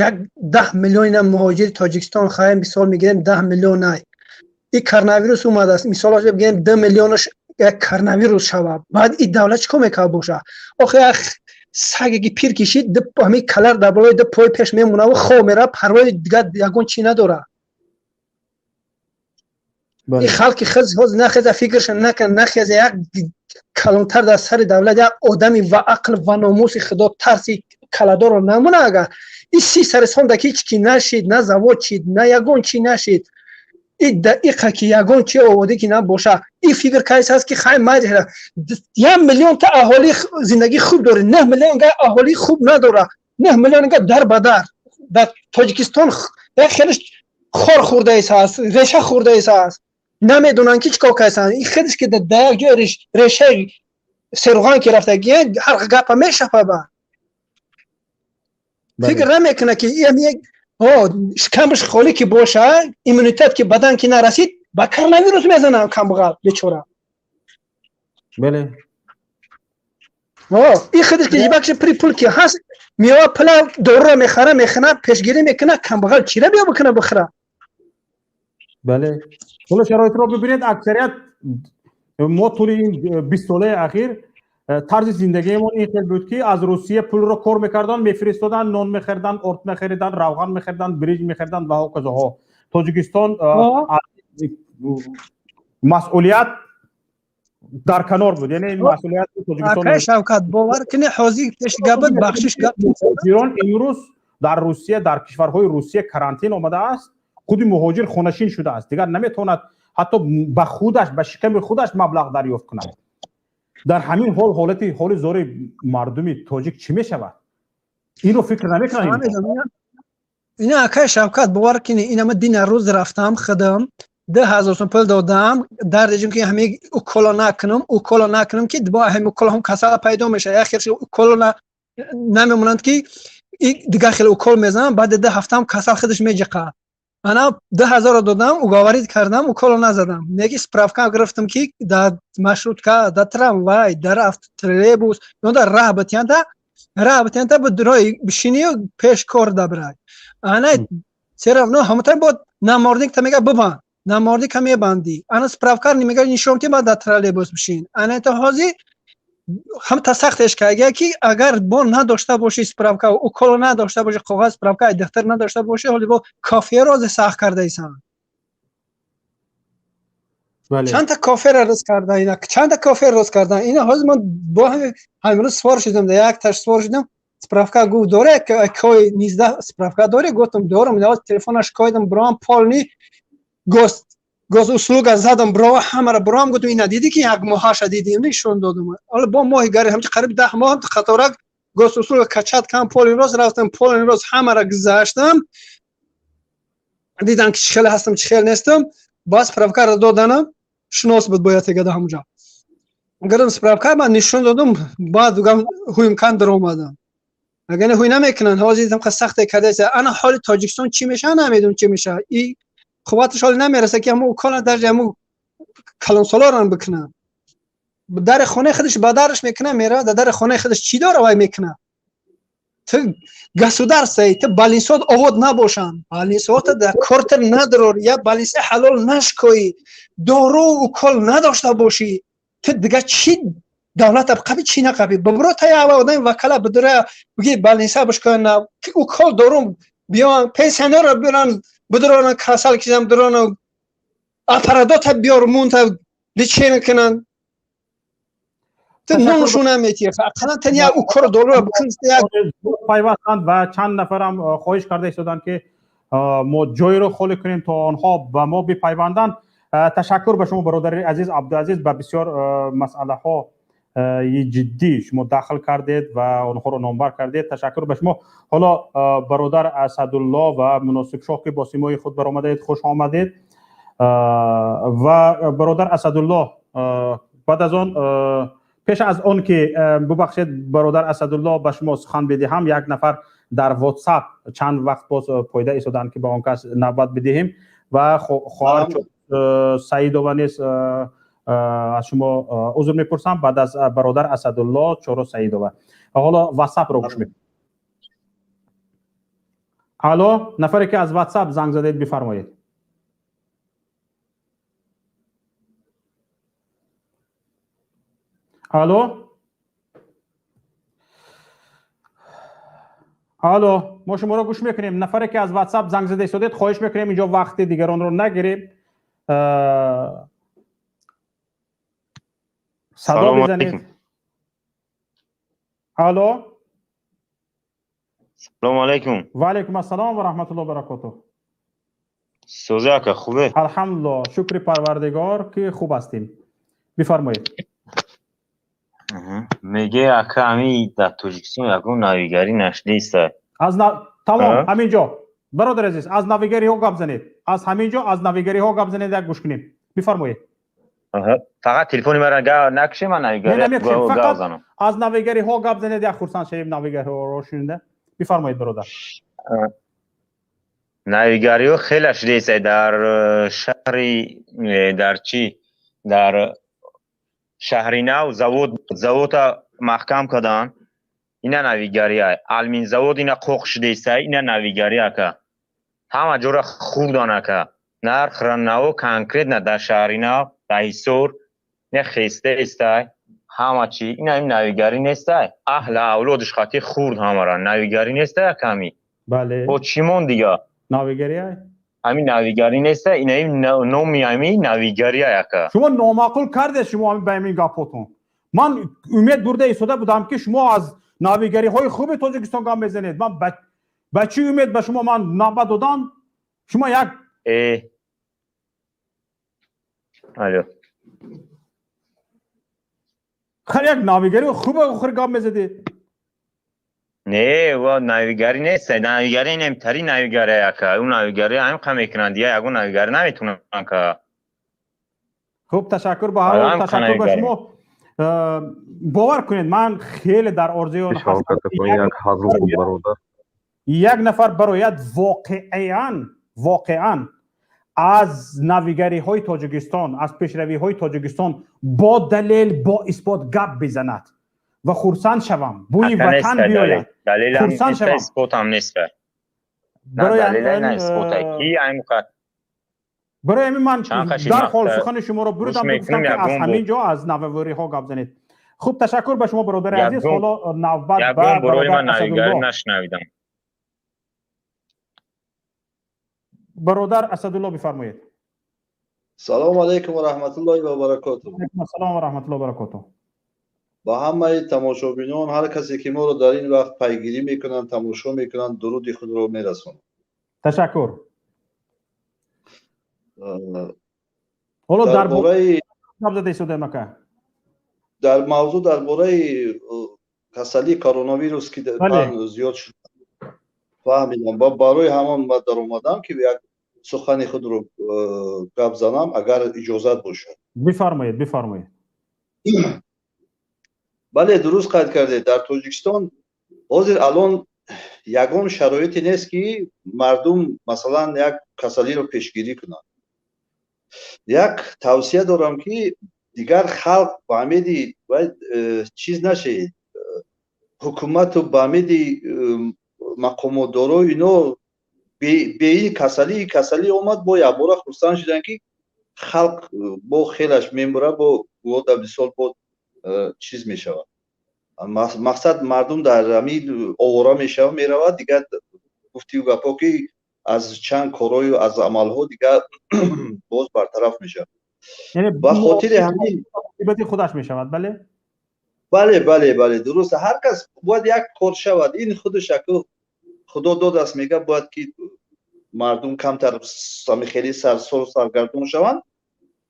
як 10 миллион ина муҳоҷири Тоҷикистон хаем, мисол мегирем, 10 миллион ай и коронавирус омадааст, мисол бигирем, 2 миллионаш як коронавирус шавад, баъд и давлат чӣ кор мекард боша? Охир як саге ки пир кишид, ҳамин калар дар болои ду пои пеш мемонаву хоб меравад, парвои дигар ягон чӣ надорад. И халқи хез ҳозир нахеза, фикраша накан, нахеза, як калонтар дар сари давлат, як одами ва ақл ва номуси худо тарси каладорро намона. Агар и 30 сари сонда ки ҳеч ки нашид, на завод чид, на ягон чӣ нашид, и дақиқа ки ягон чи оводе ки набоша, и фикр кайс аст, ки хай май як миллион та аҳолӣ зиндагӣ хуб дорад, 9 миллион га аҳолӣ хуб надорад, 9 миллион га дар ба дар дар Тоҷикистон як хелеш хор хӯрдаис аст, реша хӯрдаис аст, намедонанд ки чӣ кор карданд. И хелеш ки дар як ҷой решаи серуған ки рафтагӣ, ҳар гапа мешапаба, фикр намекунад, ки шикамаш холӣ ки боша, иммунитет ки бадан ки нарасид, ба коронавирус мезанад камбағал бечора. Бале. И худаш ки ҷибакши при пул ки ҳаст, мева пула доруро мехара, механа, пешгирӣ мекунад, камбағал чира биё бикуна бихӯра? Бале, ҳоло шароитро бибинед. Аксарият мо тӯли ин 20 солаи ахир тарзи зиндагиамон ин хел буд, ки аз Русия пулро кор мекарданд, мефиристоданд, нон мехариданд, орд мехариданд, равған мехариданд, биринҷ мехариданд ва ҳоказоҳо. Тоҷикистон масъулият дар канор буд, яъне масъулият Тоҷикистон. Шавкат, бовар кунӣ, ҳозир пеш гапат, бахшиш, гап. Муҳоҷирон имрӯз дар Русия, дар кишварҳои Русия карантин омадааст. Худи муҳоҷир хонашин шудааст, дигар наметавонад ҳатто ба худаш, ба шиками худаш маблағ дарёфт кунад. Дар ҳамин ҳол ҳолати ҳоли зори мардуми тоҷик чӣ мешавад? Инро фикр намекунанд. Ина, акай Шавкат, бовар кунӣ, ина ма дина рӯз рафтам, худам 2000 сом пул додам, дардежим ки ҳами укола накунам, укола накунам, ки бо ҳами укола ҳам касал пайдо мешавад. Як хел укола намемонанд, ки дигар хел укол мезанам, баъди 2 ҳафтаам касал худаш меҷиқад. Ана 2000-ро додам, уговорить кардам, уколо назадам. Неки справка гирифтам, ки дар маршрутка, дар трамвай, дар троллейбус ё дар раҳ битянта, раҳ битянта, рои бишинию пеш кор дабирай. Ана всё равно ҳаматар бо намордник та мега бибанд, намордника мебандӣ. Ана справка мега нишон ки баъд дар троллейбус бишин. Ана то ҳозир ҳам та сахтеш карда, ки агар бо надошта бошӣ справка, уколо надошта бошӣ, коғаз справка духтар надошта бошӣ, ҳоли бо коферо сахт кардаисан. Чандта коферо рӯз карда ина, чандта коферо рӯз карда ина. Ҳозир ман бо ҳамин рӯз свор шудам, да якташ свор шудам, справка гуфт доре, кой низда справка доре, гуфтам дорам. Телефонаш койдам, биром полный госуслуга задам, бро ҳамара биром, гуфтам ина дидӣ, ки як моҳаша дидим, нишон додам. Ҳоло бо моҳи гари ҳамчи қариб 10 моҳ қаторак госуслуга качать кам, полный роз рафтам, полный роз ҳамара гузаштам, дидам ки чӣ хеле ҳастам, чӣ хел нестам. Баъд справкаро доданам, шинос буд бояд гада ҳамуҷа гирам, справка ман нишон додам, баъд гам ҳуймкан даромадам. Агар ҳуй намекунанд, ҳозир дидам сахте кардааст. Ана ҳоли Тоҷикистон чӣ мешавад, намедонам чӣ мешавад. И Қувваташ ҳоли намераса ки ҳамун укола даже ҳамун калонсолорам бикунад. Дар хонаи худаш ба дараш мекунад, меравад дар дари хонаи худаш чӣ дора вай мекунад? Ту государствои, ту балинсот овод набошанд, балинсота дар кортер надорор, я балинса ҳалол нашкоӣ, дору укол надошта бошӣ, ту дига чӣ давлата қаби чӣ нақаби? Бибро та ява одами вакала бидура биги балинса бишкояна, укол дорум биён, пенсионерро биёран, бидуронан, касал кишам бидуронан, аппаратота биёр мунта лечение кунанд. Ту ноншон наметиҳ, ақаллан тан як укол дору бикун. Пайвастанд ва чанд нафарам хоҳиш карда истоданд, ки мо ҷойро холӣ кунем, то онҳо ба мо бипайванданд. Ташаккур ба шумо, бародари азиз Абдуазиз, ба бисёр масъалаҳо ҷиддӣ шумо дахл кардед ва онҳоро номбар кардед. Ташаккур ба шумо. Ҳоло бародар Асадулло ва Муносибшоҳ, ки бо симои худ баромадаед, хуш омадед. Ва бародар Асадулло, баъд аз он, пеш аз он ки, бубахшед, бародар Асадулло, ба шумо сухан бидиҳам, як нафар дар WhatsApp чанд вақт боз пойда истоданд, ки ба он кас навбат бидиҳем. Ва хоҳар Саидова низ, аз шумо узр мепурсам, баъд аз бародар Асадулло Чоро Саидова. Ҳоло WhatsApp-ро гӯш мекунем. Алло, нафаре ки аз WhatsApp занг задед, бифармоед. Алло, алло, мо шуморо гӯш мекунем. Нафаре ки аз WhatsApp занг зада истодед, хоҳиш мекунем, инҷо вақти дигаронро нагирем, садо бизанед. Алло. Салому алайкум. Ва алайкум ассалом ва раҳматуллоҳи баракотуҳ. Сӯзи ака, хубе? Алҳамдулиллоҳ, шукри Парвардигор, ки хуб ҳастем. Бифармоед. Меге ака, ами дар Тоҷикистон ягон навигарӣ нашудааст. Аз тамом, ҳамин ҷо, бародар азиз, аз навигариҳо гап занед. Аз ҳамин ҷо аз навигариҳо гап занед, як гӯш кунем. Бифармоед. Фақат телефони маро накушед, ман навигарӣ гап занам. Аз навигариҳо гап занед, як хурсанд шавем навигариҳоро шунида. Бифармоед, бародар. Навигариҳо хеле шудааст дар шаҳри, дар чӣ, дар шаҳри нав завода маҳкам карданд. Ина навигария. Алмин завод ина қоқ шудааст, ина навигария ака. Ҳама ҷора хурдан ака. Нархра наво конкретно дар шаҳри нав, дар Ҳисор не хеста истай. Ҳама чӣ ина ин навигарӣ нестай. Аҳла авлодиш хати хурд ҳамара. Навигарӣ нестай аками. Бале. Бо чӣ мон дига? Навигария? Ҳамин навигарӣ неста, ина ин номи ҳамин навигария ака. Шумо номаъқул кардед, шумо ҳамин ба ҳамин гапотон. Ман умед бурда истода будам, ки шумо аз навигариҳои хуби Тоҷикистон гап мезанед. Ман ба чӣ умед ба шумо ман навбат додам? Шумо як Алло. Хар як навигари хуб охир гап мезадед. Не, ва навигарӣ нест. Навигарӣ инамтари навигарӣ ака. Ӯ навигарӣ ҳам қа мекунанд, дигар ягон навигарӣ наметунанд ка. Хуб, ташаккур ба ҳар ҳол, ташаккур ба шумо. Бовар кунед, ман хеле дар орзуи он ҳастам. Як нафар барояд воқеан аз навигариҳои Тоҷикистон, аз пешравиҳои Тоҷикистон бо далел, бо исбот гап бизанад ва хурсанд шавам, бӯи ватан биёяд, хурсанд шавам. Исботам нест. Барои ҳамин ман дарҳол сухани шуморо буридам, гуфтам, ки аз ҳамин ҷо аз нававориҳо гап занед. Хуб, ташаккур ба шумо, бародари азиз. Ҳоло навбат ба бародар Асадулло. Бародар Асадулло, бифармоед. Салому алайкум ва раҳматуллоҳи ва баракотуҳ. Алайкум ассалом ва раҳматуллоҳи ва баракотуҳ. Ба ҳамаи тамошобинон, ҳар касе ки моро дар ин вақт пайгирӣ мекунанд, тамошо мекунанд, дуруди худро мерасонам. Ташаккур. Ҳоло дар бораи гап зада истодаем, ака. Дар мавзӯъ дар бораи касалии коронавирус, ки зиёд шуд, фаҳмидам ва барои ҳамон ман даромадам, ки як сухани худро гап занам, агар иҷозат бошад. Бифармоед, бифармоед. Бале, дуруст қайд кардед. Дар Тоҷикистон ҳозир алон Ягон шароите нест, ки мардум, масалан, як касалиро пешгирӣ кунанд. Як тавсия дорам, ки дигар халқ ба умеди чиз нашед, ҳукумату ба умеди мақомотдоро. Ино беин касалӣ омад, бо якбора хурсанд шуданд, ки халқ бо хелаш мемура, бо года мисол бо чиз мешавад. Мақсад, мардум дар ҳамин овора мешавад, меравад. Дигар гуфтию гапҳо, ки аз чанд корҳою аз амалҳо дигар боз бартараф мешавад. Ба хотири ҳамин худаш мешавад, бале. Бале, дуруст. Ҳар кас бояд як кор шавад. Ин худаш аку худо додааст, мега, бояд ки мардум камтар ами хеле сарсор саргардон шаванд.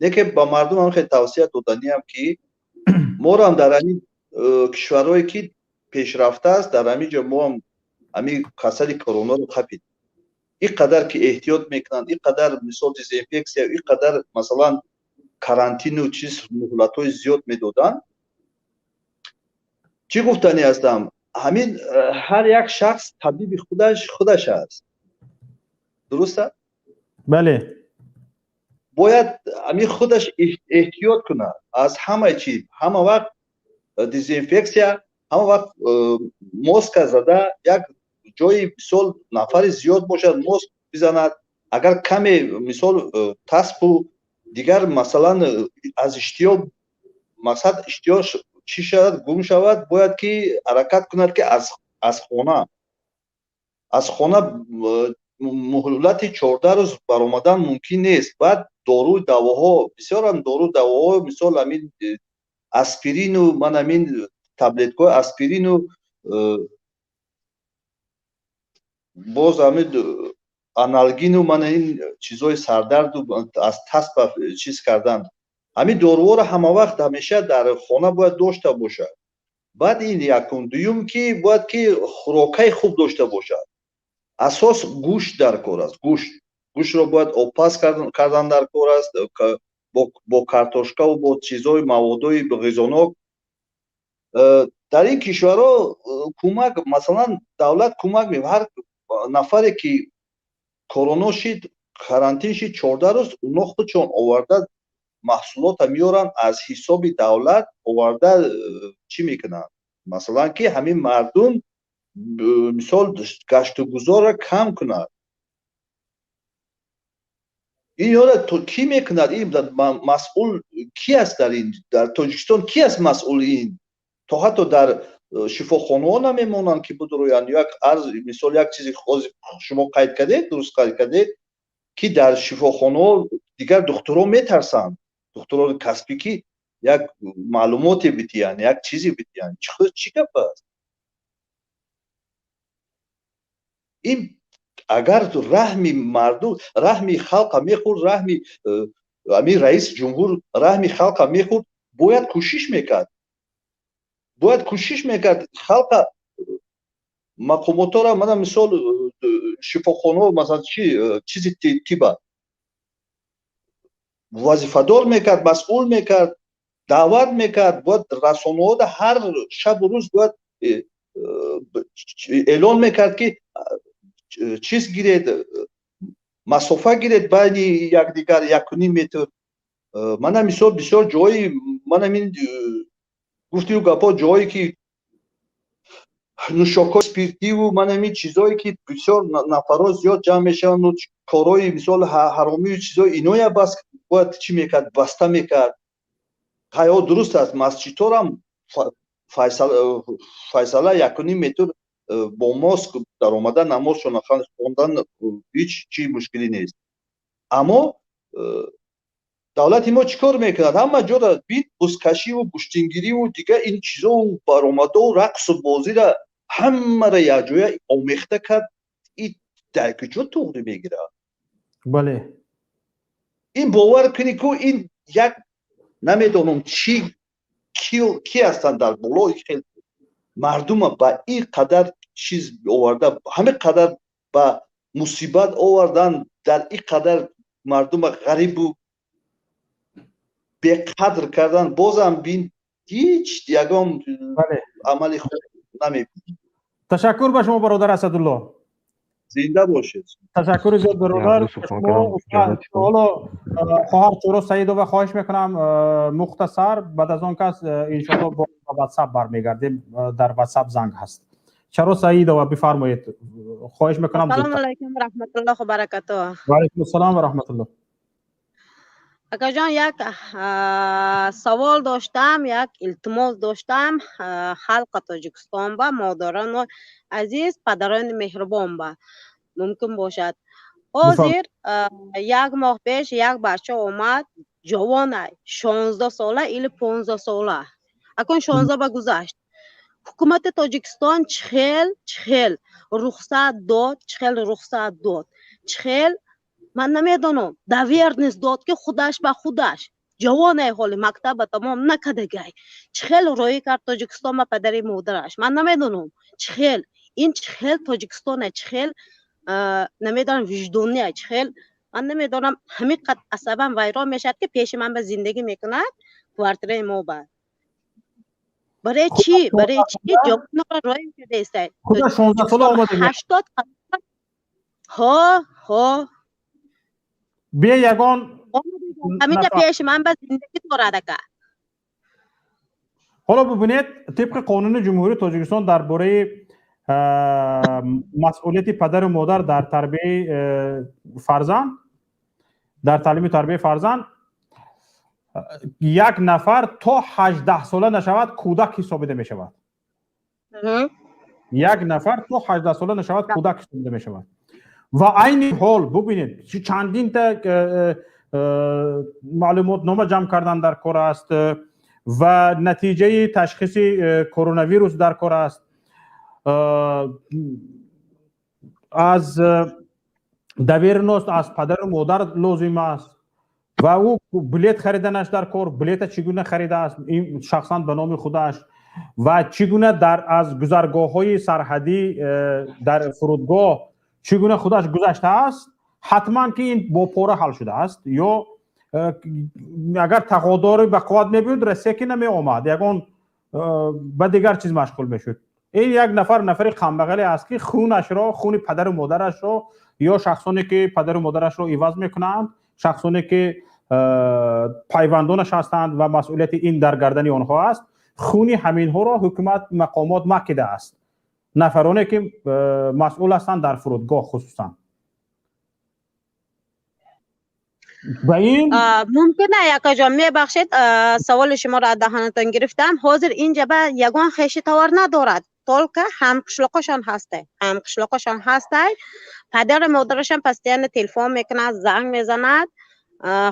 Лекин ба мардум ҳам хеле тавсия доданиам, ки морам дар ҳамин кишварҳое ки пешрафта аст, дар ҳамин ҷо мо ҳам ҳамин касали коронаро қапид. Ин қадар ки эҳтиёт мекунанд, ин қадар, мисол, дезинфексия, ин қадар, масалан, карантину чиз, муҳлатҳои зиёд медоданд. Чӣ гуфтанӣ ҳастам? Ҳамин ҳар як шахс табиби худаш аст, дуруст аст? Бале. Бояд ҳамин худаш эҳтиёт кунад аз ҳама чиз. Ҳама вақт дезинфексия, ҳама вақт маска зада, як ҷои, мисол, нафари зиёд бошад, маск бизанад. Агар каме, мисол, таспу дигар, масалан, аз иштиёқ, мақсад, иштиёқ чӣ шавад, гум шавад, бояд ки ҳаракат кунад, ки аз хона муҳлати 14 рӯз баромадан мумкин нест. Баъд дору давоҳо, бисёрам дору давоҳо, мисол, ҳамин аспирину ман ҳамин таблеткаҳои аспирину боз ҳамин аналгину, ман ин чизҳои сардарду аз таспа чиз кардан, ҳамин доруҳоро ҳама вақт, ҳамеша дар хона бояд дошта бошад. Баъд ин якум. Дуюм, ки бояд ки хӯрокаи хуб дошта бошад. Асос гӯшт дар кор аст. Гӯштро бояд обпаз кардан дар кор аст, бо картошкаву бо чизҳои маводҳои ғизонок. Дар ин кишварҳо кӯмак, масалан, давлат кӯмак, ҳар нафаре ки короно шид, карантин шид 14 рӯз, оно худшон оварда маҳсулота меоранд, аз ҳисоби давлат оварда чӣ мекунанд, масалан, ки ҳамин мардум, мисол, гаштугузорро кам кунад. Ин ёра кӣ мекунад? Ин масъул ки аст? Дар Тоҷикистон ки аст масъули ин? То ҳатто дар шифохонаҳо намемонанд, ки бидуроянд. Як арз, мисол, як чизи шумо қайд кардед, дуруст қайд кардед, ки дар шифохонаҳо дигар духтурон метарсанд, духтурони касбӣ, ки як маълумоте бидиҳанд, як чизе бидиҳанд. Чӣ гап аст ин? Агар раҳми мардум, раҳми халқа мехӯрд, раҳми ҳамин раиси ҷумҳур раҳми халқа мехӯрд, бояд кӯшиш мекард, бояд кӯшиш мекард халқа, мақомотҳоро, мана, мисол, шифохонаҳо, масалан, чи чизи тиба вазифадор мекард, масъул мекард, даъват мекард. Бояд расонаҳода ҳар шабу рӯз бояд эълон мекард, ки чиз гиред, масофа гиред байни якдигар 1,5 метр. Мана, мисол, бисёр ҷои, мана мин гуфтию гапҳо, ҷое ки нӯшокҳои спиртиву мана ин чизое ки бисёр нафарҳо зиёд ҷамъ мешаванд, корҳои, мисол, ҳаромию чизои иноя бас бояд чӣ мекард, баста мекард. Ҳаё, дуруст аст, масҷидҳорам файсала 1,5 метр бо маск даромада намозшона хондан ҳеҷ чи мушкилӣ нест. Аммо давлати мо чӣ кор мекунад? Ҳама ҷоро бит бузкашиву гӯштингириву дигар ин чизову баромадову рақсу бозира ҳамаро якҷоя омехта кард. И дар куҷо туғри мегирад? Бале. Ин бовар кунӣ ку, ин як намедонам чӣ, ки ҳастанд дар болои хел мардума ба ин қадар чиз оварда, ҳамин қадар ба мусибат овардан, дар ин қадар мардума ғарибу беқадр кардан. Бозам бин, ҳеҷ ягон амали хуб намебинӣ. Ташаккур ба шумо, бародар Асадулло. Зинда бошед. Ташаккури зиёд, бародар. Ҳоло хоҳар Чӯро Саидова, хоҳиш мекунам, мухтасар. Баъд аз он кас иншоалло ба ватсап бармегардем, дар ватсап занг ҳаст. Чаро Саидова, бифармоед, хоҳиш мекунам. Ассалому алайкум ва раҳматуллоҳи ва баракатуҳ. Ва алайкум ассалом ва раҳматуллоҳ. Акаҷон, як савол доштам, як илтимос доштам халқи Тоҷикистон ба модарону азиз, падарони меҳрубон ба мумкин бошад. Ҳозир як моҳ пеш як бача омад, ҷавонай, 16 сола или 15 сола. Акун 16 ба гузашт. Ҳукумати Тоҷикистон чихел рухсат дод, чихел рухсат дод, чихел ман намедонам, доверенность дод, ки худаш ба худаш ҷавонай, ҳоли мактаба тамом накардагай, чихел роӣ кард Тоҷикистон ба падари модараш? Ман намедонам, чихел ин, чихел Тоҷикистона, чихел намедонам, виҷдония чихел, ман намедонам. Ҳамин қад асабам вайрон мешавад, ки пеши ман ба зиндагӣ мекунад, квартираи мо ба. Барои чӣ, барои чӣ ҷавонро роӣ кардаистай? Худа 16 сола омада. 80, ҳо, ҳо. Бе ягон ҳаминҷа пеши ман ба зиндагӣ дорад, ака. Ҳоло бубинед, тибқи қонуни Ҷумҳурии Тоҷикистон дар бораи масъулияти падару модар дар тарбияи фарзанд, дар таълиму тарбияи фарзанд, як нафар то 18 сола нашавад, кӯдак ҳисобида мешавад. Як нафар то 18 сола нашавад, кӯдак ҳисобида мешавад. Ва айни ҳол бубинед, чандинта маълумотнома ҷамъ кардан дар кор аст ва натиҷаи ташхиси коронавирус дар кор аст, аз доверенность аз падару модар лозим аст ва ӯ билет хариданаш дар кор. Билета чӣ гуна харидааст ин шахсан ба номи худаш ва чӣ гуна дар аз гузаргоҳҳои сарҳадӣ, дар фурудгоҳ чӣ гуна худаш гузаштааст? Ҳатман ки ин бо пора ҳал шудааст. Ё агар тақодори ба қувват мебуд, Россия ки намеомад, ягон ба дигар чиз машғул мешуд. Ин як нафар нафари камбағале аст, ки хунашро, хуни падару модарашро ё шахсоне ки падару модарашро иваз мекунанд, шахсоне ки пайвандонаш ҳастанд ва масъулияти ин дар гардани онҳо аст, хуни ҳаминҳоро ҳукумат, мақомот макидааст, нафароне ки масъул ҳастанд дар фурудгоҳ хусусан. Ба ин Мумкин акаҷон, мебахшед, саволи шуморо аз даҳанатон гирифтам. Ҳозир инҷа ба ягон хеши товар надорад, только ҳамқишлоқошон ҳастай, ҳамқишлоқошон ҳастай. Падару модарашон постоянно телефон мекунад, занг мезанад,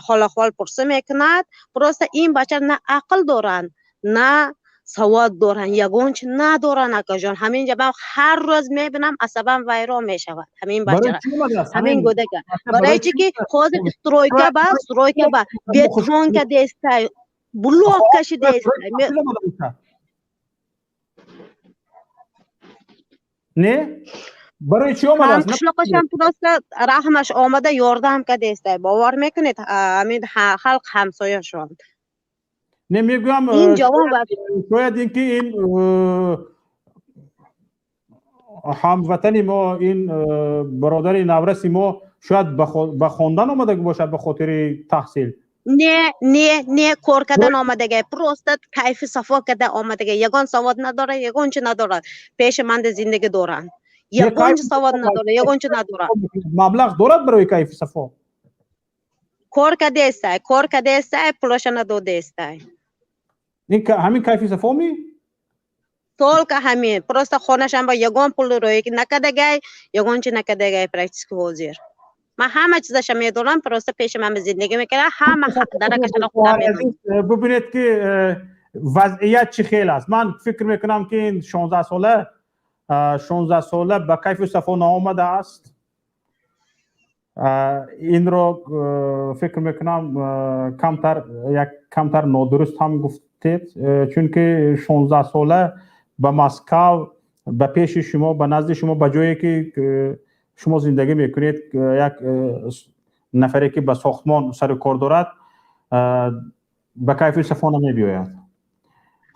ҳол-ахвол пурсӣ мекунад. Просто ин бача на ақл доранд, на савод доранд, ягон чи надоранд, акаҷон. Ҳаминҷа ман ҳар рӯз мебинам, асабам вайрон мешавад ҳамин бачара, ҳамин гӯдака. Барои чи ки ҳозир стройка ба стройка ба бетонка дестай, блок кашидестай. Не, барои чӣ омадааст? Ҳамқишлоқашам просто раҳмаш омада ёрдам кардестай, бовар мекунед, ҳамин халқ ҳамсояшон. Не, мегӯям, ин ҷавон шояд ин ки ин ҳамватани мо, ин бародари навраси мо шояд ба хондан омада бошад, ба хотири таҳсил. Не, не, не, кор кардан омадагай, просто кайфи сафо карда омадагай. Ягон савод надорад, ягон чи надорад. Пеши манда зиндагӣ доранд, ягон чи савод надорад, ягон чи надорад. Маблағ дорад барои кайфи сафо? Кор кардестай, кор кардестай, пулаша надодестай. Ин ҳамин кайфи сафо ми? Только ҳамин. Просто хонашам ба ягон пул роӣ накардагай, ягон чи накардагай практически. Ҳозир ман ҳама чизаша медонам, просто пеши ман зиндагӣ мекунад, ҳама даракашана худам медонам. Бубинед ки вазъият чӣ хел аст. Ман фикр мекунам, ки ин 16 сола, 16 сола ба кайфу сафо наомадааст. Инро фикр мекунам, камтар, як камтар нодуруст ҳам гуфтед, чунки 16 сола ба Москав, ба пеши шумо, ба назди шумо, ба ҷое ки шумо зиндагӣ мекунед, як нафаре ки ба сохтмон сару кор дорад, ба кайфу сафо намебиёяд.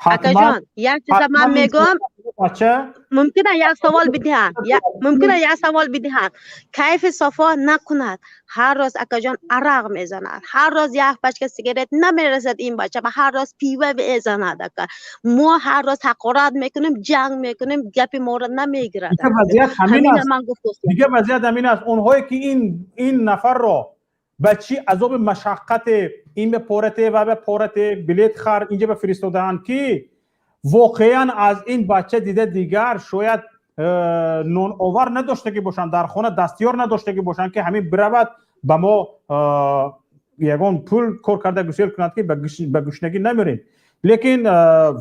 Акаҷон, як чиза ман мегӯям. Бача Мумкина як савол бидиҳам, мумкина як савол бидиҳам. Кайфи сафо накунад, ҳар рӯз, акаҷон, арақ мезанад, ҳар рӯз як пачка сигарет намерасад ин бача ба, ҳар рӯз пива мезанад. Ака, мо ҳар рӯз ҳақорат мекунем, ҷанг мекунем, гапи моро намегирад. Вазъият ҳамин аст, дигар вазъият ҳамин аст. Онҳое ки ин нафарро ба чӣ азоби машаққате ин ба порате ва ба порате билет хар инҷа ба фиристодаанд, ки воқеан аз ин бача дида дигар шояд ноновар надоштагӣ бошанд, дар хона дастёр надоштагӣ бошанд, ки ҳамин биравад, ба мо ягон пул кор карда гусел кунад, ки ба гушнагӣ намерем. Лекин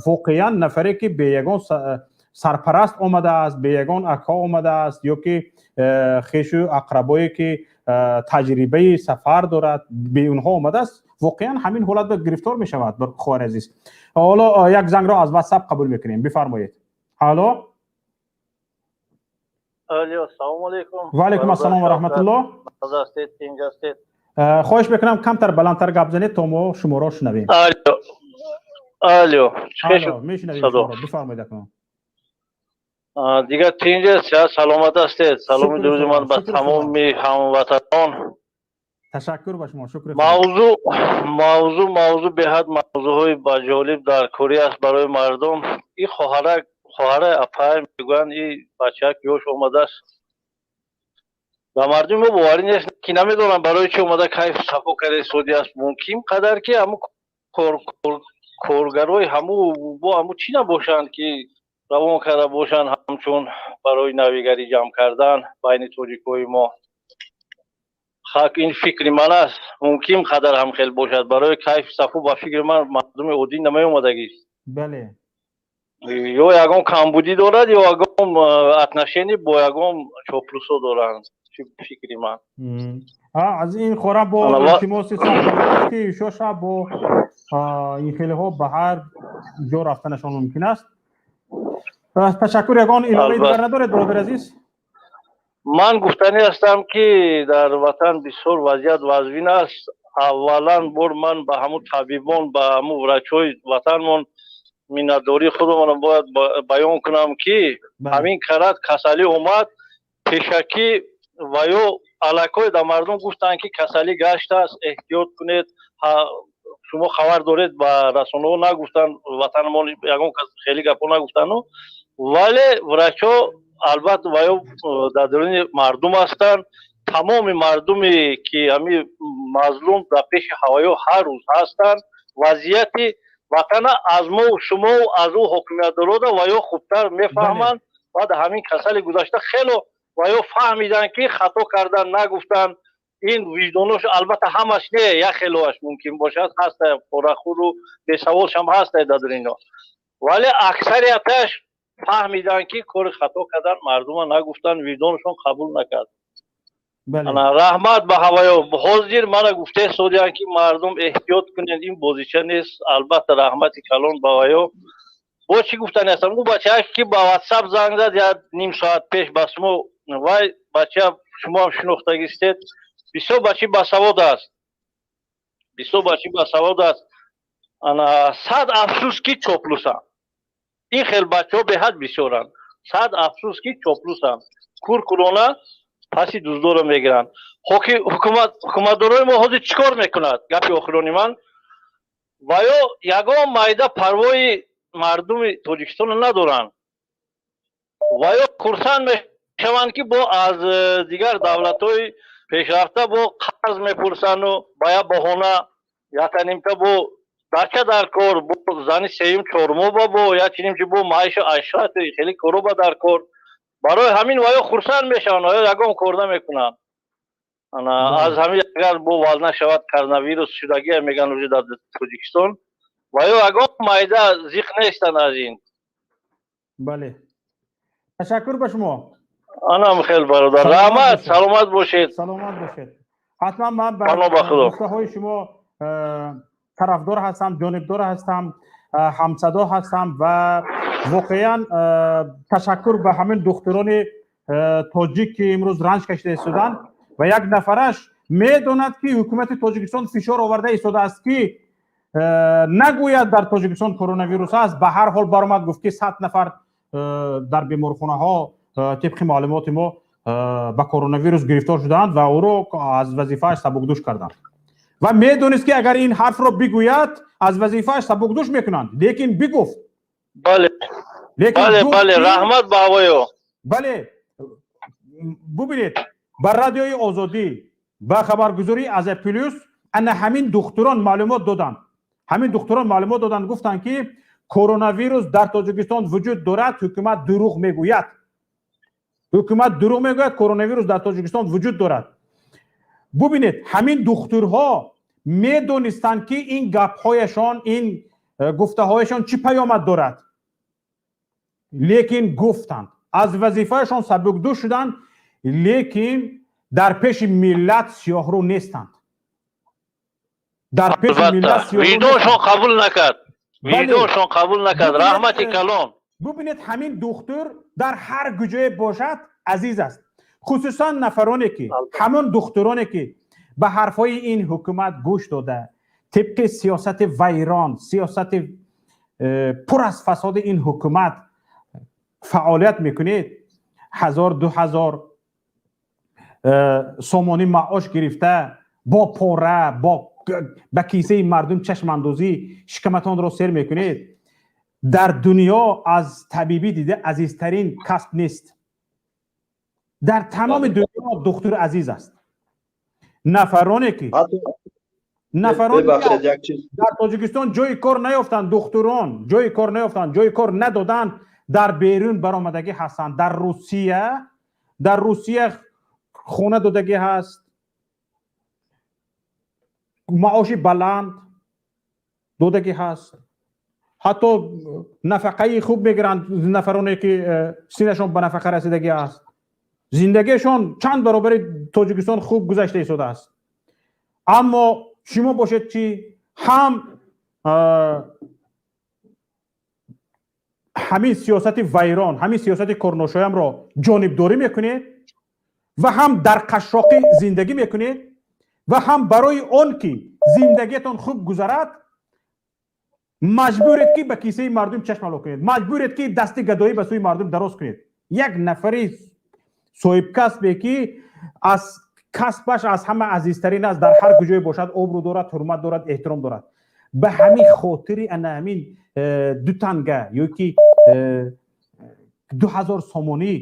воқеан нафаре ки бе ягон сарпараст омадааст, бе ягон ака омадааст ё ки хешу ақрабое ки таҷрибаи сафар дорад, бе онҳо омадааст, воқеан ҳамин ҳолат ба гирифтор мешавад. Хоҳари азиз, ҳоло як зангро аз Ватсап қабул мекунем. Бифармоед, алло. Алло, салому алейкум. Ва алейкум ассалом ва раҳматуллоҳ. Хоҳиш мекунам, камтар баландтар гап занед, то мо шуморо шунавем. Алло, алло. Мешунавем шуморо, бифармоед акнун. Дигар тинҷ аст, саломат ҳастед? Саломи дуруди ман ба тамоми ҳамватанон. Ташаккур ба шумо, шукр. Мавзӯъ беҳад мавзӯъҳои баҷолиб дар корӣ аст барои мардум. И хоҳарак, хоҳараи апай мегӯянд, и бачак ёш омадааст, ба мардуми мо боварӣ нест, ки намедонам барои чӣ омада, кайф сафо карда истоди аст. Мумкин қадар ки ҳаму коргарои ҳаму бо ҳаму чӣ набошанд, ки равон карда бошанд, ҳамчун барои навигарӣ ҷамъ кардан байни тоҷикҳои мо. Хак, ин фикри ман аст, мумкин қадар ҳам хел бошад. Барои кайф сафо, ба фикри ман, мардуми оддӣ намеомадагист. Ё ягон камбудӣ дорад, ё ягон отношение бо ягон чоплусо доранд, фикри ман. Аз ин хора бо илтимоси ки шоша бо ин хелеҳо ба ҳар ҷо рафтанашон мумкин аст. Ташаккур. Ягон иловаи дигар надоред, бародари азиз? Ман гуфтанӣ ҳастам, ки дар ватан бисёр вазъият вазнин аст. Аввалан бор ман ба ҳамун табибон, ба ҳамун врачҳои ватанмон миннатдории худамонро бояд баён кунам, ки ҳамин карат касалӣ омад, пешакӣ ва ё аллакой дар мардум гуфтанд, ки касалӣ гаштааст, эҳтиёт кунед. Шумо хабар доред, ба расонаҳо нагуфтанд, ватанмон ягон кас хеле гапҳо нагуфтану, вале врачҳо албатта ва ё дар даруни мардум ҳастанд. Тамоми мардуме ки ҳами мазлум дар пеши ҳаваё ҳар рӯз ҳастанд. Вазъияти ватана аз мо, шумо, аз ӯ ҳокимиятдорода ва ё хубтар мефаҳманд. Баъд ҳамин касали гузашта хело ва ё фаҳмиданд, ки хато кардан, нагуфтанд. Ин виҷдонош албатта ҳамаш не, як хелоаш мумкин бошад, ҳаста порахӯру бесаволшам ҳаста дар ино, вале аксарияташ фаҳмиданд, ки кори хато кардан, мардума нагуфтанд, виҷдонашон қабул накард. Раҳмат ба ҳаваё. Ҳозир мана гуфтаи содиян, ки мардум эҳтиёт кунед, ин бозича нест. Албатта, раҳмати калон ба ҳаваё. Бо чӣ гуфтани ҳастам? Ӯ бачаак, ки ба Ватсап занг зад як ним соат пеш ба шумо, вай бача шумоам шинохтагистед, бисёр бачи басавод аст, бисёр бачи басавод аст. Ана, сад афсӯс, ки чоплусанд. Ин хел бачаҳо беҳад бисёранд. Сад афсӯс, ки чоплусанд, куркурона паси дуздоро мегиранд. Ҳукуматдорои мо ҳозир чӣ кор мекунад? Гапи охирони ман: ва ё ягон майда парвои мардуми Тоҷикистонро надоранд. Ва ё хурсанд мешаванд, ки бо аз дигар давлатҳои пешрафта бо қарз мепурсанду ба як баҳона яканимта бо дача дар кор, бо зани сеюм чорумоба, бо як чинимчи, бо маишу ашрат, хеле короба дар кор. Барои ҳамин ва ё хурсанд мешаванд, ва ё ягон кор намекунанд. Аз ҳамин агар бо вална шавад, коронавирус шудагия мегӯянд уже дар Тоҷикистон, ва ё ягон майда зиқ нестанд аз ин. Бале, ташаккур ба шумо. Анам хел, бародар, раҳмат, саломат бошед. Саломат бошед. Ҳатман ман ба гуфтаҳои шумо тарафдор ҳастам, ҷонибдор ҳастам, ҳамсадо ҳастам ва воқеан ташаккур ба ҳамин духтурони тоҷик, ки имрӯз ранҷ кашида истоданд ва як нафараш медонад, ки ҳукумати Тоҷикистон фишор оварда истодааст, ки нагӯяд дар Тоҷикистон коронавирус аст. Ба ҳар ҳол баромад, гуфт, ки 100 нафар Дар беморхонаҳо тибқи маълумоти мо ба коронавирус гирифтор шудаанд ва ӯро аз вазифааш сабукдӯш карданд ва медонист, ки агар ин ҳарфро бигӯяд, аз вазифааш сабукдӯш мекунанд, лекин бигуфт. Бале, бале, раҳмат ба ҳавоё. Бале, бубинед, ба Радиои Озодӣ, ба хабаргузории Азия Плюс ана ҳамин духтурон маълумот доданд. Ҳамин духтурон маълумот доданд, гуфтанд, ки коронавирус дар Тоҷикистон вуҷуд дорад, ҳукумат дурӯғ мегӯяд, ҳукумат дурӯғ мегӯяд, коронавирус дар Тоҷикистон вуҷуд дорад. Бубинед, ҳамин духтурҳо медонистанд, ки ин гапҳояшон, ин гуфтаҳояшон чӣ паёмад дорад, лекин гуфтанд, аз вазифаашон сабукдӯш шуданд, лекин дар пеши миллат сиёҳрӯ нестанд. Дар пеши миллат виҷдоншон қабул накард, виҷдоншон қабул накард. Раҳмати калон. Бубинед, ҳамин духтур дар ҳар куҷое бошад, азиз аст, хусусан нафароне ки, ҳамон духтуроне ки ба ҳарфҳои ин ҳукумат гӯш дода, тибқи сиёсати вайрон, сиёсати пур аз фасоди ин ҳукумат фаъолият мекунед, 1000, 2000 сомонӣ маош гирифта, бо пора, бо ба кисаи мардум чашмандозӣ шикаматонро сер мекунед. Дар дунё аз табибӣ дида азизтарин касб нест. Дар тамоми дунё духтур азиз аст. Нафароне дар Тоҷикистон ҷои кор наёфтанд, духтурон ҷои кор наёфтанд, ҷои кор надоданд, дар берун баромадагӣ ҳастанд. Дар Русия хона додагӣ ҳаст, маоши баланд додагӣ ҳаст, ҳатто нафақаи хуб мегиранд. Нафароне ки синашон ба нафақа расидагӣ аст, зиндагиашон чанд баробари Тоҷикистон хуб гузашта истодааст. Аммо шумо бошед, чи ҳам ҳамин сиёсати вайрон, ҳамин сиёсати корношоямро ҷонибдорӣ мекунед ва ҳам дар қашшоқӣ зиндагӣ мекунед ва ҳам барои он ки зиндагиатон хуб гузарад, маҷбуред, ки ба кисаи мардум чашм ало кунед, маҷбуред, ки дасти гадоӣ ба сӯи мардум дароз кунед. Як нафари соҳибкасбе, ки аз касбаш аз ҳама азизтарин аст, дар ҳар куҷое бошад, обрӯ дорад, ҳурмат дорад, эҳтиром дорад. Ба ҳамин хотири ана ҳамин ду танга ё ки 2000 сомонӣ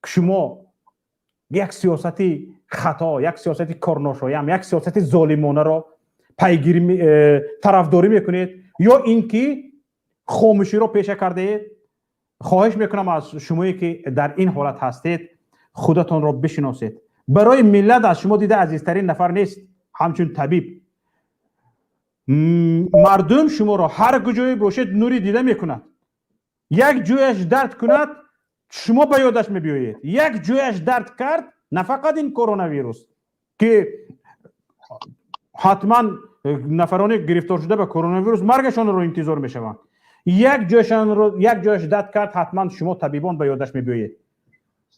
шумо як сиёсати хато, як сиёсати корношоям, як сиёсати золимонаро пайгирӣ, тарафдорӣ мекунед ё ин ки хомӯширо пеша кардаед. Хоҳиш мекунам аз шумое ки дар ин ҳолат ҳастед, худатонро бишиносед. Барои миллат аз шумо дида азизтарин нафар нест ҳамчун табиб. Мардум шуморо ҳар куҷое бошед, нури дида мекунад. Як ҷояш дард кунад, шумо ба ёдаш мебиёед. Як ҷояш дард кард, на фақат ин коронавирус, ки ҳатман нафароне гирифтор шуда ба коронавирус маргашонро интизор мешаванд, як ҷояшонро, як ҷояш дард кард, ҳатман шумо табибон ба ёдаш мебиёед.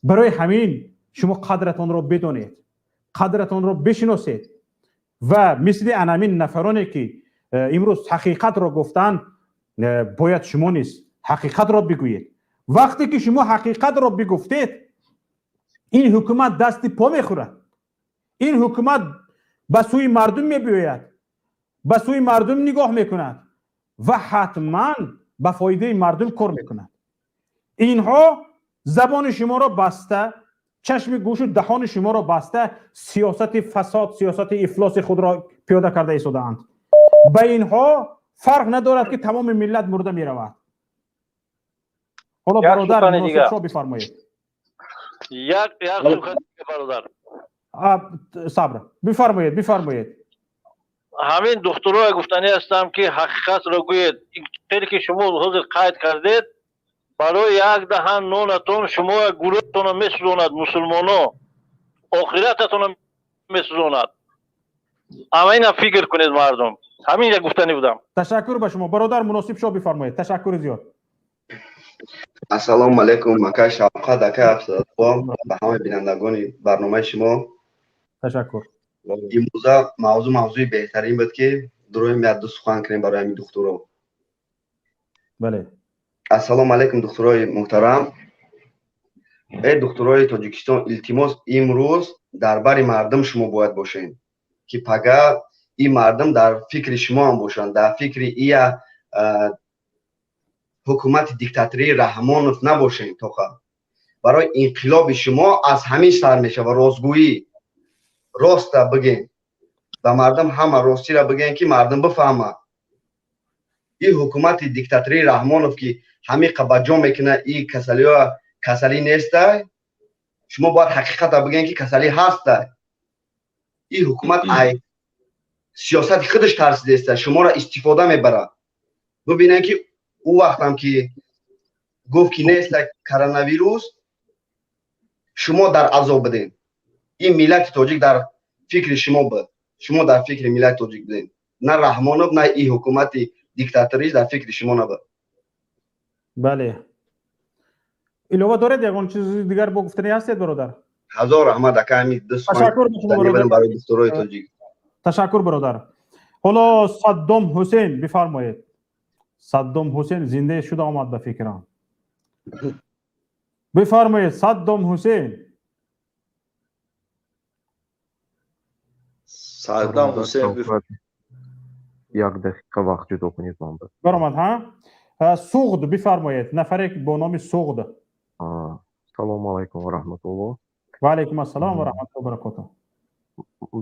Барои ҳамин шумо қадратонро бидонед, қадратонро бишиносед ва мисли анамин нафароне ки имрӯз ҳақиқатро гуфтанд, бояд шумо низ ҳақиқатро бигӯед. Вақте ки шумо ҳақиқатро бигуфтед, ин ҳукумат дасти по мехӯрад, ин ҳукумат ба сӯи мардум мебиёяд, ба сӯи мардум нигоҳ мекунад ва ҳатман ба фоидаи мардум кор мекунад. Инҳо забони шуморо баста, чашми гӯшу даҳони шуморо баста, сиёсати фасод, сиёсати ифлоси худро пиёда карда истодаанд. Ба инҳо фарқ надорад, ки тамоми миллат мурда меравад. Ҳоло бародар Муносибшо, бифармоед. Як сухан, бародар. Сабр, бифармоед, бифармоед. Ҳамин духтурое гуфтанӣ ҳастам, ки ҳақиқатро гӯед. Хеле ки шумо ҳозир қайд кардед, барои як даҳан нонатон шумо гурӯҳтонро месӯзонад, мусулмоно охирататонро месӯзонад. Ама ина фикр кунед, мардум. Ҳамин як гуфтанӣ будам. Ташаккур ба шумо. Бародар Муносибшо, бифармоед. Ташаккури зиёд. Ассалому алайкум, акай Шавқат, акай Афзалулло, ба ҳамаи бинандагони барномаи шумо. Ташаккур. Имрӯза мавзӯъ мавзӯи беҳтарин буд, ки дуроем, як ду сухан кунем барои ҳамин духтуро. Бале. Ассалому алайкум, духтурои муҳтарам. Э духтурои Тоҷикистон, илтимос, имрӯз дар бари мардум шумо бояд бошед, ки пага ин мардум дар фикри шумоам бошанд, дар фикри ия ҳукумати диктатории Раҳмонов набошед. Тоқа барои инқилоби шумо аз ҳамин сар мешава. Ростгӯӣ, роста бигем ба мардум, ҳама ростиро бигем, ки мардум бифаҳмад. Ин ҳукумати диктатории Раҳмонов, ки ҳамиқа ба ҷо мекунад, ин касалиҳо касалӣ нестай. Шумо бояд ҳақиқата бигем, ки касалӣ ҳастай. Ин ҳукумат ай сиёсати худаш тарсидеста, шуморо истифода мебарад. Бибинем, ки ӯ вақтам ки гуфт, ки неста коронавирус, шумо дар азоб будем. Ин миллати тоҷик дар фикри шумо буд, шумо дар фикри миллати тоҷик будем. На Раҳмонов, на ин ҳукумати диктаторӣ дар фикри шумо набуд. Бале, илова доред, ягон чизи дигар бо гуфтанӣ ҳастед, бародар? Ҳазор раҳмат, ака, ҳами Ташаккур. Барои духтурои тоҷик. Ташаккур, бародар. Ҳоло Саддом Ҳусейн, бифармоед. Саддом Ҳусейн зинда шуда омад, ба фикрам. Бифармоед, Саддом Ҳусейн. Саддом Ҳусейн. Як дақиқа вақт ҷудо кунед ман. Баромад ҳа. Суғд, бифармоед, нафаре бо номи Суғд. Салому алайкум ва раҳматуллоҳ. Ва алайкум ассалом ва раҳматуллоҳ ва баракотуҳ.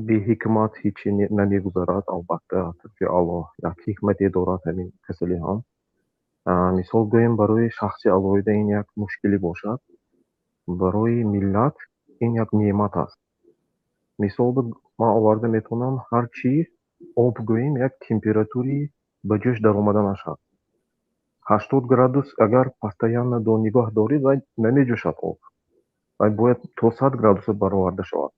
Беҳикмат ҳечи намегузарад, албатта, атрофи Аллоҳ як ҳикмате дорад ҳамин касалӣ ҳам. Мисол гӯем, барои шахси алоҳида ин як мушкилӣ бошад, барои миллат ин як неъмат аст. Мисол ман оварда метавонам, ҳар чӣ об гӯем, як температури ба ҷӯш даромаданаш аст. 80 градус агар постоянно до нигоҳ дорӣ, вай намеҷӯшад об, вай бояд то 100 градуса бароварда шавад.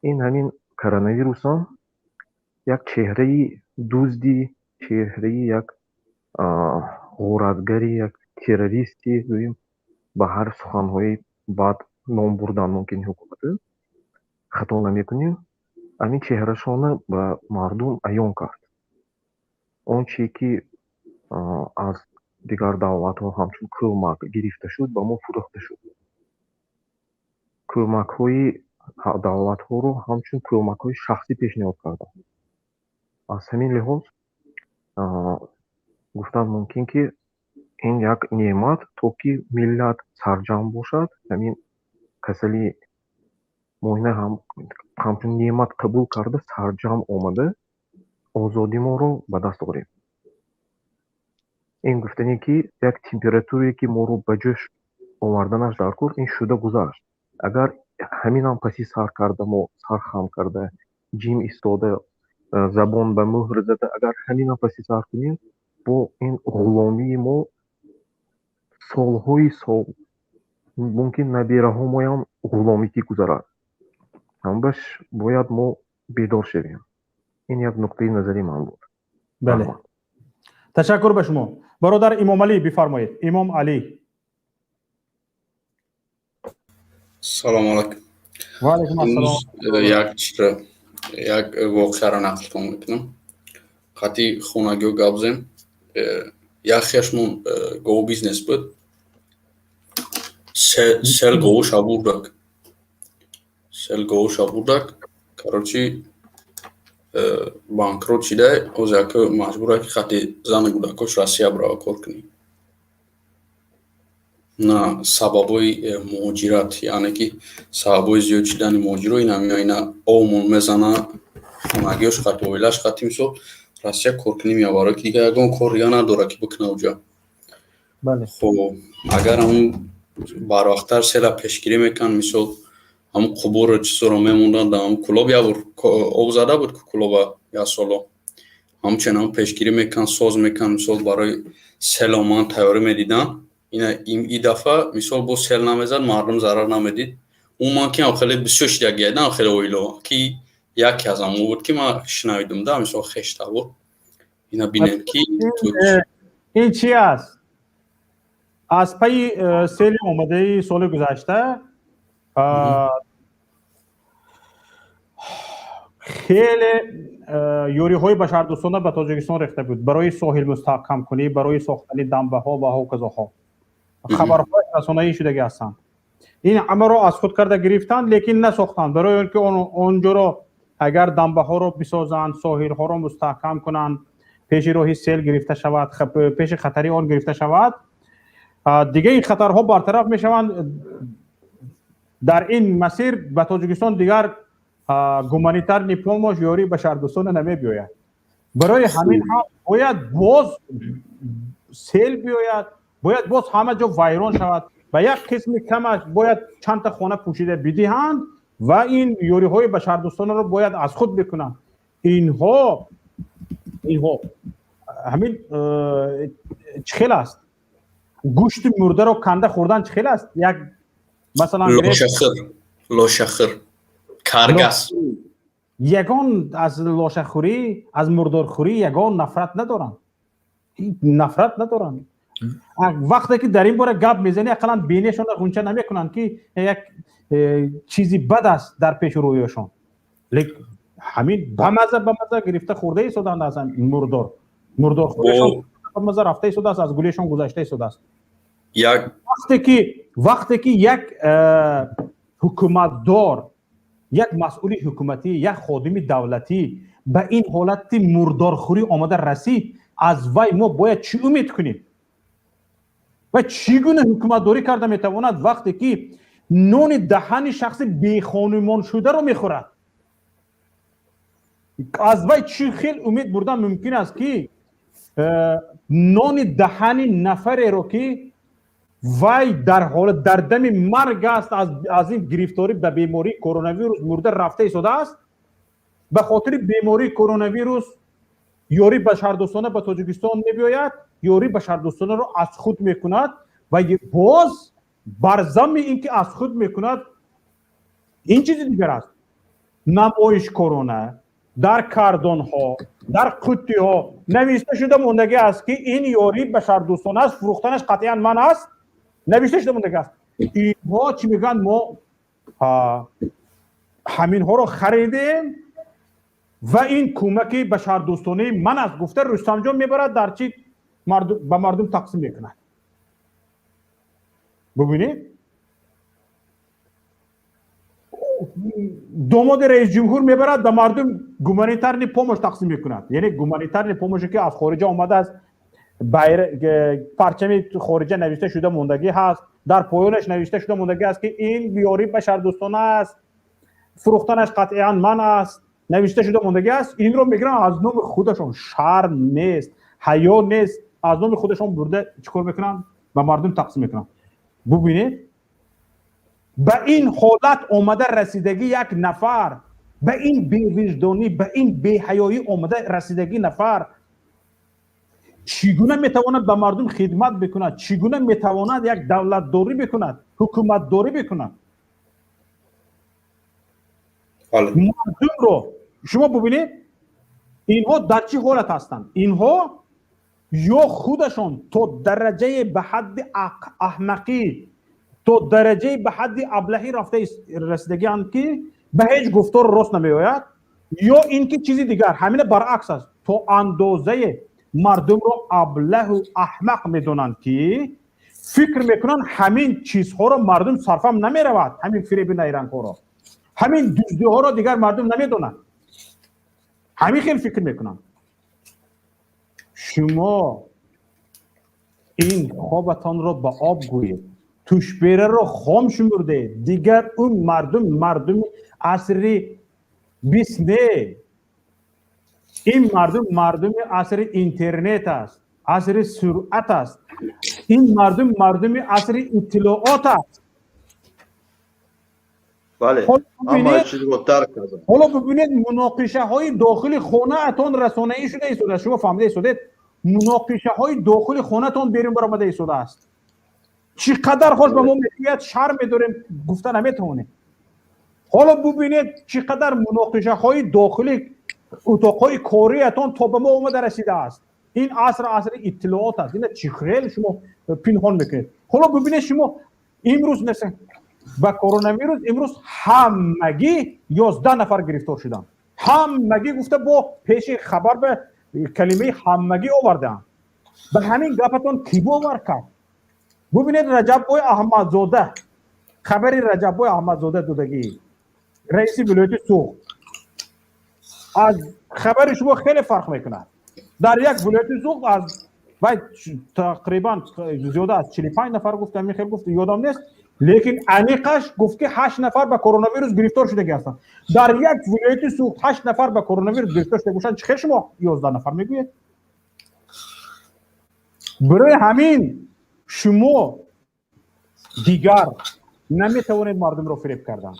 Ин ҳамин коронавирусам як чеҳраи дузди, чеҳраи як ғоратгари, як террористи гӯем, ба ҳар суханҳои бад ном бурдан мумкин ҳукумату, хато намекунем. Ҳамин чеҳрашона ба мардум аён кард. Он чие ки аз дигар давлатҳо ҳамчун кӯмак гирифта шуд, ба мо фурӯхта шуд. Кӯмакҳои давлатҳоро ҳамчун кӯмакҳои шахсӣ пешниҳод карданд. Аз ҳамин лиҳоз гуфтан мумкин, ки ин як неъмат, то ки миллат сарҷамъ бошад, ҳамин касали моина ҳамчун неъмат қабул карда, сарҷамъ омада, озодиморо ба даст орем. Ин гуфтане, ки як температуре, ки моро ба ҷӯш оварданаш дар кор, ин шуда гузашт. Агар ҳаминам паси сар карда, мо сар хам карда, ҷим истода, забон ба мӯҳр зада, агар ҳаминам паси сар кунем, бо ин ғуломии мо солҳои сол, мумкин набираҳомоям ғуломӣ ки гузарад. Ҳамбаш бояд мо бедор шавем. Ин як нуқтаи назари ман буд. Бале, ташаккур ба шумо. Бародар Имомалӣ, бифармоед, Имом Алӣ. Салому алайкум. Ва алайкум ассалом. Як чизро, як воқеаро нақлтон мекунам. Қати хонагиҳо гап зем. Як хешмон гов бизнес буд, сел говуша бурдак, сел говуша бурдак, короче, банкрот шида. Ҳозир яко маҷбура, ки хати зану кӯдакош Россия бирава кор кунӣ. На сабабҳои муҳоҷират, яъне ки сабабҳои зиёд шидани муҳоҷиро ина меоя, ина овмон мезана, хонагиёш хати, оилаш хати, мисол, Россия коркунӣ меяд, барое ки дигар ягон кор дига надорад, ки бикуна уҷа. Хоб, агар ҳамун барвақттар села пешгирӣ мекунанд, мисол, ҳамун қубурро, чизоро мемонданд дар ҳамун Кӯлоб, як бор об зада буд Кӯлоба як соло, ҳамчунин ҳамун пешгирӣ мекунанд, соз мекунанд, мисол, барои сел омадан тайёрӣ медиданд. Ина и дафъа, мисол, боз сел намезад, мардум зарар намедид. Умуман, ки хеле бисёр шидагиайдан, хеле оило ки яке аз ҳамон буд, ки ман шунавидум да, мисол, хештабор. Ина бинем, ки Ин чи аст? Аз пайи сели омадаи соли гузашта Хеле ёриҳои башардӯстона ба Тоҷикистон рехта буд барои соҳил мустаҳкамкунӣ, барои сохтани дамбаҳо ва ҳоказоҳо. Хабарҳои расонаӣ шудагӣ ҳастанд. Ин ҳамаро аз худ карда гирифтанд, лекин насохтанд, барои он ки онҷоро агар дамбаҳоро бисозанд, соҳилҳоро мустаҳкам кунанд, пеши роҳи сел гирифта шавад, пеши хатари он гирифта шавад, дига ин хатарҳо бартараф мешаванд. Дар ин масир ба Тоҷикистон дигар гуманитарный помощь, ёрии башардӯстона намебиёяд. Барои ҳамин ҳам бояд боз сел биёяд, бояд боз ҳама ҷо вайрон шавад ва як қисми камаш бояд чандта хона пӯшида бидиҳанд ва ин ёриҳои башардӯстонаро бояд аз худ бикунанд. Инҳо ҳамин чӣ хел аст? Гӯшти мурдаро канда хӯрдан чӣ хел аст? Як масалан, лошахӯр, каргас. Ягон аз лошахӯрӣ, аз мурдорхӯрӣ ягон нафрат надоранд, нафрат надоранд. Вақте ки дар ин бора гап мезанӣ, ақаллан бинешонро ғунча намекунанд, ки як чизи бад аст дар пеши рӯяшон. Лек ҳамин бамаза бамаза гирифта хӯрда истоданд. Аз мурдор мурдорхӯрашон бамаза рафта истодааст, аз гулешон гузашта истодааст. Вақте ки як ҳукуматдор, як масъули ҳукуматӣ, як ходими давлатӣ ба ин ҳолати мурдорхӯрӣ омада расид, аз вай мо бояд чӣ умед кунем ва чӣ гуна ҳукуматдорӣ карда метавонад, вақте ки нони даҳани шахси бехонумоншударо мехӯрад? Аз вай чӣ хел умед бурдан мумкин аст, ки нони даҳани нафареро, ки вай дар ҳолат, дар дами марг аст, аз ин гирифторӣ ба бемории коронавирус мурда рафта истодааст, ба хотири бемории коронавирус ёрӣ башардӯстона ба Тоҷикистон мебиёяд, ёрӣ башардӯстонаро аз худ мекунад ва боз бар замми ин ки аз худ мекунад, ин чизи дигар аст, намоишкорона дар кардонҳо, дар қуттиҳо навишта шуда мондагӣ аст, ки ин ёрӣ башардӯстона аст, фурӯхтанаш қатъиян манъ аст, навишта шуда мондагӣ аст. Инҳо чӣ мегӯянд? Мо ҳаминҳоро харидем ва ин кӯмаки башардӯстонаи ман аст, гуфта Рустамҷон мебарад, дар чи ба мардум тақсим мекунад. Бубинед, домоди раисҷумҳур мебарад, ба мардум гуманитарный помощь тақсим мекунад, яъне гуманитарный помощь е ки аз хориҷа омадааст, парчами хориҷа навишта шуда мондагӣ ҳаст, дар поёнаш навишта шуда мондагӣ аст, ки ин ёрӣ башардӯстона аст, фурӯхтанаш қатъиян манъ аст, навишта шуда мондагӣ аст. Инро мегиранд, аз номи худашон, шарм нест, ҳаё нест, аз номи худашон бурда чӣ кор мекунанд? Ба мардум тақсим мекунанд. Бубинед, ба ин ҳолат омада расидагӣ як нафар, ба ин бевиҷдонӣ, ба ин беҳаёӣ омада расидагӣ нафар чӣ гуна метавонад ба мардум хидмат бикунад? Чӣ гуна метавонад як давлатдорӣ бикунад, ҳукуматдорӣ бикунад? Мардумро шумо бубинед, инҳо дар чӣ ҳолат ҳастанд. Инҳо ё худашон то дараҷаи ба ҳадди аҳмақӣ, то дараҷаи ба ҳадди аблаҳӣ рафта расидагианд, ки ба ҳеҷ гуфтор рост намеояд, ё ин ки чизи дигар, ҳамина баръакс аст, то андозае мардумро аблаҳу аҳмақ медонанд, ки фикр мекунанд, ҳамин чизҳоро мардум сарфам намеравад, ҳамин фиреби найрангҳоро, ҳамин дуздиҳоро дигар мардум намедонад. Ҳамин хел фикр мекунанд. Шумо ин хобатонро ба об гӯед, тушбераро хом шумурдед. Дигар он мардум мардуми асри бист не, ин мардум мардуми асри интернет аст, асри суръат аст, ин мардум мардуми асри иттилоот аст. Ҳоло бибинед, муноқишаҳои дохили хонаатон расонаӣ шуда истодааст. Шумо фаҳмида истодед, муноқишаҳои дохили хонаатон берун баромада истодааст. Чӣ қадар хош ба мо мегӯяд, шарм медорем, гуфта наметавонем. Ҳоло бубинед, чӣ қадар муноқишаҳои дохили утоқҳои кориятон то ба мо омада расидааст. Ин аср асри иттилоот аст. Ина чӣ хел шумо пинҳон мекунед? Ҳоло бубинед, шумо имрӯз ба коронавирус имрӯз ҳамагӣ 11 нафар гирифтор шуданд. Ҳамагӣ гуфта, бо пеши хабар ба калимаи ҳамагӣ овардаанд. Ба ҳамин гапатон кӣ бовар кард? Бубинед, Раҷаббой Аҳмадзода, хабари Раҷаббой Аҳмадзода додагӣ, раиси вилояти Суғд, аз хабари шумо хеле фарқ мекунад. Дар як вилояти Суғд аз вай тақрибан зиёда аз 45 нафар гуфт, ҳамин хел гуфт, ёдам нест, лекин аниқаш гуфт, ки ҳашт нафар ба коронавирус гирифтор шудагӣ ҳастанд. Дар як вилояти Суғд ҳашт нафар ба коронавирус гирифтор шуда бошанд, чӣ хел шумо 11 нафар мегӯед? Барои ҳамин шумо дигар наметавонед мардумро фиреб кардан.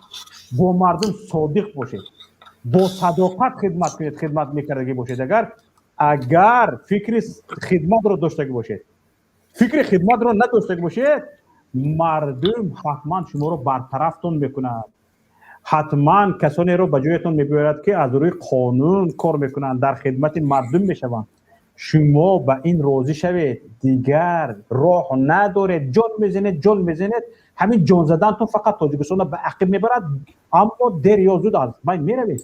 Бо мардум содиқ бошед, бо садоқат хидмат кунед. Хидмат мекардагӣ бошед, агар фикри хидматро доштагӣ бошед. Фикри хидматро надоштагӣ бошед, мардум ҳатман шуморо бартарафтон мекунад, ҳатман касонеро ба ҷоятон мебиёрад, ки аз рӯи қонун кор мекунанд, дар хидмати мардум мешаванд. Шумо ба ин розӣ шавед, дигар роҳ надоред. Ҷон мезанед, ҷон мезанед, ҳамин ҷон задантон фақат Тоҷикистонро ба ақиб мебарад, аммо дер ё зуд аз байн меравед.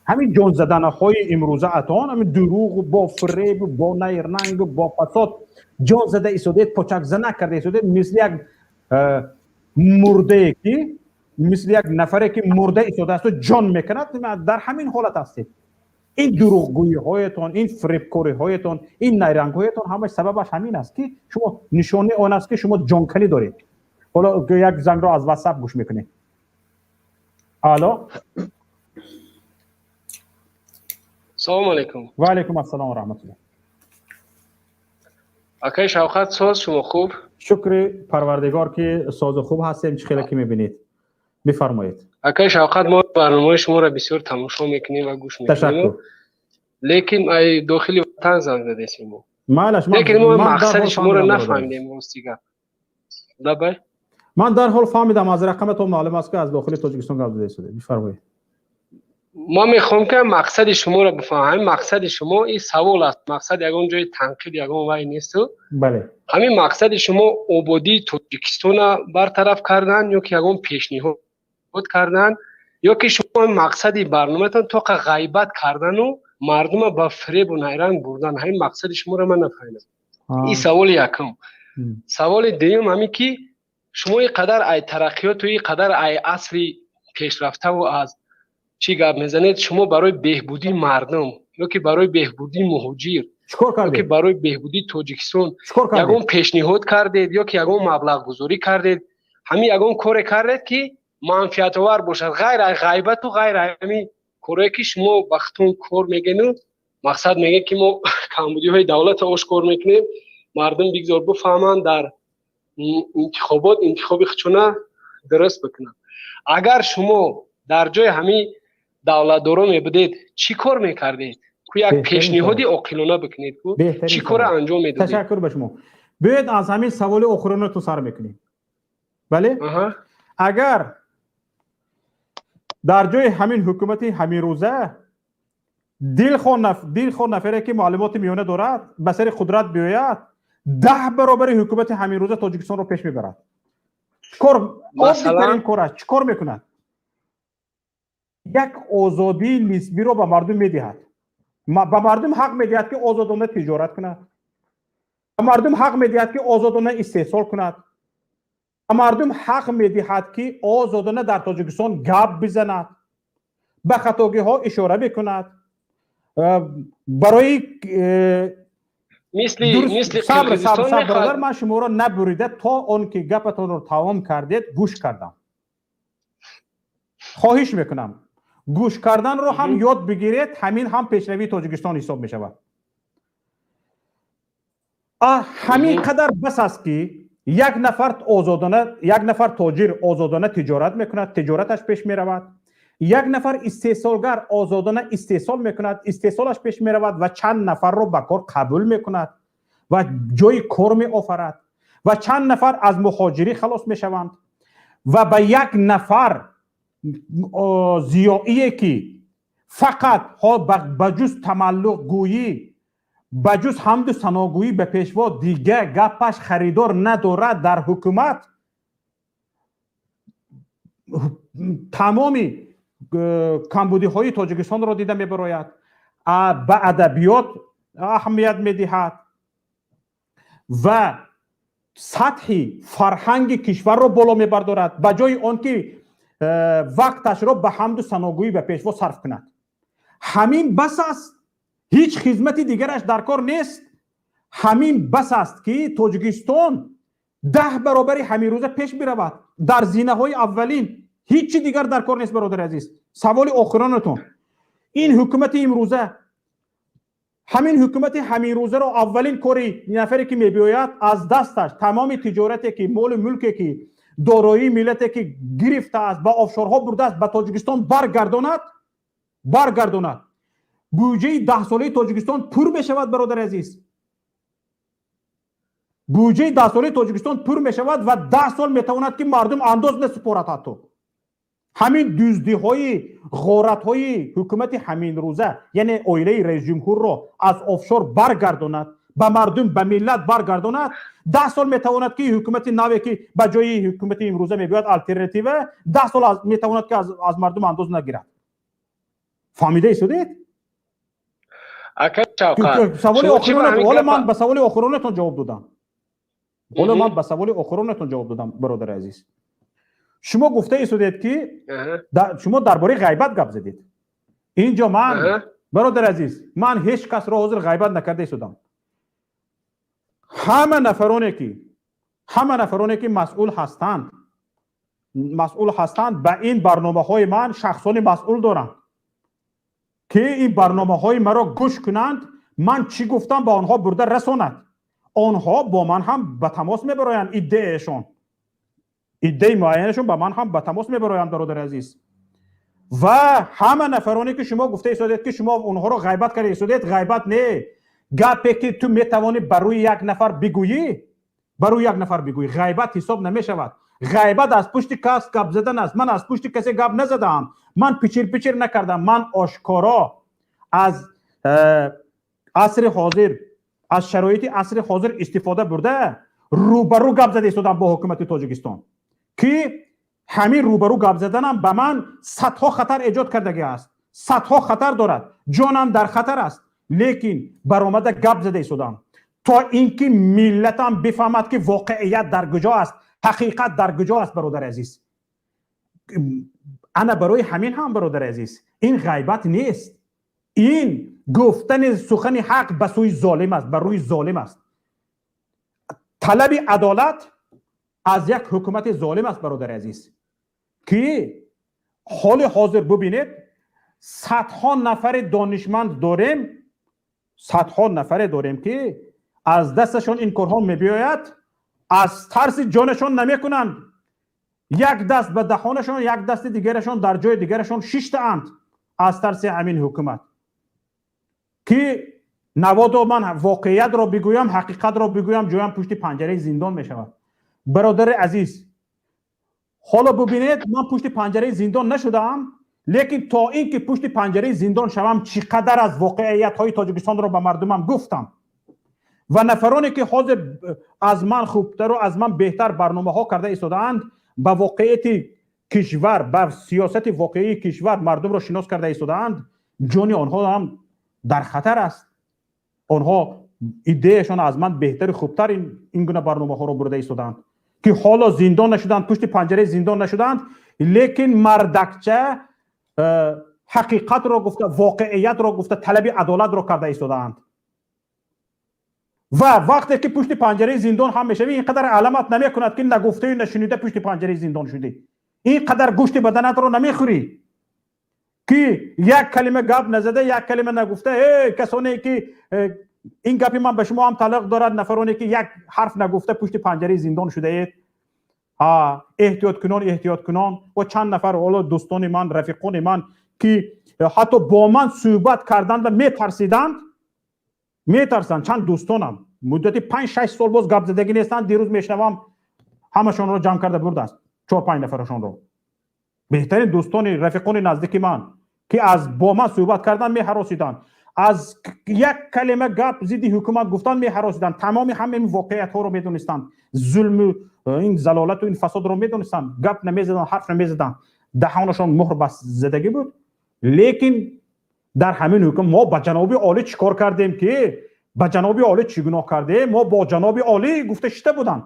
Ҳамин ҷон заданаҳои имрӯзаатон, ҳамин дурӯғу бо фиребу бо найрангу бо фасод ҷон зада истодед, почакзанак карда истодед, мисли як мурдае ки, мисли як нафаре ки мурда истодаасту ҷон мекунад, дар ҳамин ҳолат ҳастед. Ин дурӯғгӯиҳоятон, ин фиребкориҳоятон, ин найрангҳоятон, ҳамаи сабабаш ҳамин аст, ки шумо, нишонаи он аст, ки шумо ҷонканӣ доред. Ҳоло як зангро аз Ватсап гӯш мекунем. Алло. Салому алейкум. Ва алейкум ассалом ва раҳматуллоҳ. Акай Шавқат, соз шумо хуб? Шукри Парвардигор, ки созу хуб ҳастем, чӣ хеле ки мебинед. Бифармоед. Акай Шавқат, мо барномаи шуморо бисёр тамошо мекунем ва гӯш мекунем. Ташаккур. Лекин ай дохили ватан занг задесем мо. Майлаш, лекин мо мақсади шуморо нафаҳмидем, рости гап. Дабай? Ман дарҳол фаҳмидам, аз рақаматон маълум аст, ки аз дохили Тоҷикистон гап зада истодед. Бифармоед. Мо мехоҳем, ки мақсади шуморо бифаҳмем. Мақсади шумо ин савол аст, мақсад ягон ҷои танқид, ягон вай несту. Бале. Ҳамин мақсади шумо ободии Тоҷикистона бартараф кардан ё ки ягон пешниҳод кардан, ё ки шумо мақсади барномаатон тоқа ғайбат кардану мардума ба фиребу найранг бурдан? Ҳамин мақсади шуморо ман нафаҳмидам. Ин саволи якум. Саволи дуюм ҳамин, ки шумо ин қадар ай тараққиёту ин қадар ай асри пешрафтаву аз чӣ гап мезанед, шумо барои беҳбудии мардум ё ки барои беҳбудии муҳоҷир чикор ё ки кардед? Барои беҳбудии Тоҷикистон чикор кардед? Ягон пешниҳод кардед ё ки ягон маблағгузорӣ кардед? Ҳамин ягон коре кардед, ки манфиатовар бошад, ғайр аз ғайбату ғайр аз ҳамин корое, ки шумо ба худтон кор мегену мақсад мегӯед, ки мо камбудиҳои давлатро ошкор мекунем, мардум бигзор бифаҳманд, дар интихобот интихоби худшона дуруст бикунанд. Агар шумо дар ҷои ҳамин давлатдоро мебудед, чӣ кор мекардед? Ку як пешниҳоди оқилона бикунед, ку чӣ кора анҷом медодед? Ташаккур ба шумо. Биёед, аз ҳамин саволи охиронатон сар мекунем. Бале, агар дар ҷои ҳамин ҳукумати ҳаминрӯза дилхоҳ нафаре, ки маълумоти миёна дорад, ба сари қудрат биёяд, 10 баробари ҳукумати ҳаминрӯза Тоҷикистонро пеш мебарад. Чикор оддитарин кор аст, чӣ кор мекунад? Як озодии нисбиро ба мардум медиҳад, ба мардум ҳақ медиҳад, ки озодона тиҷорат кунад, ба мардум ҳақ медиҳад, ки озодона истеҳсол кунад, ба мардум ҳақ медиҳад, ки озодона дар Тоҷикистон гап бизанад, ба хатогиҳо ишора мекунад. Барои мисли сабр, сабр, бародар, ман шуморо набурида, то он ки гапатонро тамом кардед, гӯш кардам. Хоҳиш мекунам, гӯш карданро ҳам ёд бигиред, ҳамин ҳам пешравии Тоҷикистон ҳисоб мешавад. Ҳамин қадар бас аст, ки як нафар озодона, як нафар тоҷир озодона тиҷорат мекунад, тиҷораташ пеш меравад, як нафар истеҳсолгар озодона истеҳсол мекунад, истеҳсолаш пеш меравад ва чанд нафарро ба кор қабул мекунад ва ҷои кор меофарад ва чанд нафар аз муҳоҷирӣ халос мешаванд ва ба як нафар зиёие, ки фақат ба ҷуз тамаллуқгӯӣ, ба ҷуз ҳамду саногӯӣ ба пешво дига гапаш харидор надорад, дар ҳукумат тамоми Камбудиҳои Тоҷикистонро дида мебарояд, ба адабиёт аҳамият медиҳад ва сатҳи фарҳанги кишварро боло мебардорад, ба ҷои он ки вақташро ба ҳамду саногӯӣ ба Пешво сарф кунад. Ҳамин бас аст, ҳеҷ хизмати дигараш дар кор нест. Ҳамин бас аст, ки Тоҷикистон 10 баробари ҳамин рӯза пеш биравад дар зинаҳои аввалин. Ҳеҷ чи дигар дар кор нест, бародари азиз. Саволи охиронатон: ин ҳукумати имрӯза, ҳамин ҳукумати ҳаминрӯзаро аввалин кори нафаре ки мебиёяд, аз дасташ тамоми тиҷорате ки, молу мулке ки, дороии миллате ки гирифтааст, ба офшорҳо бурдааст, ба Тоҷикистон баргардонад, баргардонад, буҷаи 10-солаи Тоҷикистон пур мешавад, бародари азиз. Буҷаи 10-солаи Тоҷикистон пур мешавад ва 10 сол метавонад, ки мардум андоз насупорад. Ҳатто ҳамин дуздиҳои, ғоратҳои ҳукумати ҳаминрӯза, яъне оилаи раисҷумҳурро аз офшор баргардонад, ба мардум, ба миллат баргардонад, 10 сол метавонад, ки ҳукумати наве, ки ба ҷои ҳукумати имрӯза мебиёяд, алтернатива, 10 сол метавонад, ки аз мардум андоз нагирад. Фаҳмида истодед? Саволи охиронатон, ман ба саволи охиронатон ҷавоб додам. Ҳоло ман ба саволи охиронатон ҷавоб додам, бародари азиз. Шумо гуфта истодед, ки шумо дар бораи ғайбат гап задед инҷо. Ман, бародари азиз, ман ҳеҷ касро ҳозир ғайбат накарда истодам. Ҳама нафароне ки масъул ҳастанд ба ин барномаҳои ман, шахсони масъул доранд, ки ин барномаҳои маро гӯш кунанд, ман чӣ гуфтам, ба онҳо бурда расонад. Онҳо бо ман ҳам ба тамос мебароянд, иддаешон, иддаи муайянашон ба ман ҳам ба тамос мебароянд, бародари азиз. Ва ҳама нафароне ки шумо гуфта истодед, ки шумо онҳоро ғайбат карда истодед, ғайбат не. Гапе ки ту метавонӣ ба рӯи як нафар бигӯӣ, ба рӯи як нафар бигӯӣ, ғайбат ҳисоб намешавад. Ғайбат аз пушти кас гап задан аст. Ман аз пушти касе гап назадаам, ман пичир пичир накардам. Ман ошкоро аз асри ҳозир, аз шароити асри ҳозир истифода бурда, рӯбарӯ гап зада истодам бо ҳукумати Тоҷикистон, ки ҳамин рӯбарӯ гап заданам ба ман садҳо хатар эҷод кардагӣ аст, садҳо хатар дорад, ҷонам дар хатар аст, лекин баромада гап зада истодам, то ин ки миллатам бифаҳмад, ки воқеият дар куҷо аст, ҳақиқат дар куҷо аст. Бародари азиз, ана барои ҳамин ҳам, бародари азиз, ин ғайбат нест, ин гуфтани сухани ҳақ ба сӯи золим аст, бар рӯи золим аст. Талаби адолат аз як ҳукумати золим аст, бародари азиз, ки ҳоли ҳозир бубинед, садҳо нафари донишманд дорем, садҳо нафаре дорем, ки аз дасташон ин корҳо мебиёяд, аз тарси ҷонашон намекунанд. Як даст ба даҳонашон, як дасти дигарашон дар ҷои дигарашон шиштаанд аз тарси ҳамин ҳукумат, ки наводо ман воқеиятро бигӯям, ҳақиқатро бигӯям, ҷоям пушти панҷараи зиндон мешавад. Бародари азиз, ҳоло бубинед, ман пушти панҷараи зиндон нашудаам, лекин то ин ки пушти панҷараи зиндон шавам, чӣ қадар аз воқеиятҳои Тоҷикистонро ба мардумам гуфтам. Ва нафароне ки ҳозир аз ман хубтару аз ман беҳтар барномаҳо карда истодаанд, ба воқеияти кишвар, ба сиёсати воқеии кишвар мардумро шинос карда истодаанд, ҷони онҳо ҳам дар хатар аст. Онҳо идеяшон аз ман беҳтару хубтар ин гуна барномаҳоро бурда истодаанд, ки ҳоло зиндон нашуданд, пушти панҷараи зиндон нашуданд, лекин мардакча ҳақиқатро гуфта, воқеиятро гуфта, талаби адолатро карда истодаанд. Ва вақте ки пушти панҷараи зиндон ҳам мешавӣ, ин қадар аламат намекунад, ки нагуфтаю нашунида пушти панҷараи зиндон шудӣ. Ин қадар гӯшти баданатро намехӯрӣ, ки як калима гап назада, як калима нагуфта. Э касоне ки ин гапи ман ба шумо ҳам тааллуқ дорад, нафароне ки як ҳарф нагуфта пушти панҷараи зиндон шудаед, эҳтиёткунон, эҳтиёткунон. Ва чанд нафар ҳоло дӯстони ман, рафиқони ман, ки ҳатто бо ман суҳбат карданда метарсиданд, метарсанд, чанд дӯстонам муддати 5-6 сол боз гап задагӣ нестанд. Дирӯз мешунавам, ҳамашонро ҷамъ карда бурдааст, чор панҷ нафарашонро, беҳтарин дӯстони, рафиқони наздики ман, ки аз бо ман суҳбат кардан меҳаросиданд, аз як калима гап зидди ҳукумат гуфтан меҳаросиданд, тамоми ҳамаи воқеиятҳоро медонистанд, зулму ин залолату ин фасодро медонистанд, гап намезаданд, ҳарф намезаданд. Даҳонашон муҳр бас задагӣ буд, лекин дар ҳамин ҳукм мо ба ҷаноби олӣ чӣ кор кардем, ки ба ҷаноби олӣ чӣ гуноҳ кардем, мо бо ҷаноби олӣ гуфта шита буданд,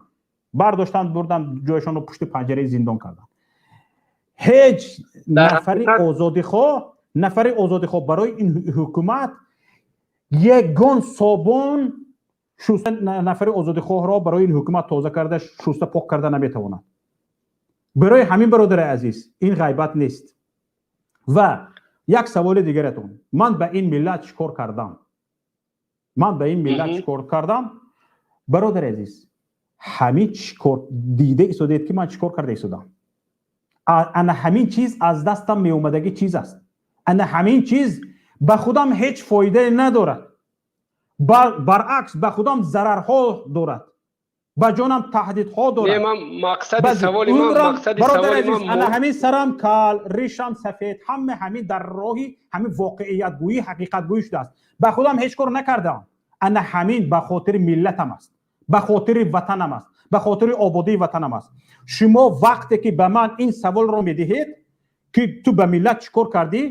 бардоштанд, бурданд, ҷойшонро пушти панҷараи зиндон карданд. Ҳеҷ нафари озодихоҳ барои ин ҳукумат ягон собун шуста нафари озодихоҳро барои ин ҳукумат тоза карда, шуста пок карда наметавонад. Барои ҳамин, бародари азиз, ин ғайбат нест. Ва як саволи дигаратон: ман ба ин миллат чӣ кор кардам? Ман ба ин миллат чӣ кор кардам? Бародари азиз, ҳамин чӣ кор дида истодед, ки ман чӣ кор карда истодам, ана ҳамин чиз аз дастам меомадагӣ чиз аст. Ана ҳамин чиз ба худам ҳеҷ фоидае надорад, баръакс, ба худам зарарҳо дорад, ба ҷонам таҳдидҳо дорад. Ана ҳамин сарам кал, ришам сафед, ҳама ҳамин дар роҳи ҳамин воқеиятгӯӣ, ҳақиқатгӯӣ шудааст. Ба худам ҳеҷ кор накардам. Ана ҳамин ба хотири миллатам аст, ба хотири ватанам аст, ба хотири ободии ватанам аст. Шумо вақте ки ба ман ин саволро медиҳед, ки ту ба миллат чӣ кор кардӣ,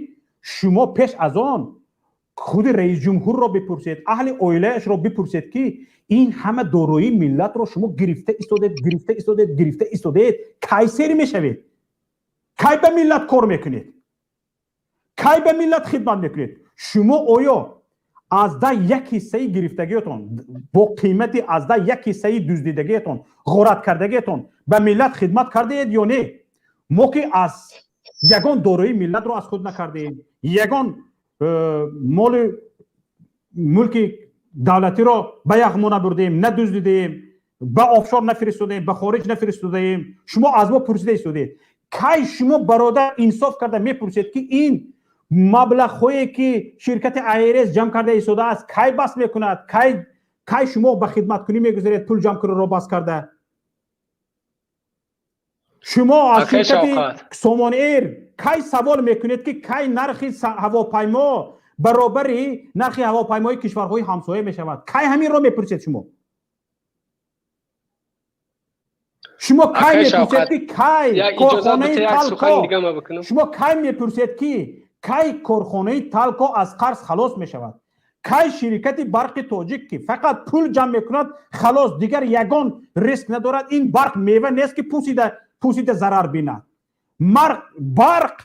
шумо пеш аз он худи раисҷумҳурро бипурсед, аҳли оилаашро бипурсед, ки ин ҳама дороии миллатро шумо гирифта истодед, гирифта истодед, гирифта истодед, кай сер мешавед? Кай ба миллат кор мекунед? Кай ба миллат хидмат мекунед? Шумо оё аз да як ҳиссаи гирифтагиятон, бо қимати аз да як ҳиссаи дуздидагиятон, ғорат кардагиятон ба миллат хидмат кардаед ё не? Мо ки аз ягон дороии миллатро аз худ накардаем, ягон моли мулки давлатиро ба яғмо набурдаем, надуздидаем, ба офшор нафиристодаем, ба хориҷ нафиристодаем. Шумо аз мо пурсида истодед. Кай шумо, бародар, инсоф карда мепурсед, ки ин маблағҳое ки ширкати АРС ҷамъ карда истодааст, кай бас мекунад? Кай шумо ба хидматкунӣ мегузаред, пул ҷамъ бас карда? Шумо аз ширкати Сомон Эйр кай савол мекунед, ки кай нархи ҳавопаймо баробари нархи ҳавопаймои кишварҳои ҳамсоя мешавад? Кай ҳаминро мепурсед шумо? Шумо кай мепурсед, ки кай корхонаи Талко, шумо кай мепурсед, ки кай корхонаи Талко аз қарз халос мешавад? Кай ширкати барқи тоҷик, ки фақат пул ҷамъ мекунад, халос, дигар ягон риск надорад, ин барқ мева нест, ки пусида зарар бинад. Барқ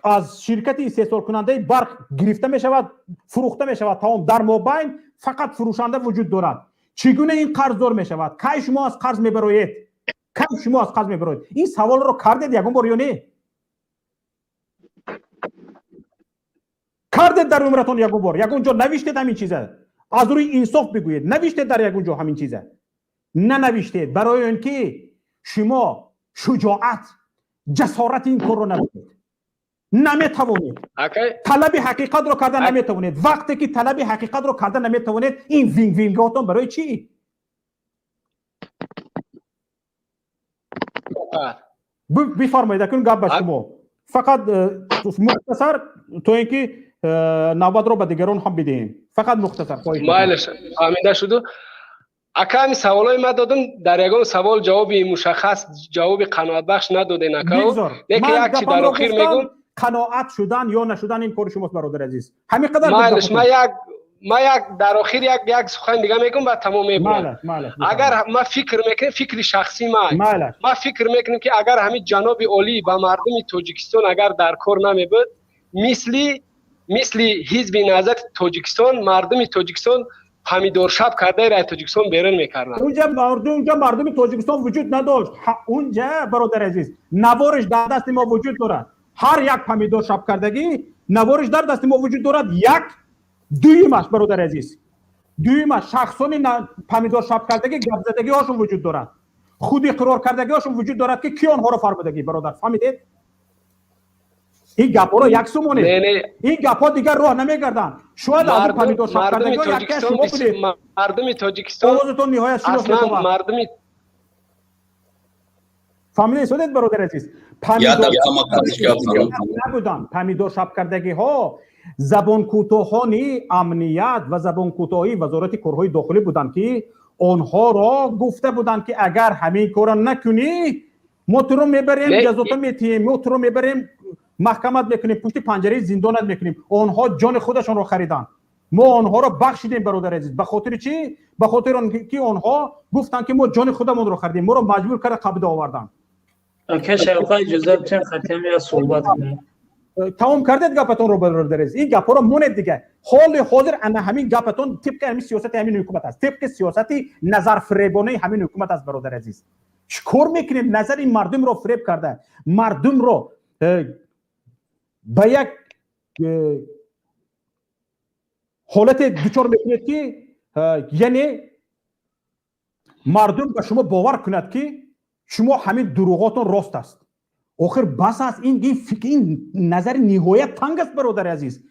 аз ширкати истеҳсолкунандаи барқ гирифта мешавад, фурӯхта мешавад, тамом. Дар мобайн фақат фурӯшанда вуҷуд дорад. Чӣ гуна ин қарздор мешавад? Кай шумо аз қарз мебароед? Кай шумо аз қарз мебароед? Ин саволро кардед ягон бор ё не? Кардед дар умратон ягон бор? Ягон ҷо навиштед ҳамин чиза? Аз рӯи инсоф бигӯед, навиштед дар ягон ҷо ҳамин чиза? Нанавиштед, барои он ки шумо шуҷоат, ҷасорати ин корро надоред, наметавонед талаби ҳақиқатро карда наметавонед. Вақте ки талаби ҳақиқатро карда наметавонед, ин винг-винготон барои чӣ? Бифармоед, акун гап ба шумо. Фақат мухтасар, то ин ки навбатро ба дигарон ҳам бидиҳем. Фақат мухтасар. Майлаш, фаҳмида шуду. Ака, ҳамин саволҳои ман додам, дар ягон савол ҷавоби мушаххас, ҷавоби қаноатбахш надоден, ака. Лекин як чи дар охир мегӯм. Қаноат шудан ё нашудан ин кори шумост, бародари азиз. Ҳамин қадар. Майлаш, ман як дар охир як сухан дига мегӯм, баъд тамом мебурам. Агар ман фикр мекунем, фикри шахсии ман, ман фикр мекунем, ки агар ҳамин ҷаноби олӣ ба мардуми Тоҷикистон агар дар кор намебуд, мисли ҳизби Наҳзати Тоҷикистон мардуми Тоҷикистон помидоршаб кардаи рай Тоҷикистон берун мекарданд. Унҷа мардуми Тоҷикистон вуҷуд надошт. Унҷа, бародари азиз, навориш дар дасти мо вуҷуд дорад. Ҳар як помидоршаб кардагӣ навориш дар дасти мо вуҷуд дорад. Як дуюмаш, бародари азиз, дуюмаш шахсони помидоршаб кардагӣ гапзадагиҳошон вуҷуд дорад, худ иқрор кардагиҳошон вуҷуд дорад, ки ки онҳоро фармудагӣ, бародар, фаҳмидед? Ин гапҳоро як сумонед, ин гапҳо дигар роҳ намегарданд. Шояд аз помидоршаб кардагиҳо яке шумо будед. Мардуми Тоҷикистон овозатон ниҳоят шинос метобад. Мардуми фаҳмида истодед, бародари азиз? Набуданд помидоршаб кардагиҳо, забонкӯтоҳони амният ва забонкӯтоҳии вазорати корҳои дохилӣ буданд, ки онҳоро гуфта буданд, ки агар ҳамин корро накунӣ, Мо туро мебарем, ҷазото метиҳем, мо туро мебарем, маҳкамат мекунем, пушти панҷараи зиндонат мекунем. Онҳо ҷони худашонро хариданд. Мо онҳоро бахшидем, бародари азиз. Ба хотири чӣ? Ба хотири он ки онҳо гуфтанд, ки мо ҷони худамонро харидем, моро маҷбур карда қабда оварданд. Ака Шавқат, иҷозат бидиҳем хатиам як суҳбат кунем. Тамом кардед гапатонро, бародари азиз? Ин гапҳоро монед дига. Ҳоли ҳозир ана ҳамин гапатон тибқи ҳамин сиёсати ҳамин ҳукумат аст, тибқи сиёсати назарфиребонаи ҳамин ҳукумат аст. Бародари азиз, чӣ кор мекунем? Назари мардумро фиреб карда, мардумро ба як ҳолате дучор мекунед, ки яъне мардум ба шумо бовар кунад, ки шумо ҳамин дурӯғотон рост аст. Охир бас аст ин, ин назари ниҳоят танг аст, бародари азиз.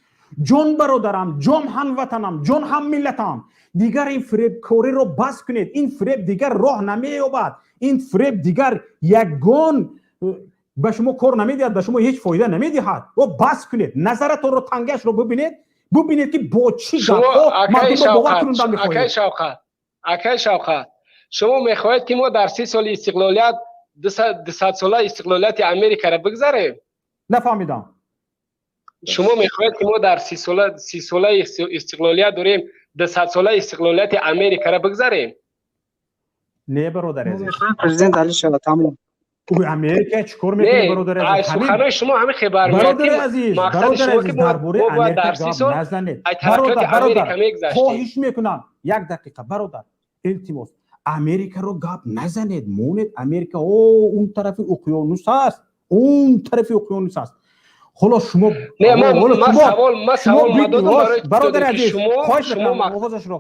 Ҷон бародарам, ҷон ҳамватанам, ҷон ҳам миллатам, дигар ин фиребкориро бас кунед. Ин фиреб дигар роҳ намеёбад, ин фиреб дигар ягон ба шумо кор намедиҳад, ба шумо ҳеҷ фоида намедиҳад. О, бас кунед, назаратонро тангашро бибинед, бибинед, ки бо чӣ гапҳо мардумро бовар кунондан мехоҳед. Акаи Шавқат, акаи Шавқат, шумо мехоҳед, ки мо дар 30 соли истиқлолият 200-сола истиқлолияти Америкаро бигзарем? Нафаҳмидам. Шумо мехоҳед, ки мо дар 30-солаи истиқлолият дорем, 200-солаи истиқлолияти Америкаро бигзарем? Не, бародари азиз. Президент али шавад, тамом. Америка чӣ кор мекунед, бародари азиз? Суханои шумо ҳамин хебар. Бародари азиз, бародари азиз, дар бораи Америка гап назанед, бародар. Бародар, хоҳиш мекунам, як дақиқа, бародар, илтимос, Америкаро гап назанед, монед. Америка о он тарафи уқёнус аст, он тарафи уқёнус аст. Ҳоло шумо бародари азиз, хоҳиш мекунам, овозашро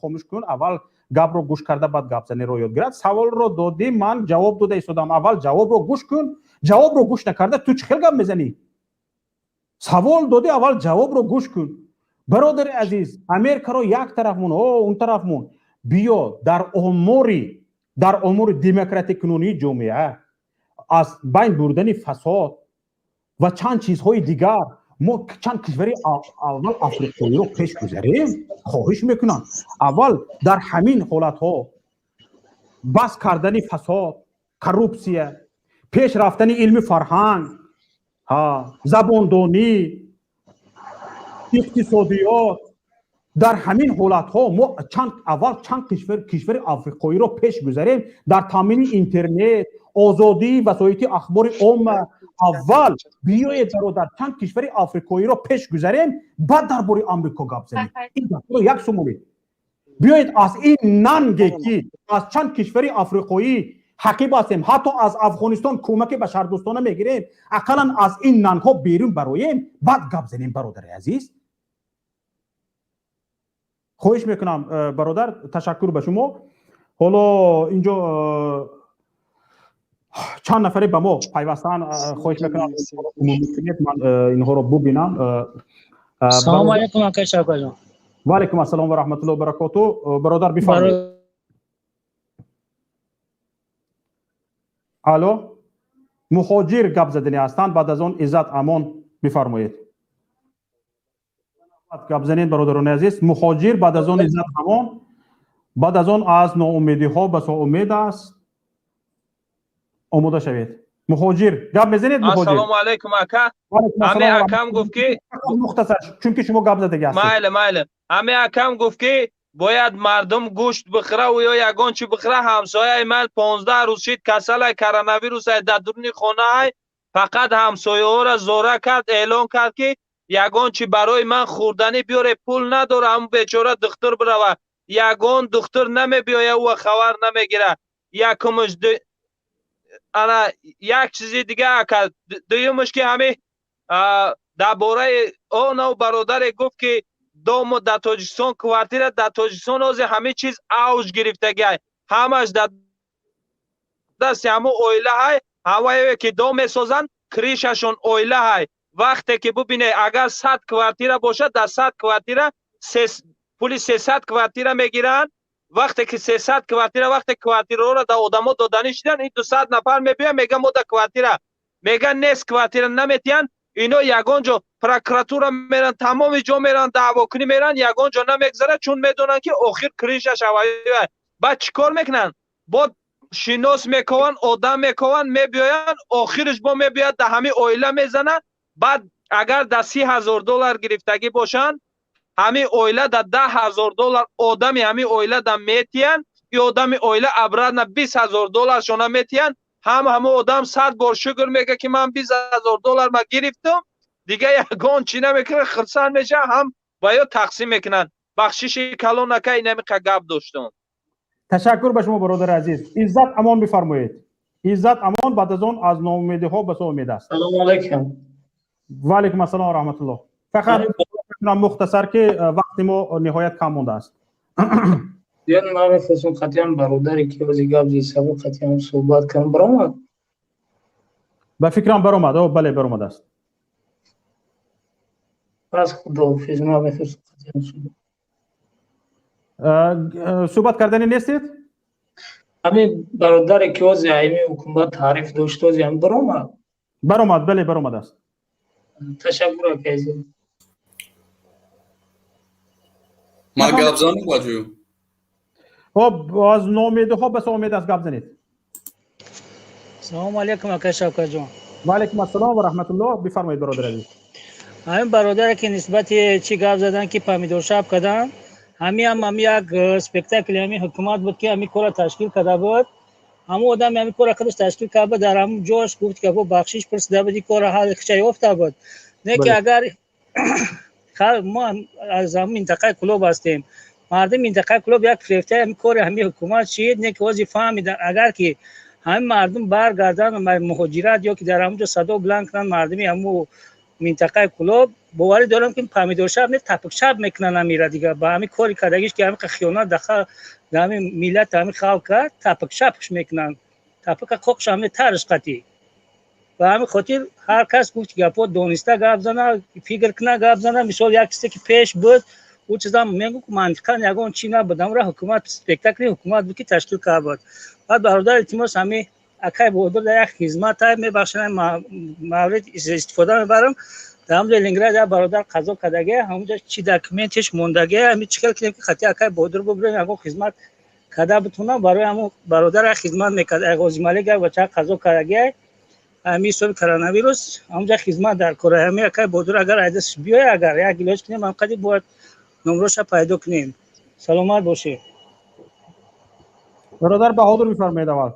хомӯш кун. Аввал гапро гӯш карда, баъд гап заниро ёд гирад. Саволро додӣ, ман ҷавоб дода истодам. Аввал ҷавобро гӯш кун. Ҷавобро гӯш накарда, ту чӣ хел гап мезанӣ? Савол додӣ, аввал ҷавобро гӯш кун. Бародари азиз, Америкаро як тараф мон, о он тараф мон, биё дар омори демократикунонии ҷомеа, аз байн бурдани фасод ва чанд чизҳои дигар мо чанд кишвари аввал африқоиро пеш гузарем. Хоҳиш мекунам, аввал дар ҳамин ҳолатҳо бас кардани фасод, коррупсия, пеш рафтани илми фарҳанг, забондонӣ, иқтисодиёт, дар ҳамин ҳолатҳо мо чанд аввал чанд кишвари африқоиро пеш гузарем. Дар таъмини интернет, озодии васоити ахбори омма аввал биёед, бародар, чанд кишвари африкоиро пеш гузарем, баъд дар бораи Амрико гап занем. Ин гапро як сумонед. Биёед аз ин нанге, ки аз чанд кишвари африқоӣ ҳақиб ҳастем, ҳатто аз Афғонистон кӯмаки башардӯстона мегирем, ақаллан аз ин нангҳо берун бароем, баъд гап занем. Бародари азиз, хоҳиш мекунам, бародар, ташаккур ба шумо. Ҳоло инҷо чанд нафаре ба мо пайвастан, хоҳиш мекунам, умумӣ кунед, ман инҳоро бубинам. Салому алайкум, акай Шавкатҷон. Ва алайкум ассалом ва раҳматуллоҳи ва баракоту, бародар, бифармоед. Алло, Муҳоҷир гап задани ҳастанд, баъд аз он Иззат Амон. Бифармоед, гап занед, бародарони азиз. Муҳоҷир, баъд аз он Иззат Амон, баъд аз он аз ноумедиҳо басо умед аст. Омода шавед. Муҳоҷир, гап мезанед, Муҳоҷир. Ассалому алайкум, ака. Ҳаме акам гуфт, ки мухтасар, чунки шумо гап задагӣ ҳастед. Майли, майли. Ҳаме акам гуфт, ки бояд мардум гӯшт бихӯра ё ягон чӣ бихӯра. Ҳамсояи ман 15 рӯз шид касалай, коронавирусай, дар дуруни хонаай. Фақат ҳамсояҳоро зора кард, эълон кард, ки ягон чӣ барои ман хӯрданӣ биёре, пул надора ҳамун бечора духтур бирава. Ягон духтур намебиёя, ӯ хабар намегира. Якумш ана як чизи дига, ака. Дуюмш, ки ҳами дар бораи онав бародаре гуфт, ки дому дар Тоҷикистон, квартира дар Тоҷикистон, ҳозир ҳамин чиз авҷ гирифтагиай, ҳамаш дар дасти ҳамун оилаҳай. Ҳавае ки дом месозанд, крышашон оилаҳай. Вақте ки бубине, агар 100 квартира бошад, дар 100 квартира пули 300 квартира мегиранд. Вақте ки 300 квартира, вақте квартираҳоро дар одамо доданӣ шидан, ин 200 нафар мебиёянд, мегӯянд, мо дар квартира, мегӯянд, нест квартира, наметиҳанд. Ино ягон ҷо прокуратура меранд, тамоми ҷо меранд, даъвокунӣ меранд, ягон ҷо намегзарад, чун медонанд, ки охир крышаш ҳавои. Баъд чӣ кор мекунанд? Бо Шинос мекованд, одам мекованд, мебиёянд, охираш бо мебиёяд, да ҳамин оила мезанад. Баъд агар да 30 000 доллар гирифтагӣ бошанд, ҳамин оила да 10 000 доллар одами ҳамин оила да метиҳанд, и одами оила обратно 20 000 долларшона метиҳанд. Ҳам ҳамон одам 100 бор шукр мега, ки ман 20 000 доллар ма гирифтам, дига ягон чӣ намекунад, хурсанд мешавад, ҳам ба ё тақсим мекунанд. Бахшиши калон, ака, инамиқа гап доштам. Ташаккур ба шумо, бародари азиз. Иззат Амон, бифармоед. Иззат Амон, баъд аз он аз ноумедиҳо ба су умед аст. Салому алайкум. Ва алайкум ассалом ва раҳматуллоҳ. Фақат мухтасар, ки вақти мо ниҳоят кам мондааст. Зиёд ман мехостам қатъиян бародаре ки ҳози гап зид сабо қатъиян суҳбат кунам. Баромад? Ба фикрам, баромад. Бале, баромадааст. Пас худоҳофиз, ман мехостам қатъиян суҳбат. Суҳбат кардани нестед? Ҳамин бародаре ки ҳози ҳами ҳукумат таъриф дошт, ҳози ҳам баромад? Баромад, бале, баромадааст. Ташаккур, ака азиз. Ман гап занам баҷӯ? Хоб, аз ноумедиҳо ба умед аст, гап занед. Салому алайкум, ака Шавкатҷон. Ва алайкум ассалом ва раҳматуллоҳ, бифармоед, бародари азиз. Ҳамин бародаре ки нисбати чӣ гап задан, ки помидоршаб карданд, ҳамин ҳам ҳами як спектакли ҳамин ҳукумат буд, ки ҳамин корро ташкил карда буд. Ҳамон одаме ҳамин корро худаш ташкил карда буд, дар ҳамон ҷош гуфт, ки бахшиш пурсида буд, ин корро ҳалли худша ёфта буд. Не ки агар мо аз ҳамин минтақаи Кӯлоб ҳастем, мардуми минтақаи Кӯлоб як фирефтаи ҳамин кори ҳамин ҳукумат шид. Не ки ҳозир фаҳмидан, агар ки ҳамин мардум баргарданд муҳоҷират ё ки дар ҳамон ҷо садо баланд кунанд, мардуми ҳамун минтақаи Кӯлоб, боварӣ дорам, ки помидоршаб не, тапикшаб мекунанд амира. Дига ба ҳамин кори кардагиш, ки ҳамин хиёнат дар ҳамин миллат, ҳамин халқ кард, тапикшабш мекунанд, тапика қоқш ҳамин тарш қатӣ. Ба ҳамин хотир ҳар кас гуфт гапҳо дониста гап зана, фикр куна, гап зана. Мисол, як чизе ки пеш буд, ӯ чизам мегӯ, мантиқан ягон чӣ набуд, ҳамра ҳукумат, спектакли ҳукумат буд, ки ташкил карда буд. Баъд бародар, илтимос, ҳамин акай Баҳодур дар як хизмат, мебахшед, маврид истифода мебарам. Дар ҳамҷо Ленинград як бародар қазо кардагия, ҳамонҷо чӣ документиш мондагия, ҳамин чӣ хел кунем, ки хати акай Баҳодур бубурем, ягон хизмат карда битонам барои ҳамон бародар. Як хизмат мекард, Ғозималик, як бача қазо кардагия ҳамин ҳисоби коронавирус, ҳамонҷо хизмат дар кора. Ҳамин акай Баҳодур агар айдасш биёя, агар як илоҷ кунем, ҳамқади бояд номроша пайдо кунем. Саломат бошед. Бародар Баҳодур, бифармоед аввал.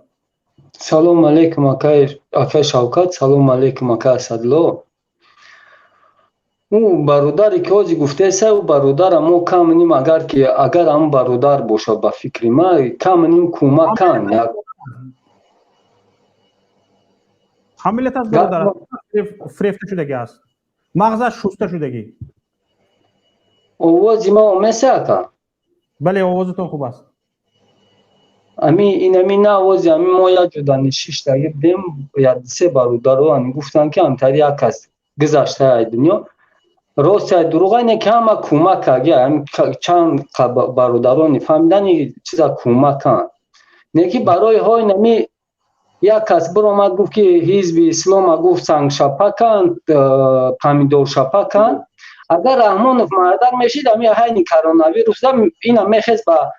Салому алейкум, акай Шавкат, салому алейкум, акай Асадло. Ӯ бародаре ки ҳозир гуфтеса, ӯ бародара мо кам ним, агар ки агар ҳамн бародар бошад, ба фикри ман, кам ним кӯмак кан. Ҳамилат аст, бародар фирефта шудагӣ аст, мағзаш шуста шудагӣ. Овози ма омеса, ака? Бале, овозатон хуб аст. Ами инами на овози ами мо як ҷода нишиштагӣ будем, як се бародаро ами гуфтанд, ки амтари як кас гузашта ай дунё. Рост ай дурӯға не, ки ҳама кӯмак кард, чанд бародарони фаҳмидани чиза кӯмак канд. Не ки барои ҳои нами як кас биромад, гуфт, ки ҳизби ислома, гуфт, сангшапаканд, помидоршапаканд. Агар Раҳмонов мардак мешид, ами ҳайни коронавируса ина мехест, ба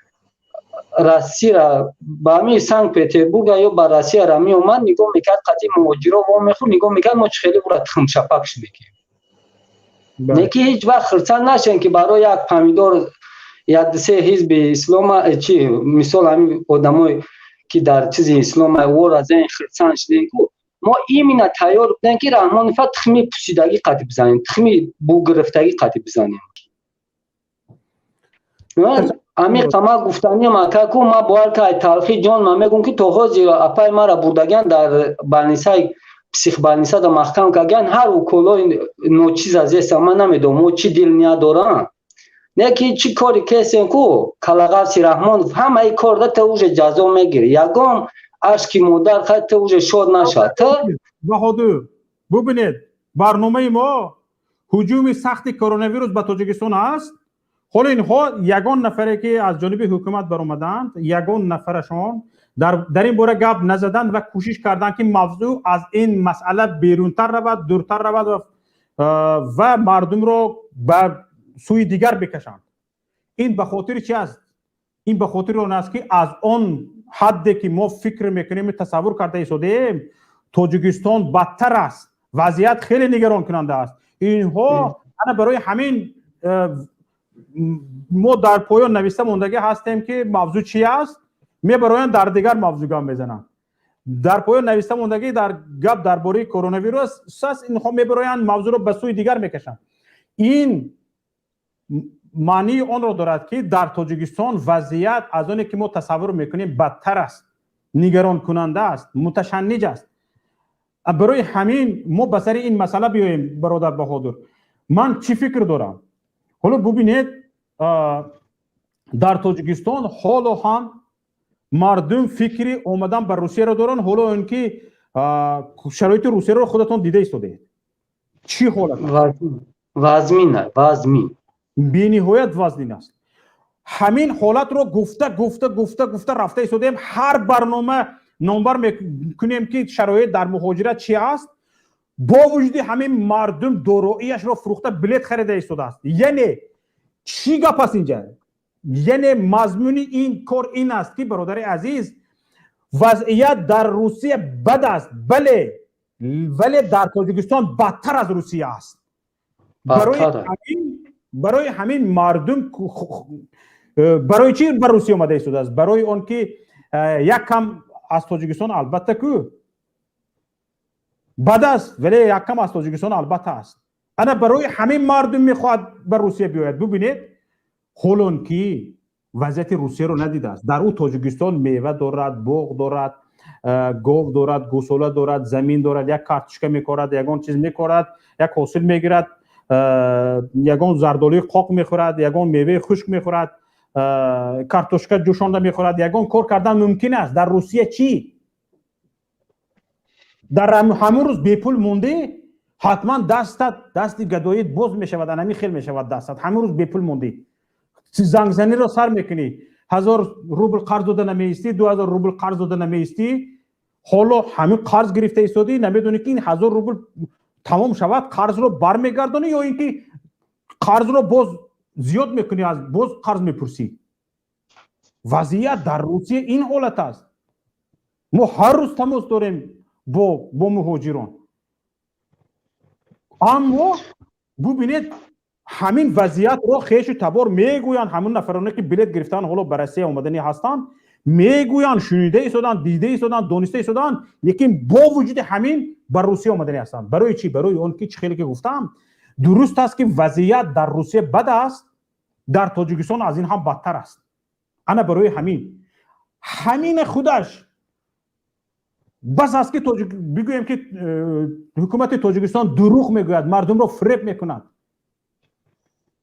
Россия, ба ҳамин Санкт Петербурга ё ба Россияра меомад, нигоҳ мекард, қатъи муҳоҷиро во мехӯрд, нигоҳ мекард, мо чӣ хеле ӯра тухмшапакш мекунем. Не ки ҳеҷ вақт хурсанд нашем, ки барои як помидор як се ҳизби ислома чи, мисол, ҳамин одамое ки дар чизи ислома ора зен хурсанд шудем ку. Мо именно тайёр будем, ки Раҳмонова тухми пусидагӣ қатӣ бизанем, тухми бугирифтагӣ қатӣ бизанем. Ами қама гуфтаниам, ака, ку ма бовар ка, талхи ҷон ма мегӯм, ки то ҳозир апаи мара бурдагиан, дар больницаи психбольницада маҳкам кардагиан, ҳар уколои ночиза зеста. Ман намедонам, мо чӣ дил ният дорам, не ки чӣ кори кесем ку. Калағавси Раҳмонов, ҳамаи корда та уже ҷазо мегирӣ, ягон ашки модар хай та уже шод нашад та. Баҳодур, бубинед, барномаи мо ҳуҷуми сахти коронавирус ба Тоҷикистон аст. Ҳоло инҳо ягон нафаре ки аз ҷониби ҳукумат баромаданд, ягон нафарашон дар ин бора гап назаданд ва кӯшиш карданд, ки мавзӯъ аз ин масъала берунтар равад, дуртар равад ва мардумро ба сӯи дигар бикашанд. Ин ба хотири чи аст? Ин ба хотири он аст, ки аз он ҳадде ки мо фикр мекунем, тасаввур карда истодаем, Тоҷикистон бадтар аст. Вазъият хеле нигаронкунанда аст. Инҳо ана барои ҳамин мо дар поён нависта мондагӣ ҳастем, ки мавзӯъ чи аст, мебароянд, дар дигар мавзӯъ гап мезананд. Дар поён нависта мондагӣ дар гап дар бораи коронавирус аст, инҳо мебароянд, мавзӯъро ба сӯи дигар мекашанд. Ин маънии онро дорад, ки дар Тоҷикистон вазъият аз оне ки мо тасаввур мекунем, бадтар аст, нигаронкунанда аст, муташанниҷ аст. Барои ҳамин мо ба сари ин масъала биёем. Бародар Баҳодур, ман чӣ фикр дорам? Ҳоло бубинед, дар Тоҷикистон ҳоло ҳам мардум фикри омадан ба Русияро доранд, ҳоло он ки шароити Русияро худатон дида истодаед, чӣ ҳолат. Вазмин, вазмин. Бениҳоят вазнин аст. Ҳамин ҳолатро гуфта, гуфта, гуфта, гуфта рафта истодаем. Ҳар барнома номбар мекунем, ки шароит дар муҳоҷират чи аст. Бо вуҷуди ҳамин мардум дороияшро фурӯхта, билет харида истодааст. Яъне чӣ гап аст инҷа? Яъне мазмуни ин кор ин аст, ки, бародари азиз, вазъият дар Русия бад аст, бале, вале дар Тоҷикистон бадтар аз Русия аст. Барои ҳамин мардум барои чӣ ба Русия омада истодааст? Барои он ки як кам аз Тоҷикистон, албатта ку бад аст, вале як кам аз Тоҷикистон албатта аст. Ана барои ҳамин мардум мехоҳад ба Русия биёяд. Бубинед, ҳолон ки вазъияти Русияро надидааст. Дар ӯ Тоҷикистон мева дорад, боғ дорад, гов дорад, гӯсола дорад, замин дорад, як картошка мекорад, ягон чиз мекорад, як ҳосил мегирад, ягон зардолуи қоқ мехӯрад, ягон меваи хушк мехӯрад, картошка ҷӯшонда мехӯрад, ягон кор кардан мумкин аст. Дар Русия чӣ? Дар ҳамон рӯз бепул мондӣ, ҳатман дастат дасти гадоит боз мешавад. Анами хел мешавад дастат. Ҳамон рӯз бепул мондӣ, зангзаниро сар мекунӣ, 1000 рубл қарз дода намеистӣ, 2000 рубл қарз дода намеистӣ. Ҳоло ҳамин қарз гирифта истодӣ, намедонӣ, ки ин 1000 рубл тамом шавад, қарзро бармегардонӣ ё ин ки қарзро боз зиёд мекунӣ, аз боз қарз мепурсӣ. Вазъият дар Русия ин ҳолат аст. Мо ҳар рӯз тамос дорем бо муҳоҷирон. Аммо бубинед, ҳамин вазъиятро хешу табор мегӯянд. Ҳамон нафароне ки билет гирифтан, ҳоло ба Россия омаданӣ ҳастанд, мегӯянд, шунида истоданд, дида истоданд, дониста истоданд, лекин бо вуҷуди ҳамин ба Русия омаданӣ ҳастанд. Барои чӣ? Барои он ки чӣ хеле ки гуфтам, дуруст аст, ки вазъият дар Русия бад аст, дар Тоҷикистон аз ин ҳам бадтар аст. Ана барои ҳамин ҳамин худаш бас аст, ки бигӯем, ки ҳукумати Тоҷикистон дурӯғ мегӯяд, мардумро фиреб мекунад,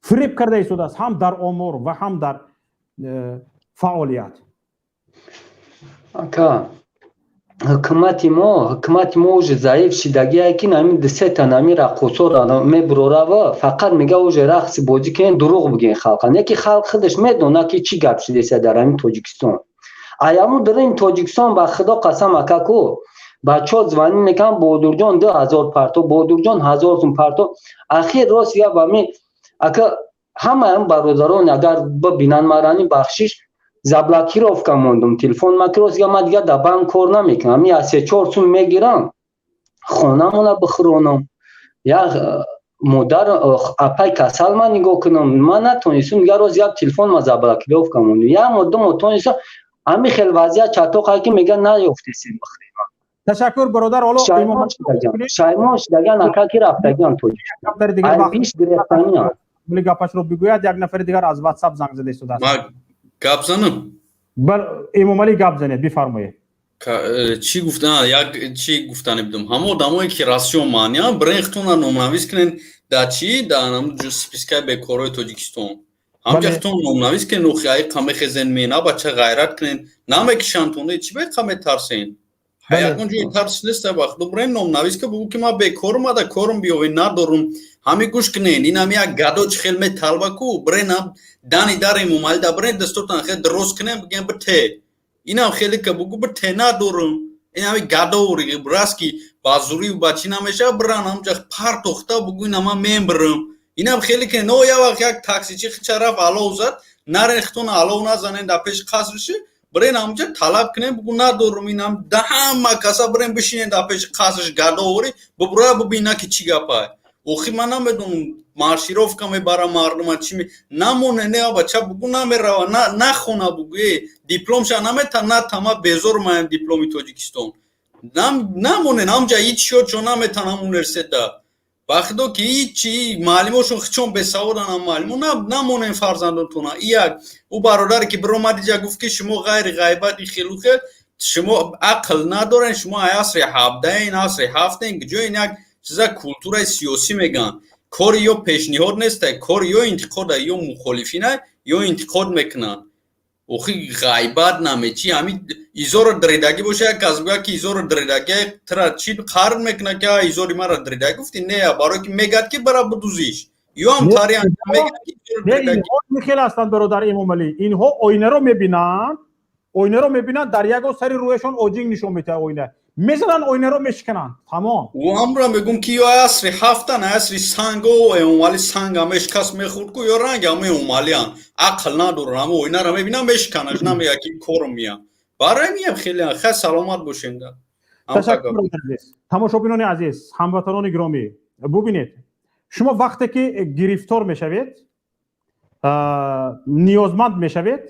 фиреб карда истодааст ҳам дар омор ва ҳам дар фаъолият. Ака, ҳукумати мо уже заиф шидагие, ки нами дусета нами раққосоро мебурорава, фақат мега, уже рақси бозӣ кунен, дурӯғ бигӯен халқа. Не ки халқ худаш медона, ки чӣ гап шидеса дар ҳамин Тоҷикистон. Аяму дарин Тоҷикистон, ба Худо қасам, ака, ку бачаҳо звонить мекунанд: «Бодурҷон, 2000 парто, Бодурҷон, 1000 сум парто». Ахир рост гап, ами ака, ҳамаам бародарон агар бибинанд марани, бахшиш, заблокировка мондум телефон. Ма ки рост гап, ма дигар дар банк кор намекунам. Ами аз се чор сум мегирам, хонамона бихӯронам, як модар апай касал ман нигоҳ кунам. Ман натонистам дигар, рост гап, телефон ма заблокировка мондум. Як моҳ, 2 моҳ тонистам. Ами хел вазъият чатоқае, ки мега наёфтесем бихӯрем. Ташаккур, бародар. Ҳоло шаймон шидаган, ака, ки рафтагиан тоҷик гирефтаниан. Гапашро бигӯяд. Як нафари дигар аз Ватсап занг зада истодааст. Гап занам? Эмомалӣ, гап занед, бифармоед. Чӣ гуфтан, як чӣ гуфтане будам: ҳама одамое ки Россия маъниям, брехтона номнавис кунен. Да чӣ, да спискаи бекорои Тоҷикистон ҳамҷа хитон номнавис кунен. Охи ай қамехезен, мена бача, ғайрат кунен, намекишантон. Чӣ бе қаметарсен? Ягон ҷои тарс нест. Вақт брен номнавис ка, бугӯ, ки ман бекорум, ада корум биёве надорум. Ҳами гӯш кунен, ин ҳами як гадо чӣ хел металба ку, брен дани дар Эмомалӣ да брен, дастотан хел дроз кунен, бигӯен бите. Инам хеле ка бугӯ, бите, надорум. Ин ҳами гадо раст, ки ба зурию ба чӣ намешава. Бран ҳамҷа партохта, бугӯ, ина ман мембирам. Инам хеле ки но як вақт як таксичи хича рафт, алов зад. Нарен, хитон алов назанен дар пеши қасриши. Бирен ҳамҷа талаб кунем, бугӯ надорум инам, да ҳама каса бирен бишинен дар пеши қасрш, гадовори бубура бубина ки чӣ гапай. Охи ман намедонам, маршировка мебара мардума, чи намоне, не бача, бугӯ намерава, нахона, бугӯ э дипломша намета, натама безор маям дипломи Тоҷикистон. Намонен ҳамҷа, ҳеҷ шодшо наметанам университета. Ба худо ки ҳичи муаллимошон хичон бесаводан, ам муаллимо. Намонен фарзандотона. Як ӯ бародаре ки биромад иҷа гуфт ки шумо ғайри ғайбат и хелу хел, шумо ақл надорен, шумо ай асри ҳабдаен, асри ҳафтен, ҷоин як чиза культураи сиёсӣ мегӯянд. Кори ё пешниҳод нестай, кори ё интиқода, ё мухолифина, ё интиқод мекунанд. Охи ғайбат намечи, ҳами изоро дридагӣ боша, як кас гӯяд ки изоро дридагӣ, тра чӣ қарн мекунад ки изори мара дридагӣ гуфти? Не, барое ки мегӯяд ки бара будузиш ё ҳам тари мегӯяд ки Хеле ҳастанд, бародар Эмомалӣ, инҳо оинаро мебинанд, оинаро мебинанд, дар ягон сари рӯяшон оҷинг нишон медиҳад, оина мезананд, оинаро мешикананд, тамом. Ҳамра мегӯм ки ё асри ҳафтан, асри санго, Эмомалӣ санг ҳамеш кас мехӯрд ку, ё ранг ҳама Эмомалиан ақл надоранд, ҳама оинаро мебинам, мешиканаш, намеяд ки корм меяд. Барои миям хеле хай, саломат бошем. Да, ташаккур. Тамошобинони азиз, ҳамватанони гиромӣ, бубинед, шумо вақте ки гирифтор мешавед, ниёзманд мешавед,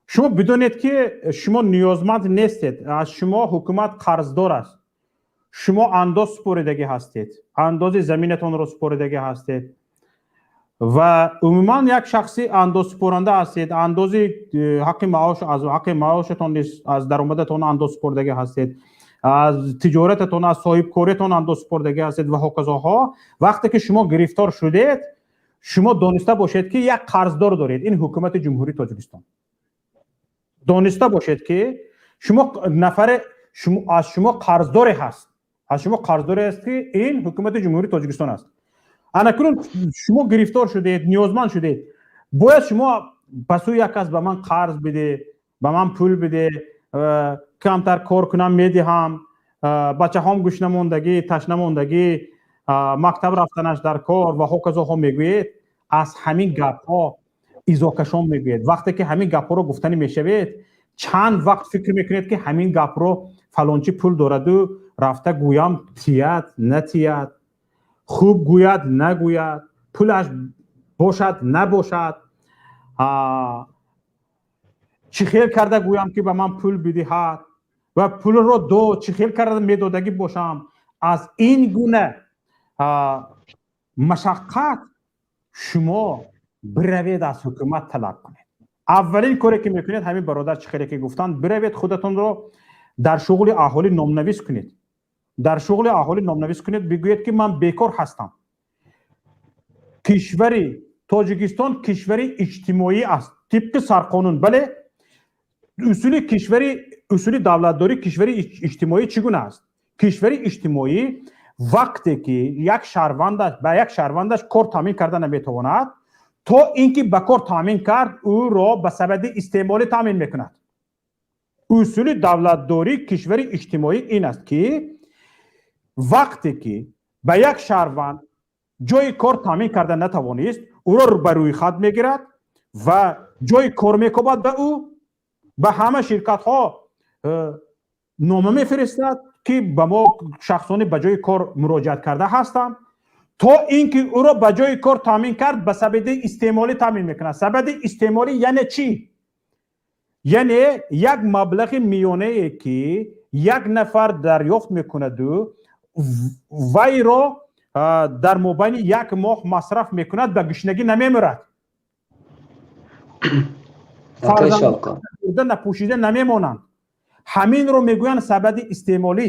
шумо бидонед ки шумо ниёзманд нестед, аз шумо ҳукумат қарздор аст. Шумо андоз супоридагӣ ҳастед, андози заминатонро супоридагӣ ҳастед ва умуман як шахси андозсупоранда ҳастед. Андози ҳаққи маош, аз ҳаққи маошатон низ, аз даромадатон андоз супоридагӣ ҳастед, аз тиҷорататон, аз соҳибкориятон андоз супоридагӣ ҳастед ва ҳоказоҳо. Вақте ки шумо гирифтор шудед, шумо дониста бошед ки як қарздор доред, ин ҳукумати Ҷумҳурии Тоҷикистон. Дониста бошед ки шумо нафаре аз шумо қарздоре ҳаст, аз шумо қарздоре аст ки ин ҳукумати Ҷумҳурии Тоҷикистон аст. Анакунун шумо гирифтор шудед, ниёзманд шудед, бояд шумо ба сӯи як кас ба ман қарз биде, ба ман пул биде, камтар кор кунам, медиҳам, бачаҳом гушнамондагӣ, ташнамондагӣ, мактаб рафтанаш дар кор ва ҳоказоҳо мегӯед. Аз ҳамин гапҳо изокашон мегӯед. Вақте ки ҳамин гапҳоро гуфтанӣ мешавед, чанд вақт фикр мекунед ки ҳамин гапро фалончӣ пул дораду рафта гӯям, тияд, натияд, хуб гӯяд, нагӯяд, пулаш бошад, набошад, чӣ хел карда гӯям ки ба ман пул бидиҳад ва пулро до чӣ хел карда медодагӣ бошам. Аз ин гуна машаққат шумо биравед, аз ҳукумат талаб кунед. Аввалин коре ки мекунед, ҳамин бародар чӣ хеле ки гуфтанд, биравед, худатонро дар шуғли аҳолӣ номнавис кунед, дар шуғли аҳолӣ номнавис кунед, бигӯед ки ман бекор ҳастам. Кишвари Тоҷикистон кишвари иҷтимоӣ аст тибқи сарқонун. Бале, усули кишвари, усули давлатдорӣ кишвари иҷтимоӣ чӣ гуна аст? Кишвари иҷтимоӣ вақте ки як шаҳрвандаш ба як шаҳрвандаш кор таъмин карда наметавонад, то ин ки ба кор таъмин кард, ӯро ба сабади истеъмолӣ таъмин мекунад. Усули давлатдории кишвари иҷтимоӣ ин аст ки вақте ки ба як шаҳрванд ҷои кор таъмин карда натавонист, ӯро ба рӯйхат мегирад ва ҷои кор мекобад ба ӯ, ба ҳама ширкатҳо нома мефиристад ки ба мо шахсоне ба ҷои кор муроҷиат карда ҳастанд, то ин ки ӯро ба ҷои кор таъмин кард, ба сабади истеъмолӣ таъмин мекунад. Сабади истеъмолӣ яъне чӣ? Яъне як маблағи миёнае ки як нафар дарёфт мекунаду вайро дар мобайни як моҳ масраф мекунад, ба гушнагӣ намемирад, фарзанда напӯшида намемонанд. Ҳаминро мегӯянд сабади истеъмолӣ.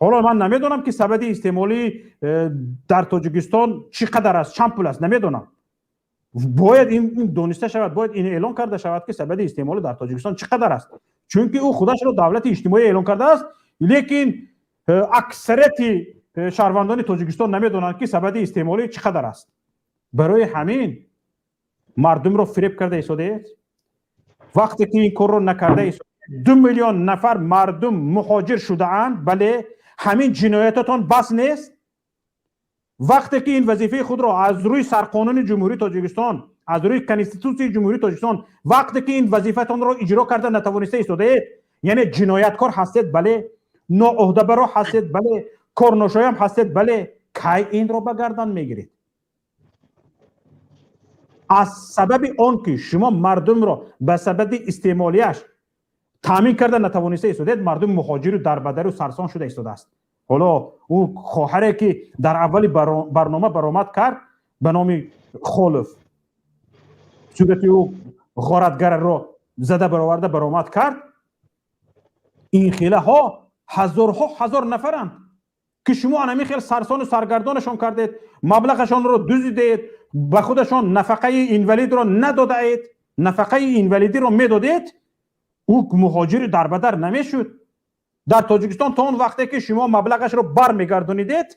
Ҳоло ман намедонам ки сабади истеъмолӣ дар Тоҷикистон чӣ қадар аст, чанд пул аст, намедонам. Бояд ин дониста шавад, бояд ин эълон карда шавад ки сабади истеъмолӣ дар Тоҷикистон чӣ қадар аст, чунки ӯ худашро давлати иҷтимоӣ эълон кардааст, лекин аксарияти шаҳрвандони Тоҷикистон намедонанд ки сабади истеъмолӣ чӣ қадар аст. Барои ҳамин мардумро фиреб карда истодаед. Вақте ки ин корро накарда истодаед, 2 миллион нафар мардум муҳоҷир шудаанд. Бале, ҳамин ҷиноятатон бас нест? Вақте ки ин вазифаи худро аз рӯи сарқонуни Ҷумҳурии Тоҷикистон Аз рӯи Конститутсияи Ҷумҳурии Тоҷикистон, вақте ки ин вазифатонро иҷро карда натавониста истодаед, яъне ҷинояткор ҳастед, бале, ноуҳдабаро ҳастед, бале, корношоям ҳастед, бале. Кай инро ба гардан мегиред? Аз сабаби он ки шумо мардумро ба сабаби истеъмолияш таъмин карда натавониста истодаед, мардуми муҳоҷиру дарбадару сарсон шуда истодааст. Ҳоло ӯ хоҳаре ки дар аввали барнома баромад кард ба номи Холов, сурати ӯ ғоратгараро зада бароварда баромад кард, ин хелаҳо ҳазорҳо ҳазор нафаранд, ки шумо анами хел сарсону саргардонашон кардед, маблағашонро дуздидед, ба худашон нафақаи инвалидро надодаед. Нафақаи инвалидиро медодед, ӯ муҳоҷири дарбадар намешуд. Дар Тоҷикистон то он вақте ки шумо маблағашро бармегардонидед,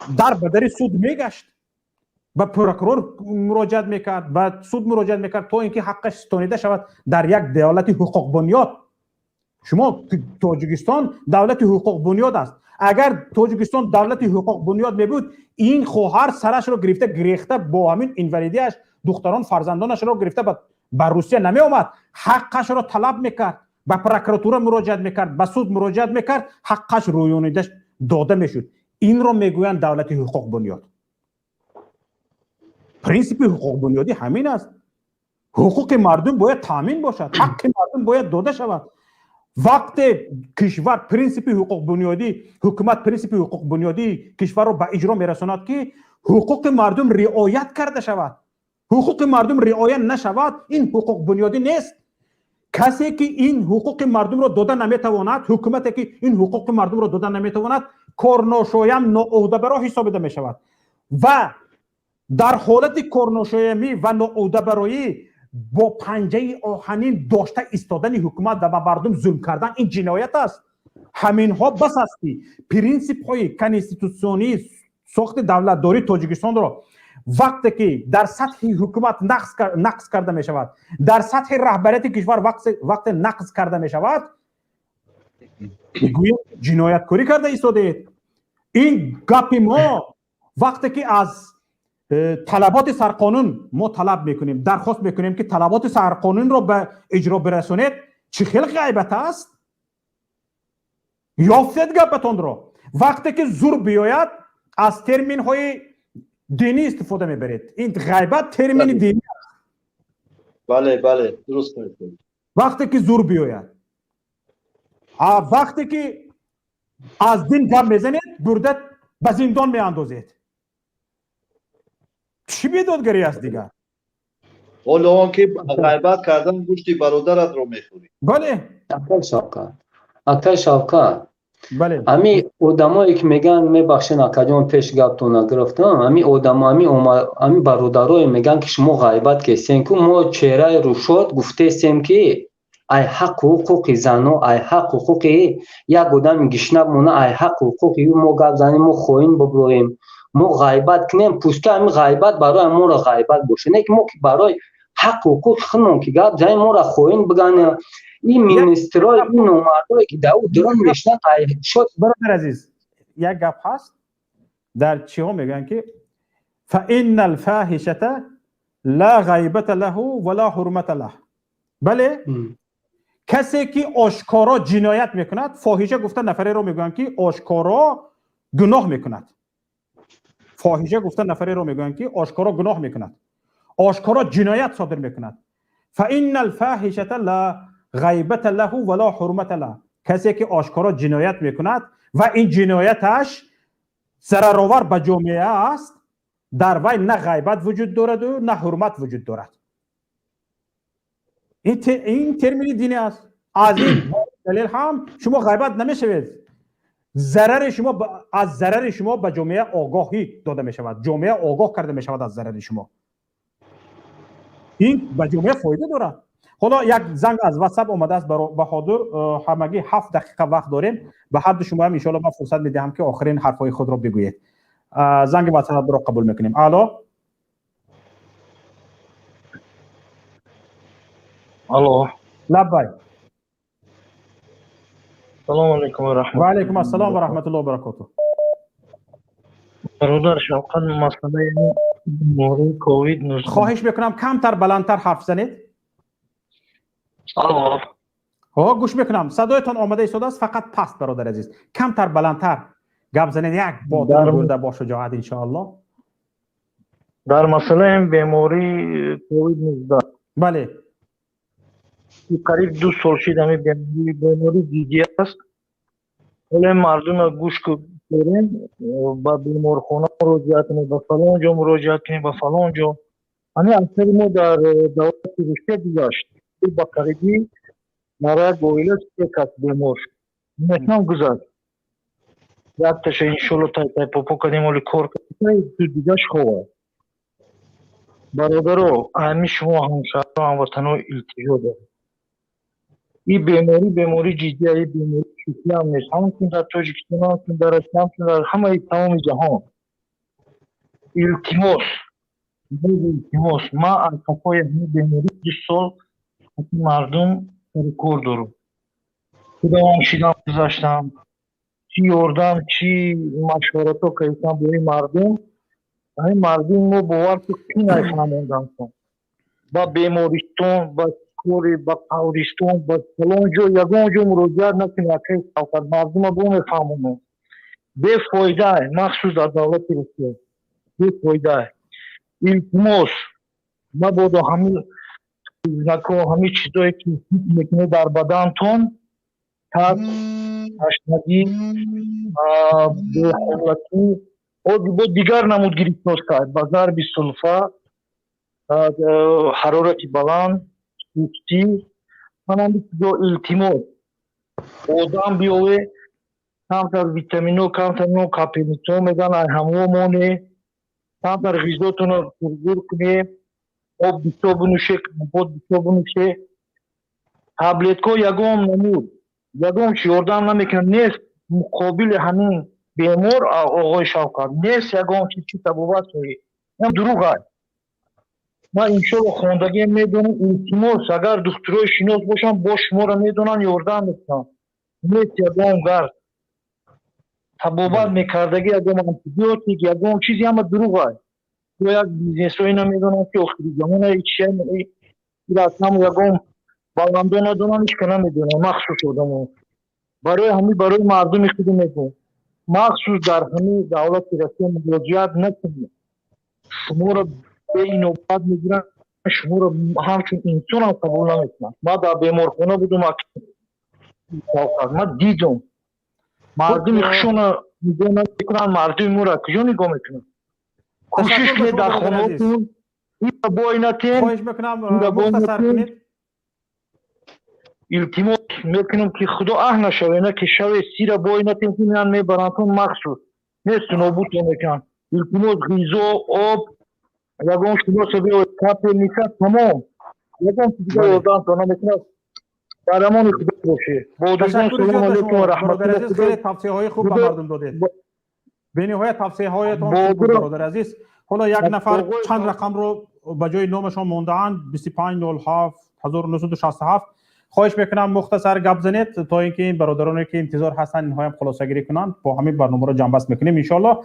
дар бадари суд мегашт, ба прокурор муроҷиат мекард, ба суд муроҷиат мекард, то ин ки ҳаққаш стонида шавад. Дар як давлати ҳуқуқбунёд, шумо, Тоҷикистон давлати ҳуқуқбунёд аст. Агар Тоҷикистон давлати ҳуқуқбунёд мебуд, ин хоҳар сарашро гирифта гирехта бо ҳамин инвалидиаш, духтарон, фарзандонашро гирифта ба Русия намеомад. Ҳаққашро талаб мекард, ба прокуратура муроҷиат мекард, ба суд муроҷиат мекард, ҳаққаш рӯёнида дода мешуд. Инро мегӯянд давлати ҳуқуқбунёд. Принсипи ҳуқуқбунёдӣ ҳамин аст: ҳуқуқи мардум бояд таъмин бошад, ҳаққи мардум бояд дода шавад. Вақте кишвар принсипи ҳуқуқбунёдӣ, ҳукумат принсипи ҳуқуқбунёдии кишварро ба иҷро мерасонад, ки ҳуқуқи мардум риоят карда шавад. Ҳуқуқи мардум риоя нашавад, ин ҳуқуқбунёдӣ нест. Касе ки ин ҳуқуқи мардумро дода наметавонад, ҳукумате ки ин ҳуқуқи мардумро дода наметавонад, корношоям, ноуҳдабаро ҳисобида мешавад. Ва дар ҳолати корношоямӣ ва ноуҳдабароӣ бо панҷаи оҳанин дошта истодани ҳукумат ва ба мардум зулм кардан, ин ҷиноят аст. Ҳаминҳо бас аст, ки принсипҳои конститутсионии сохти давлатдории Тоҷикистонро вақте ки дар сатҳи ҳукумат нақз карда мешавад, дар сатҳи раҳбарияти кишвар вақте нақз карда мешавад, гӯё ҷинояткорӣ карда истодаед. Ин гапи мо, вақте ки аз талаботи сарқонун мо талаб мекунем, дархост мекунем, ки талаботи сарқонунро ба иҷро бирасонед, чӣ хел ғайбат аст? Ёфтед гапатонро. Вақте ки зур биёяд, аз терминҳои динӣ истифода мебаред. Ин ғайбат термини динӣ аст. Бале, дуруст. Вақте ки зур биёяд, вақте ки аз дин гап мезанед, бурда ба зиндон меандозед. Чӣ бедодгарӣ аст дигар? Ҳоло он ки ғайбат кардан, гӯшти бародаратро мехӯрӣ. Бале. Акай Шавкат, акай Шавкат. Бале. Ами одамое ки мегӯянд, мебахшед, акаҷон, пеш гаптона гирифтам, ами одамо, ами бародарое мегӯянд, ки шумо ғайбат кестем, ку мо чеҳраи Рушод гуфтестем, ки ай ҳаққу ҳуқуқи зано, ай ҳаққу ҳуқуқи як одами гишна бимона, ай ҳаққу ҳуқуқи ӯ мо гап занем, мо хоин биброем, мо ғайбат кунем, пускай ҳами ғайбат барои моро ғайбат боша, не ки мо ки барои ҳаққу ҳуқуқи худмон ки гап занем, моро хоин биган. Ин министрои, ин номардое ки дар ӯ дурун мешинанд, шод. Бародар азиз, як гап ҳаст, дар чиҳо мегӯянд, ки فإن الفاحشة لا غيبة له ولا حرمة له. Бале, касе ки ошкоро ҷиноят мекунад, фоҳиша гуфта нафареро мегӯянд, ки ошкоро гуноҳ мекунад. Фоҳиша гуфта нафареро мегӯянд, ки ошкоро гуноҳ мекунад, ошкоро ҷиноят содир мекунад. فإن الفاحشة لا غيبة له ولا حرمة له. Касе ки ошкоро ҷиноят мекунад ва ин ҷинояташ зараровар ба ҷомеа аст, дар вай на ғайбат вуҷуд дораду, на ҳурмат вуҷуд дорад. Ин термини динӣ аст. Аз ин далел ҳам шумо ғайбат намешавед. Зарари шумо, аз зарари шумо ба ҷомеа огоҳӣ дода мешавад, ҷомеа огоҳ карда мешавад аз зарари шумо. Ин ба ҷомеа фоида дорад. Ҳоло як занг аз Ватсап омадааст. Баҳодур, ҳамагӣ 7 дақиқа вақт дорем. Ба ҳарду шумоам иншоалло ман фурсат медиҳам, ки охирин ҳарфҳои худро бигӯед. Занги Ватсапро қабул мекунем. Алло. Алло. Лаббай. Салому алайкум ва раҳматуллоҳ. Ва алайкум ассалом ва раҳматуллоҳ ва баракотуҳ. Бародар Шавқат, масъалаи Бемории ковид 19. Хоҳиш мекунам, камтар баландтар ҳарф занед. Алло. Ҳо, гӯш мекунам, садоятон омада истодааст, фақат паст. Бародари азиз, камтар баландтар гап занед, як ботин гурда бо шуҷоат, иншоаллоҳ. Дар масъалаи бемории ковид 19. Бале. Қариб 2 сол шид, ҳамин беморӣ ҷиддӣ аст. Ҳоло мардума гӯш дорем, ба беморхона муроҷиат кунед, ба фалон ҷо муроҷиат кунед, ба фалон ҷо. Ҳамин асари мо дар давлати Русия гузашт. Ба қарибӣ дар як оила се кас бемор шуд. Меҳнам гузашт. Якташа иншолло тай тай попо кардем, оли кор кардем, ду дигаш хова. Бародаро, ҳамин шумо ҳамшаҳро, ҳамватано, илтиҷо доред. Ин беморӣ беморӣ ҷиддия, ин беморӣ шӯхӣ ҳам нест. Ҳамчун дар Тоҷикистон, ҳамчун дар Россия, ҳамчун дар ҳамаи тамоми ҷаҳон. Илтимос, илтимос, ман аз қафои ҳамин беморӣ 2 сол мардум сари кор дорам. Худованд шидам гузаштам, чӣ ёрдам, чӣ машваратҳо кардам бо ин мардум. Ҳамин мардуми мо, бовар ки, қинай фаҳмондансон. Ба бемористон, ба кори, ба қабристон, ба фалон ҷо, ягон ҷо муроҷиат накунед, акаи Шавкат, мардума бо мефаҳмонам. Бефоида, махсус дар давлати Русия. Бефоида. Илтимос, мабодо ҳамин признакҳо, ҳамин чизое ки ҳис мекунед дар бадантон, таб, ташнагӣ, беҳолатӣ, бо дигар намуд гирифтор кард, ба зарби сулфа, ҳарорати баланд, сустӣ, ман чизо, илтимос, одам биёве, камтар витамино, камтар но капельницо меган, ай ҳамо моне, камтар ғизотонро пурзур куне, об бисёр бинӯше, компот бисёр бинӯше. Таблетко ягон намуд, ягон чи ёрдам намекунад, нест муқобили ҳамин бемор, оғои Шавкат, нест ягон чи, чи табобат шавӣ. Ин дурӯғ аст. Ман иншолло хондагиам, медонам. Илтимос, агар духтурои шинос бошанд, бо шуморо медонанд, ёрдам мекунанд. Нест ягон гард табобат мекардагӣ, ягон антибиотик, ягон чизи, ҳама дурӯғ аст. Ё як бизнесҳое намедонам, ки охири замона ҳам ягон баландо надонам, ҳеч ка намедонам, махсус одамо. Барои ҳамин барои мардуми худ мегӯм, махсус дар ҳамин давлати Россия муроҷиат накунед, шуморо беинобат мегиранд, шуморо ҳамчун инсонам қабул намекунанд. Ман дар беморхона будум, ман дидум, мардуми хушона нигоҳ намекунанд, мардуми моро куҷо нигоҳ мекунанд? Кӯшиш кунед, дар хонаотон ира бой натен. Хоҳиш мекунам, мухтасар кунед. Илтимос мекунам, ки худо аҳ нашаве, на ки шаве, сира бой натен, ки меан мебарандтон, махсус несту нобудтон мекунанд. Илтимос, ғизо, об, ягон шиноса биёед, капельница, тамом, ягон чиз дигар ёрдамтон намекунад. Дар амони худо бошед. Салому алейкум ва раҳматуллоҳ. Хеле тавсияҳои хуб ба мардум додед, бениҳоят тавсияҳоятон хуб буд, бародари азиз. Ҳоло як нафар чанд рақамро ба ҷои номашон мондаанд: 25 07 1967. Хоҳиш мекунам, мухтасар гап занед, то ин ки ин бародароне ки интизор ҳастанд, инҳоям хулосагирӣ кунанд, бо ҳамин барномаро ҷамъбаст мекунем, иншоаллоҳ.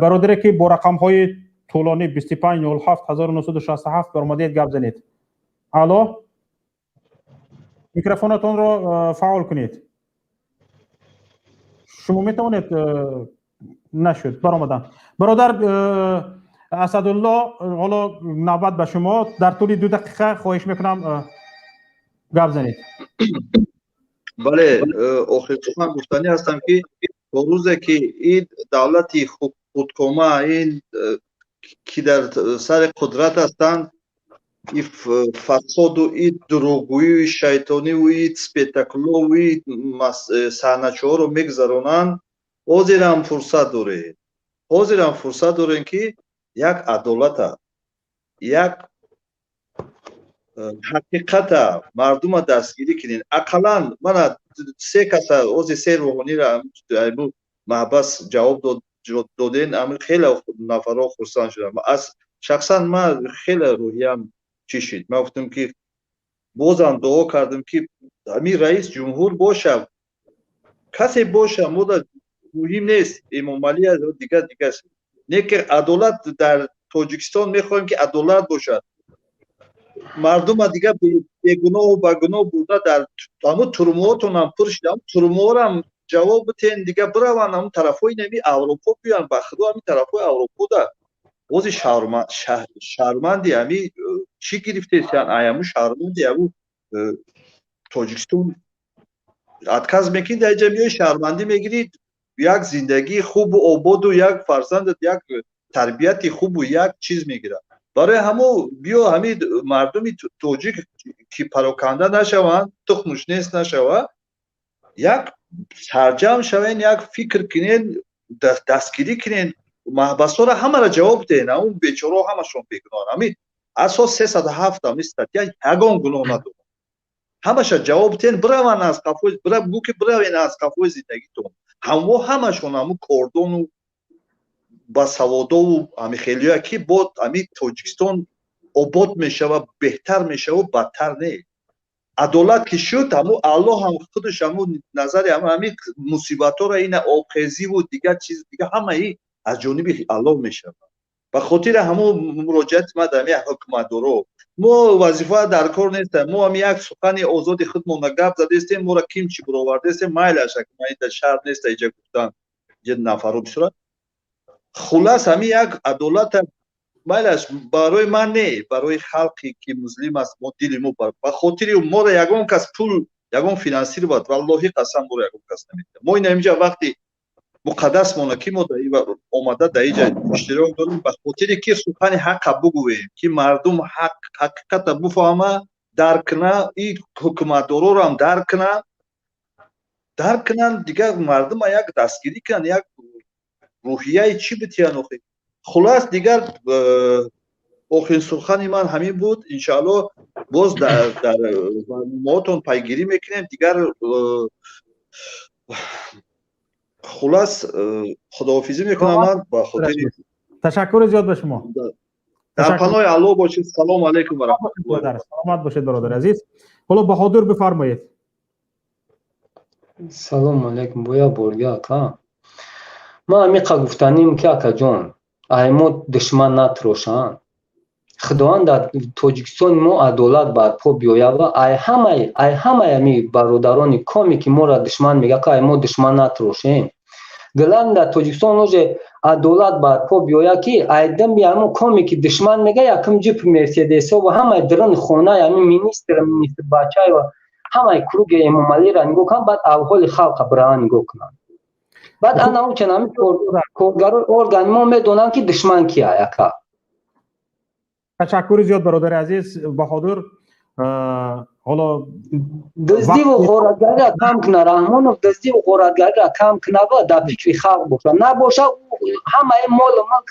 Бародаре ки бо рақамҳои тӯлонӣ 25 07 1967 баромадед, гап занед. Алло, микрофонатонро фаъол кунед. Шумо метавонед. Нашуд, баромадан. Бародар Асадулло, ҳоло навбат ба шумо, дар тӯли 2 дақиқа хоҳиш мекунам, гап занед. Бале, охир сухан гуфтанӣ ҳастам, ки то рӯзе ки ин давлати худкома, ин ки дар сари қудрат ҳастанд, и фасоду, и дурӯғгӯию шайтониву и спектаклову и саҳначаҳоро мегузаронанд, ҳозирам фурсат доред, ҳозирам фурсат дорем, ки як адолата, як ҳақиқата мардума дастгирӣ кунед. Ақаллан мана се каса ҳозир, се рӯҳонира маҳбас ҷавоб доден, ами хеле нафарҳо хурсанд шуданд. Аз шахсан ман хеле рӯҳиям чӣ шид. Ман гуфтам, ки бозам дуо кардам, ки ҳамин раис ҷумҳур боша, касе боша, мода муҳим нест, Эмомалӣ, дигар дигар не, ки адолат дар Тоҷикистон мехоҳем, ки адолат бошад. Мардума дига бегуноҳу багуноҳ бурда дар ҳамун турмоотонам пур шуда, турмоорам ҷавоб битен, дига бираванд ҳамун тарафҳои нами Аврупо, биёянд, ба худо, ҳамин тарафҳои Аврупода бози шаҳрманди ҳами чӣ гирифтесян, аяму шаҳрманди ҳаму Тоҷикистон отказ мекунӣ, дар инҷа меои, шаҳрмандӣ мегирӣ, як зиндагии хубу ободу як фарзандат як тарбияти хубу як чиз мегирад. Барои ҳамо биё, ҳамин мардуми тоҷик ки пароканда нашаванд, тухмуш нест нашава, як сарҷамъ шавен, як фикр кунен, дастгирӣ кунен, маҳбасҳоро ҳамаро ҷавоб диҳен. Ҳамун бечораҳо ҳамашон бегуноҳанд. Ҳамин асос 307, ҳамин статья, ягон гуноҳ надорад, ҳамаша ҷавоб диҳен, бираванд аз қафои, гӯ ки биравен аз қафои зиндагитон. Ҳамво ҳамашон ҳамун кордону басаводову ҳами хелиҳое ки бод ҳами Тоҷикистон обод мешава, беҳтар мешава, бадтар не. Адолат ки шуд, ҳамун Аллоҳ ҳам худаш ҳамун назари ҳами мусибатҳоро, ина обхезиву дигар чиз дига, ҳамаи аз ҷониби Аллоҳ мешавад. Ба хотири ҳамун муроҷиати ман дар ҳами ҳукуматдоро, мо вазифа дар кор нестем, мо ҳами як сухани озоди худмонро гап задестем, моро ким чӣ буровардестем, майлаш, дар шаҳр неста иҷа гуфтан, иҷа нафаро бисёра. Хулас, ҳамин як адолата, майлаш, барои ман не, барои халқе ки музлим аст, мо дили мо ба хотири моро ягон кас пул, ягон финансировать, валлоҳи қасам, моро ягон кас наметиҳад. Мо ина инҷа вақти муқаддас мона ки мо омада дар иҷа иштирок дорем, ба хотире ки сухани ҳаққа бугӯем, ки мардум ҳақ ҳақиқата буфаҳма, дарк куна, и ҳукуматдорорам дарк куна, дарк кунанд, дигар мардума як дастгирӣ кунанд, як рӯҳияи чӣ битиҳанд охи. Хулас, дигар охирин сухани ман ҳамин буд. Иншааллоҳ, боз дар барномаотон пайгирӣ мекунем. Дигар хулас, худоҳофизӣ мекунам ман ба хотири Ташаккури зиёд ба шумо. Дар паноҳи Аллоҳ бошед. Салому алайкум ва раҳматуллоҳ. Саломат бошед, бародари азиз. Ҳоло Баҳодур, бифармоед. Салому алайкум, боя борга, ака. Ман ҳамиқа гуфтаним ки, акаҷон, ай мо душман натрошанд. Худованд дар Тоҷикистони мо адолат барпо биёява, ай ҳамаи ами бародарони коме ки моро душман мега, ки ай мо душман натрошем. Главное, дар Тоҷикистон уже адолат барпо биёя, ки ай дами ҳамон коме ки душман мега, якум ҷип Мерседесо ва ҳамаи даруни хонаи ҳамин министр, министр бачаева, ҳамаи круги Эмомалиро нигоҳ кунанд, баъд авҳоли халқа бираан нигоҳ кунанд. Баъд ана учан ҳамин коргарои органи мо медонанд, ки душман кия, ака. Ташаккури зиёд, бародари азиз Баҳодур. Ҳоло дуздиву ғоратгариро кам куна Раҳмонов, дуздиву ғоратгариро кам куна ва дар фикри халқ боша. Набоша, ҳамаи молу мулк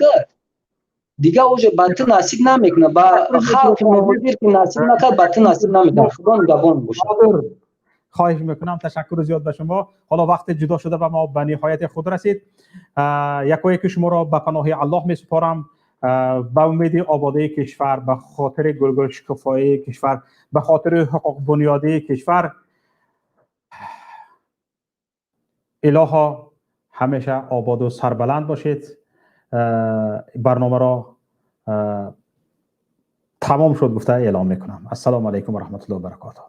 дига уже ба ту насиб намекунад, ба халқи муҳоҷир ки насиб накард, ба ту насиб намекунад. Худо нигаҳбон бошад. Хоҳиш мекунам, ташаккури зиёд ба шумо. Ҳоло вақти ҷудо шуда ба мо ба ниҳояти худ расид. Якояки шуморо ба паноҳи Аллоҳ месупорам, ба умеди ободии кишвар, ба хотири гулгул шукуфоии кишвар, ба хотири ҳуқуқбунёдии кишвар. Илоҳо, ҳамеша ободу сарбаланд бошед. Барномаро тамом шуд гуфта эълом мекунам. Ассалому алайкум ва раҳматуллоҳи ва баракотуҳ.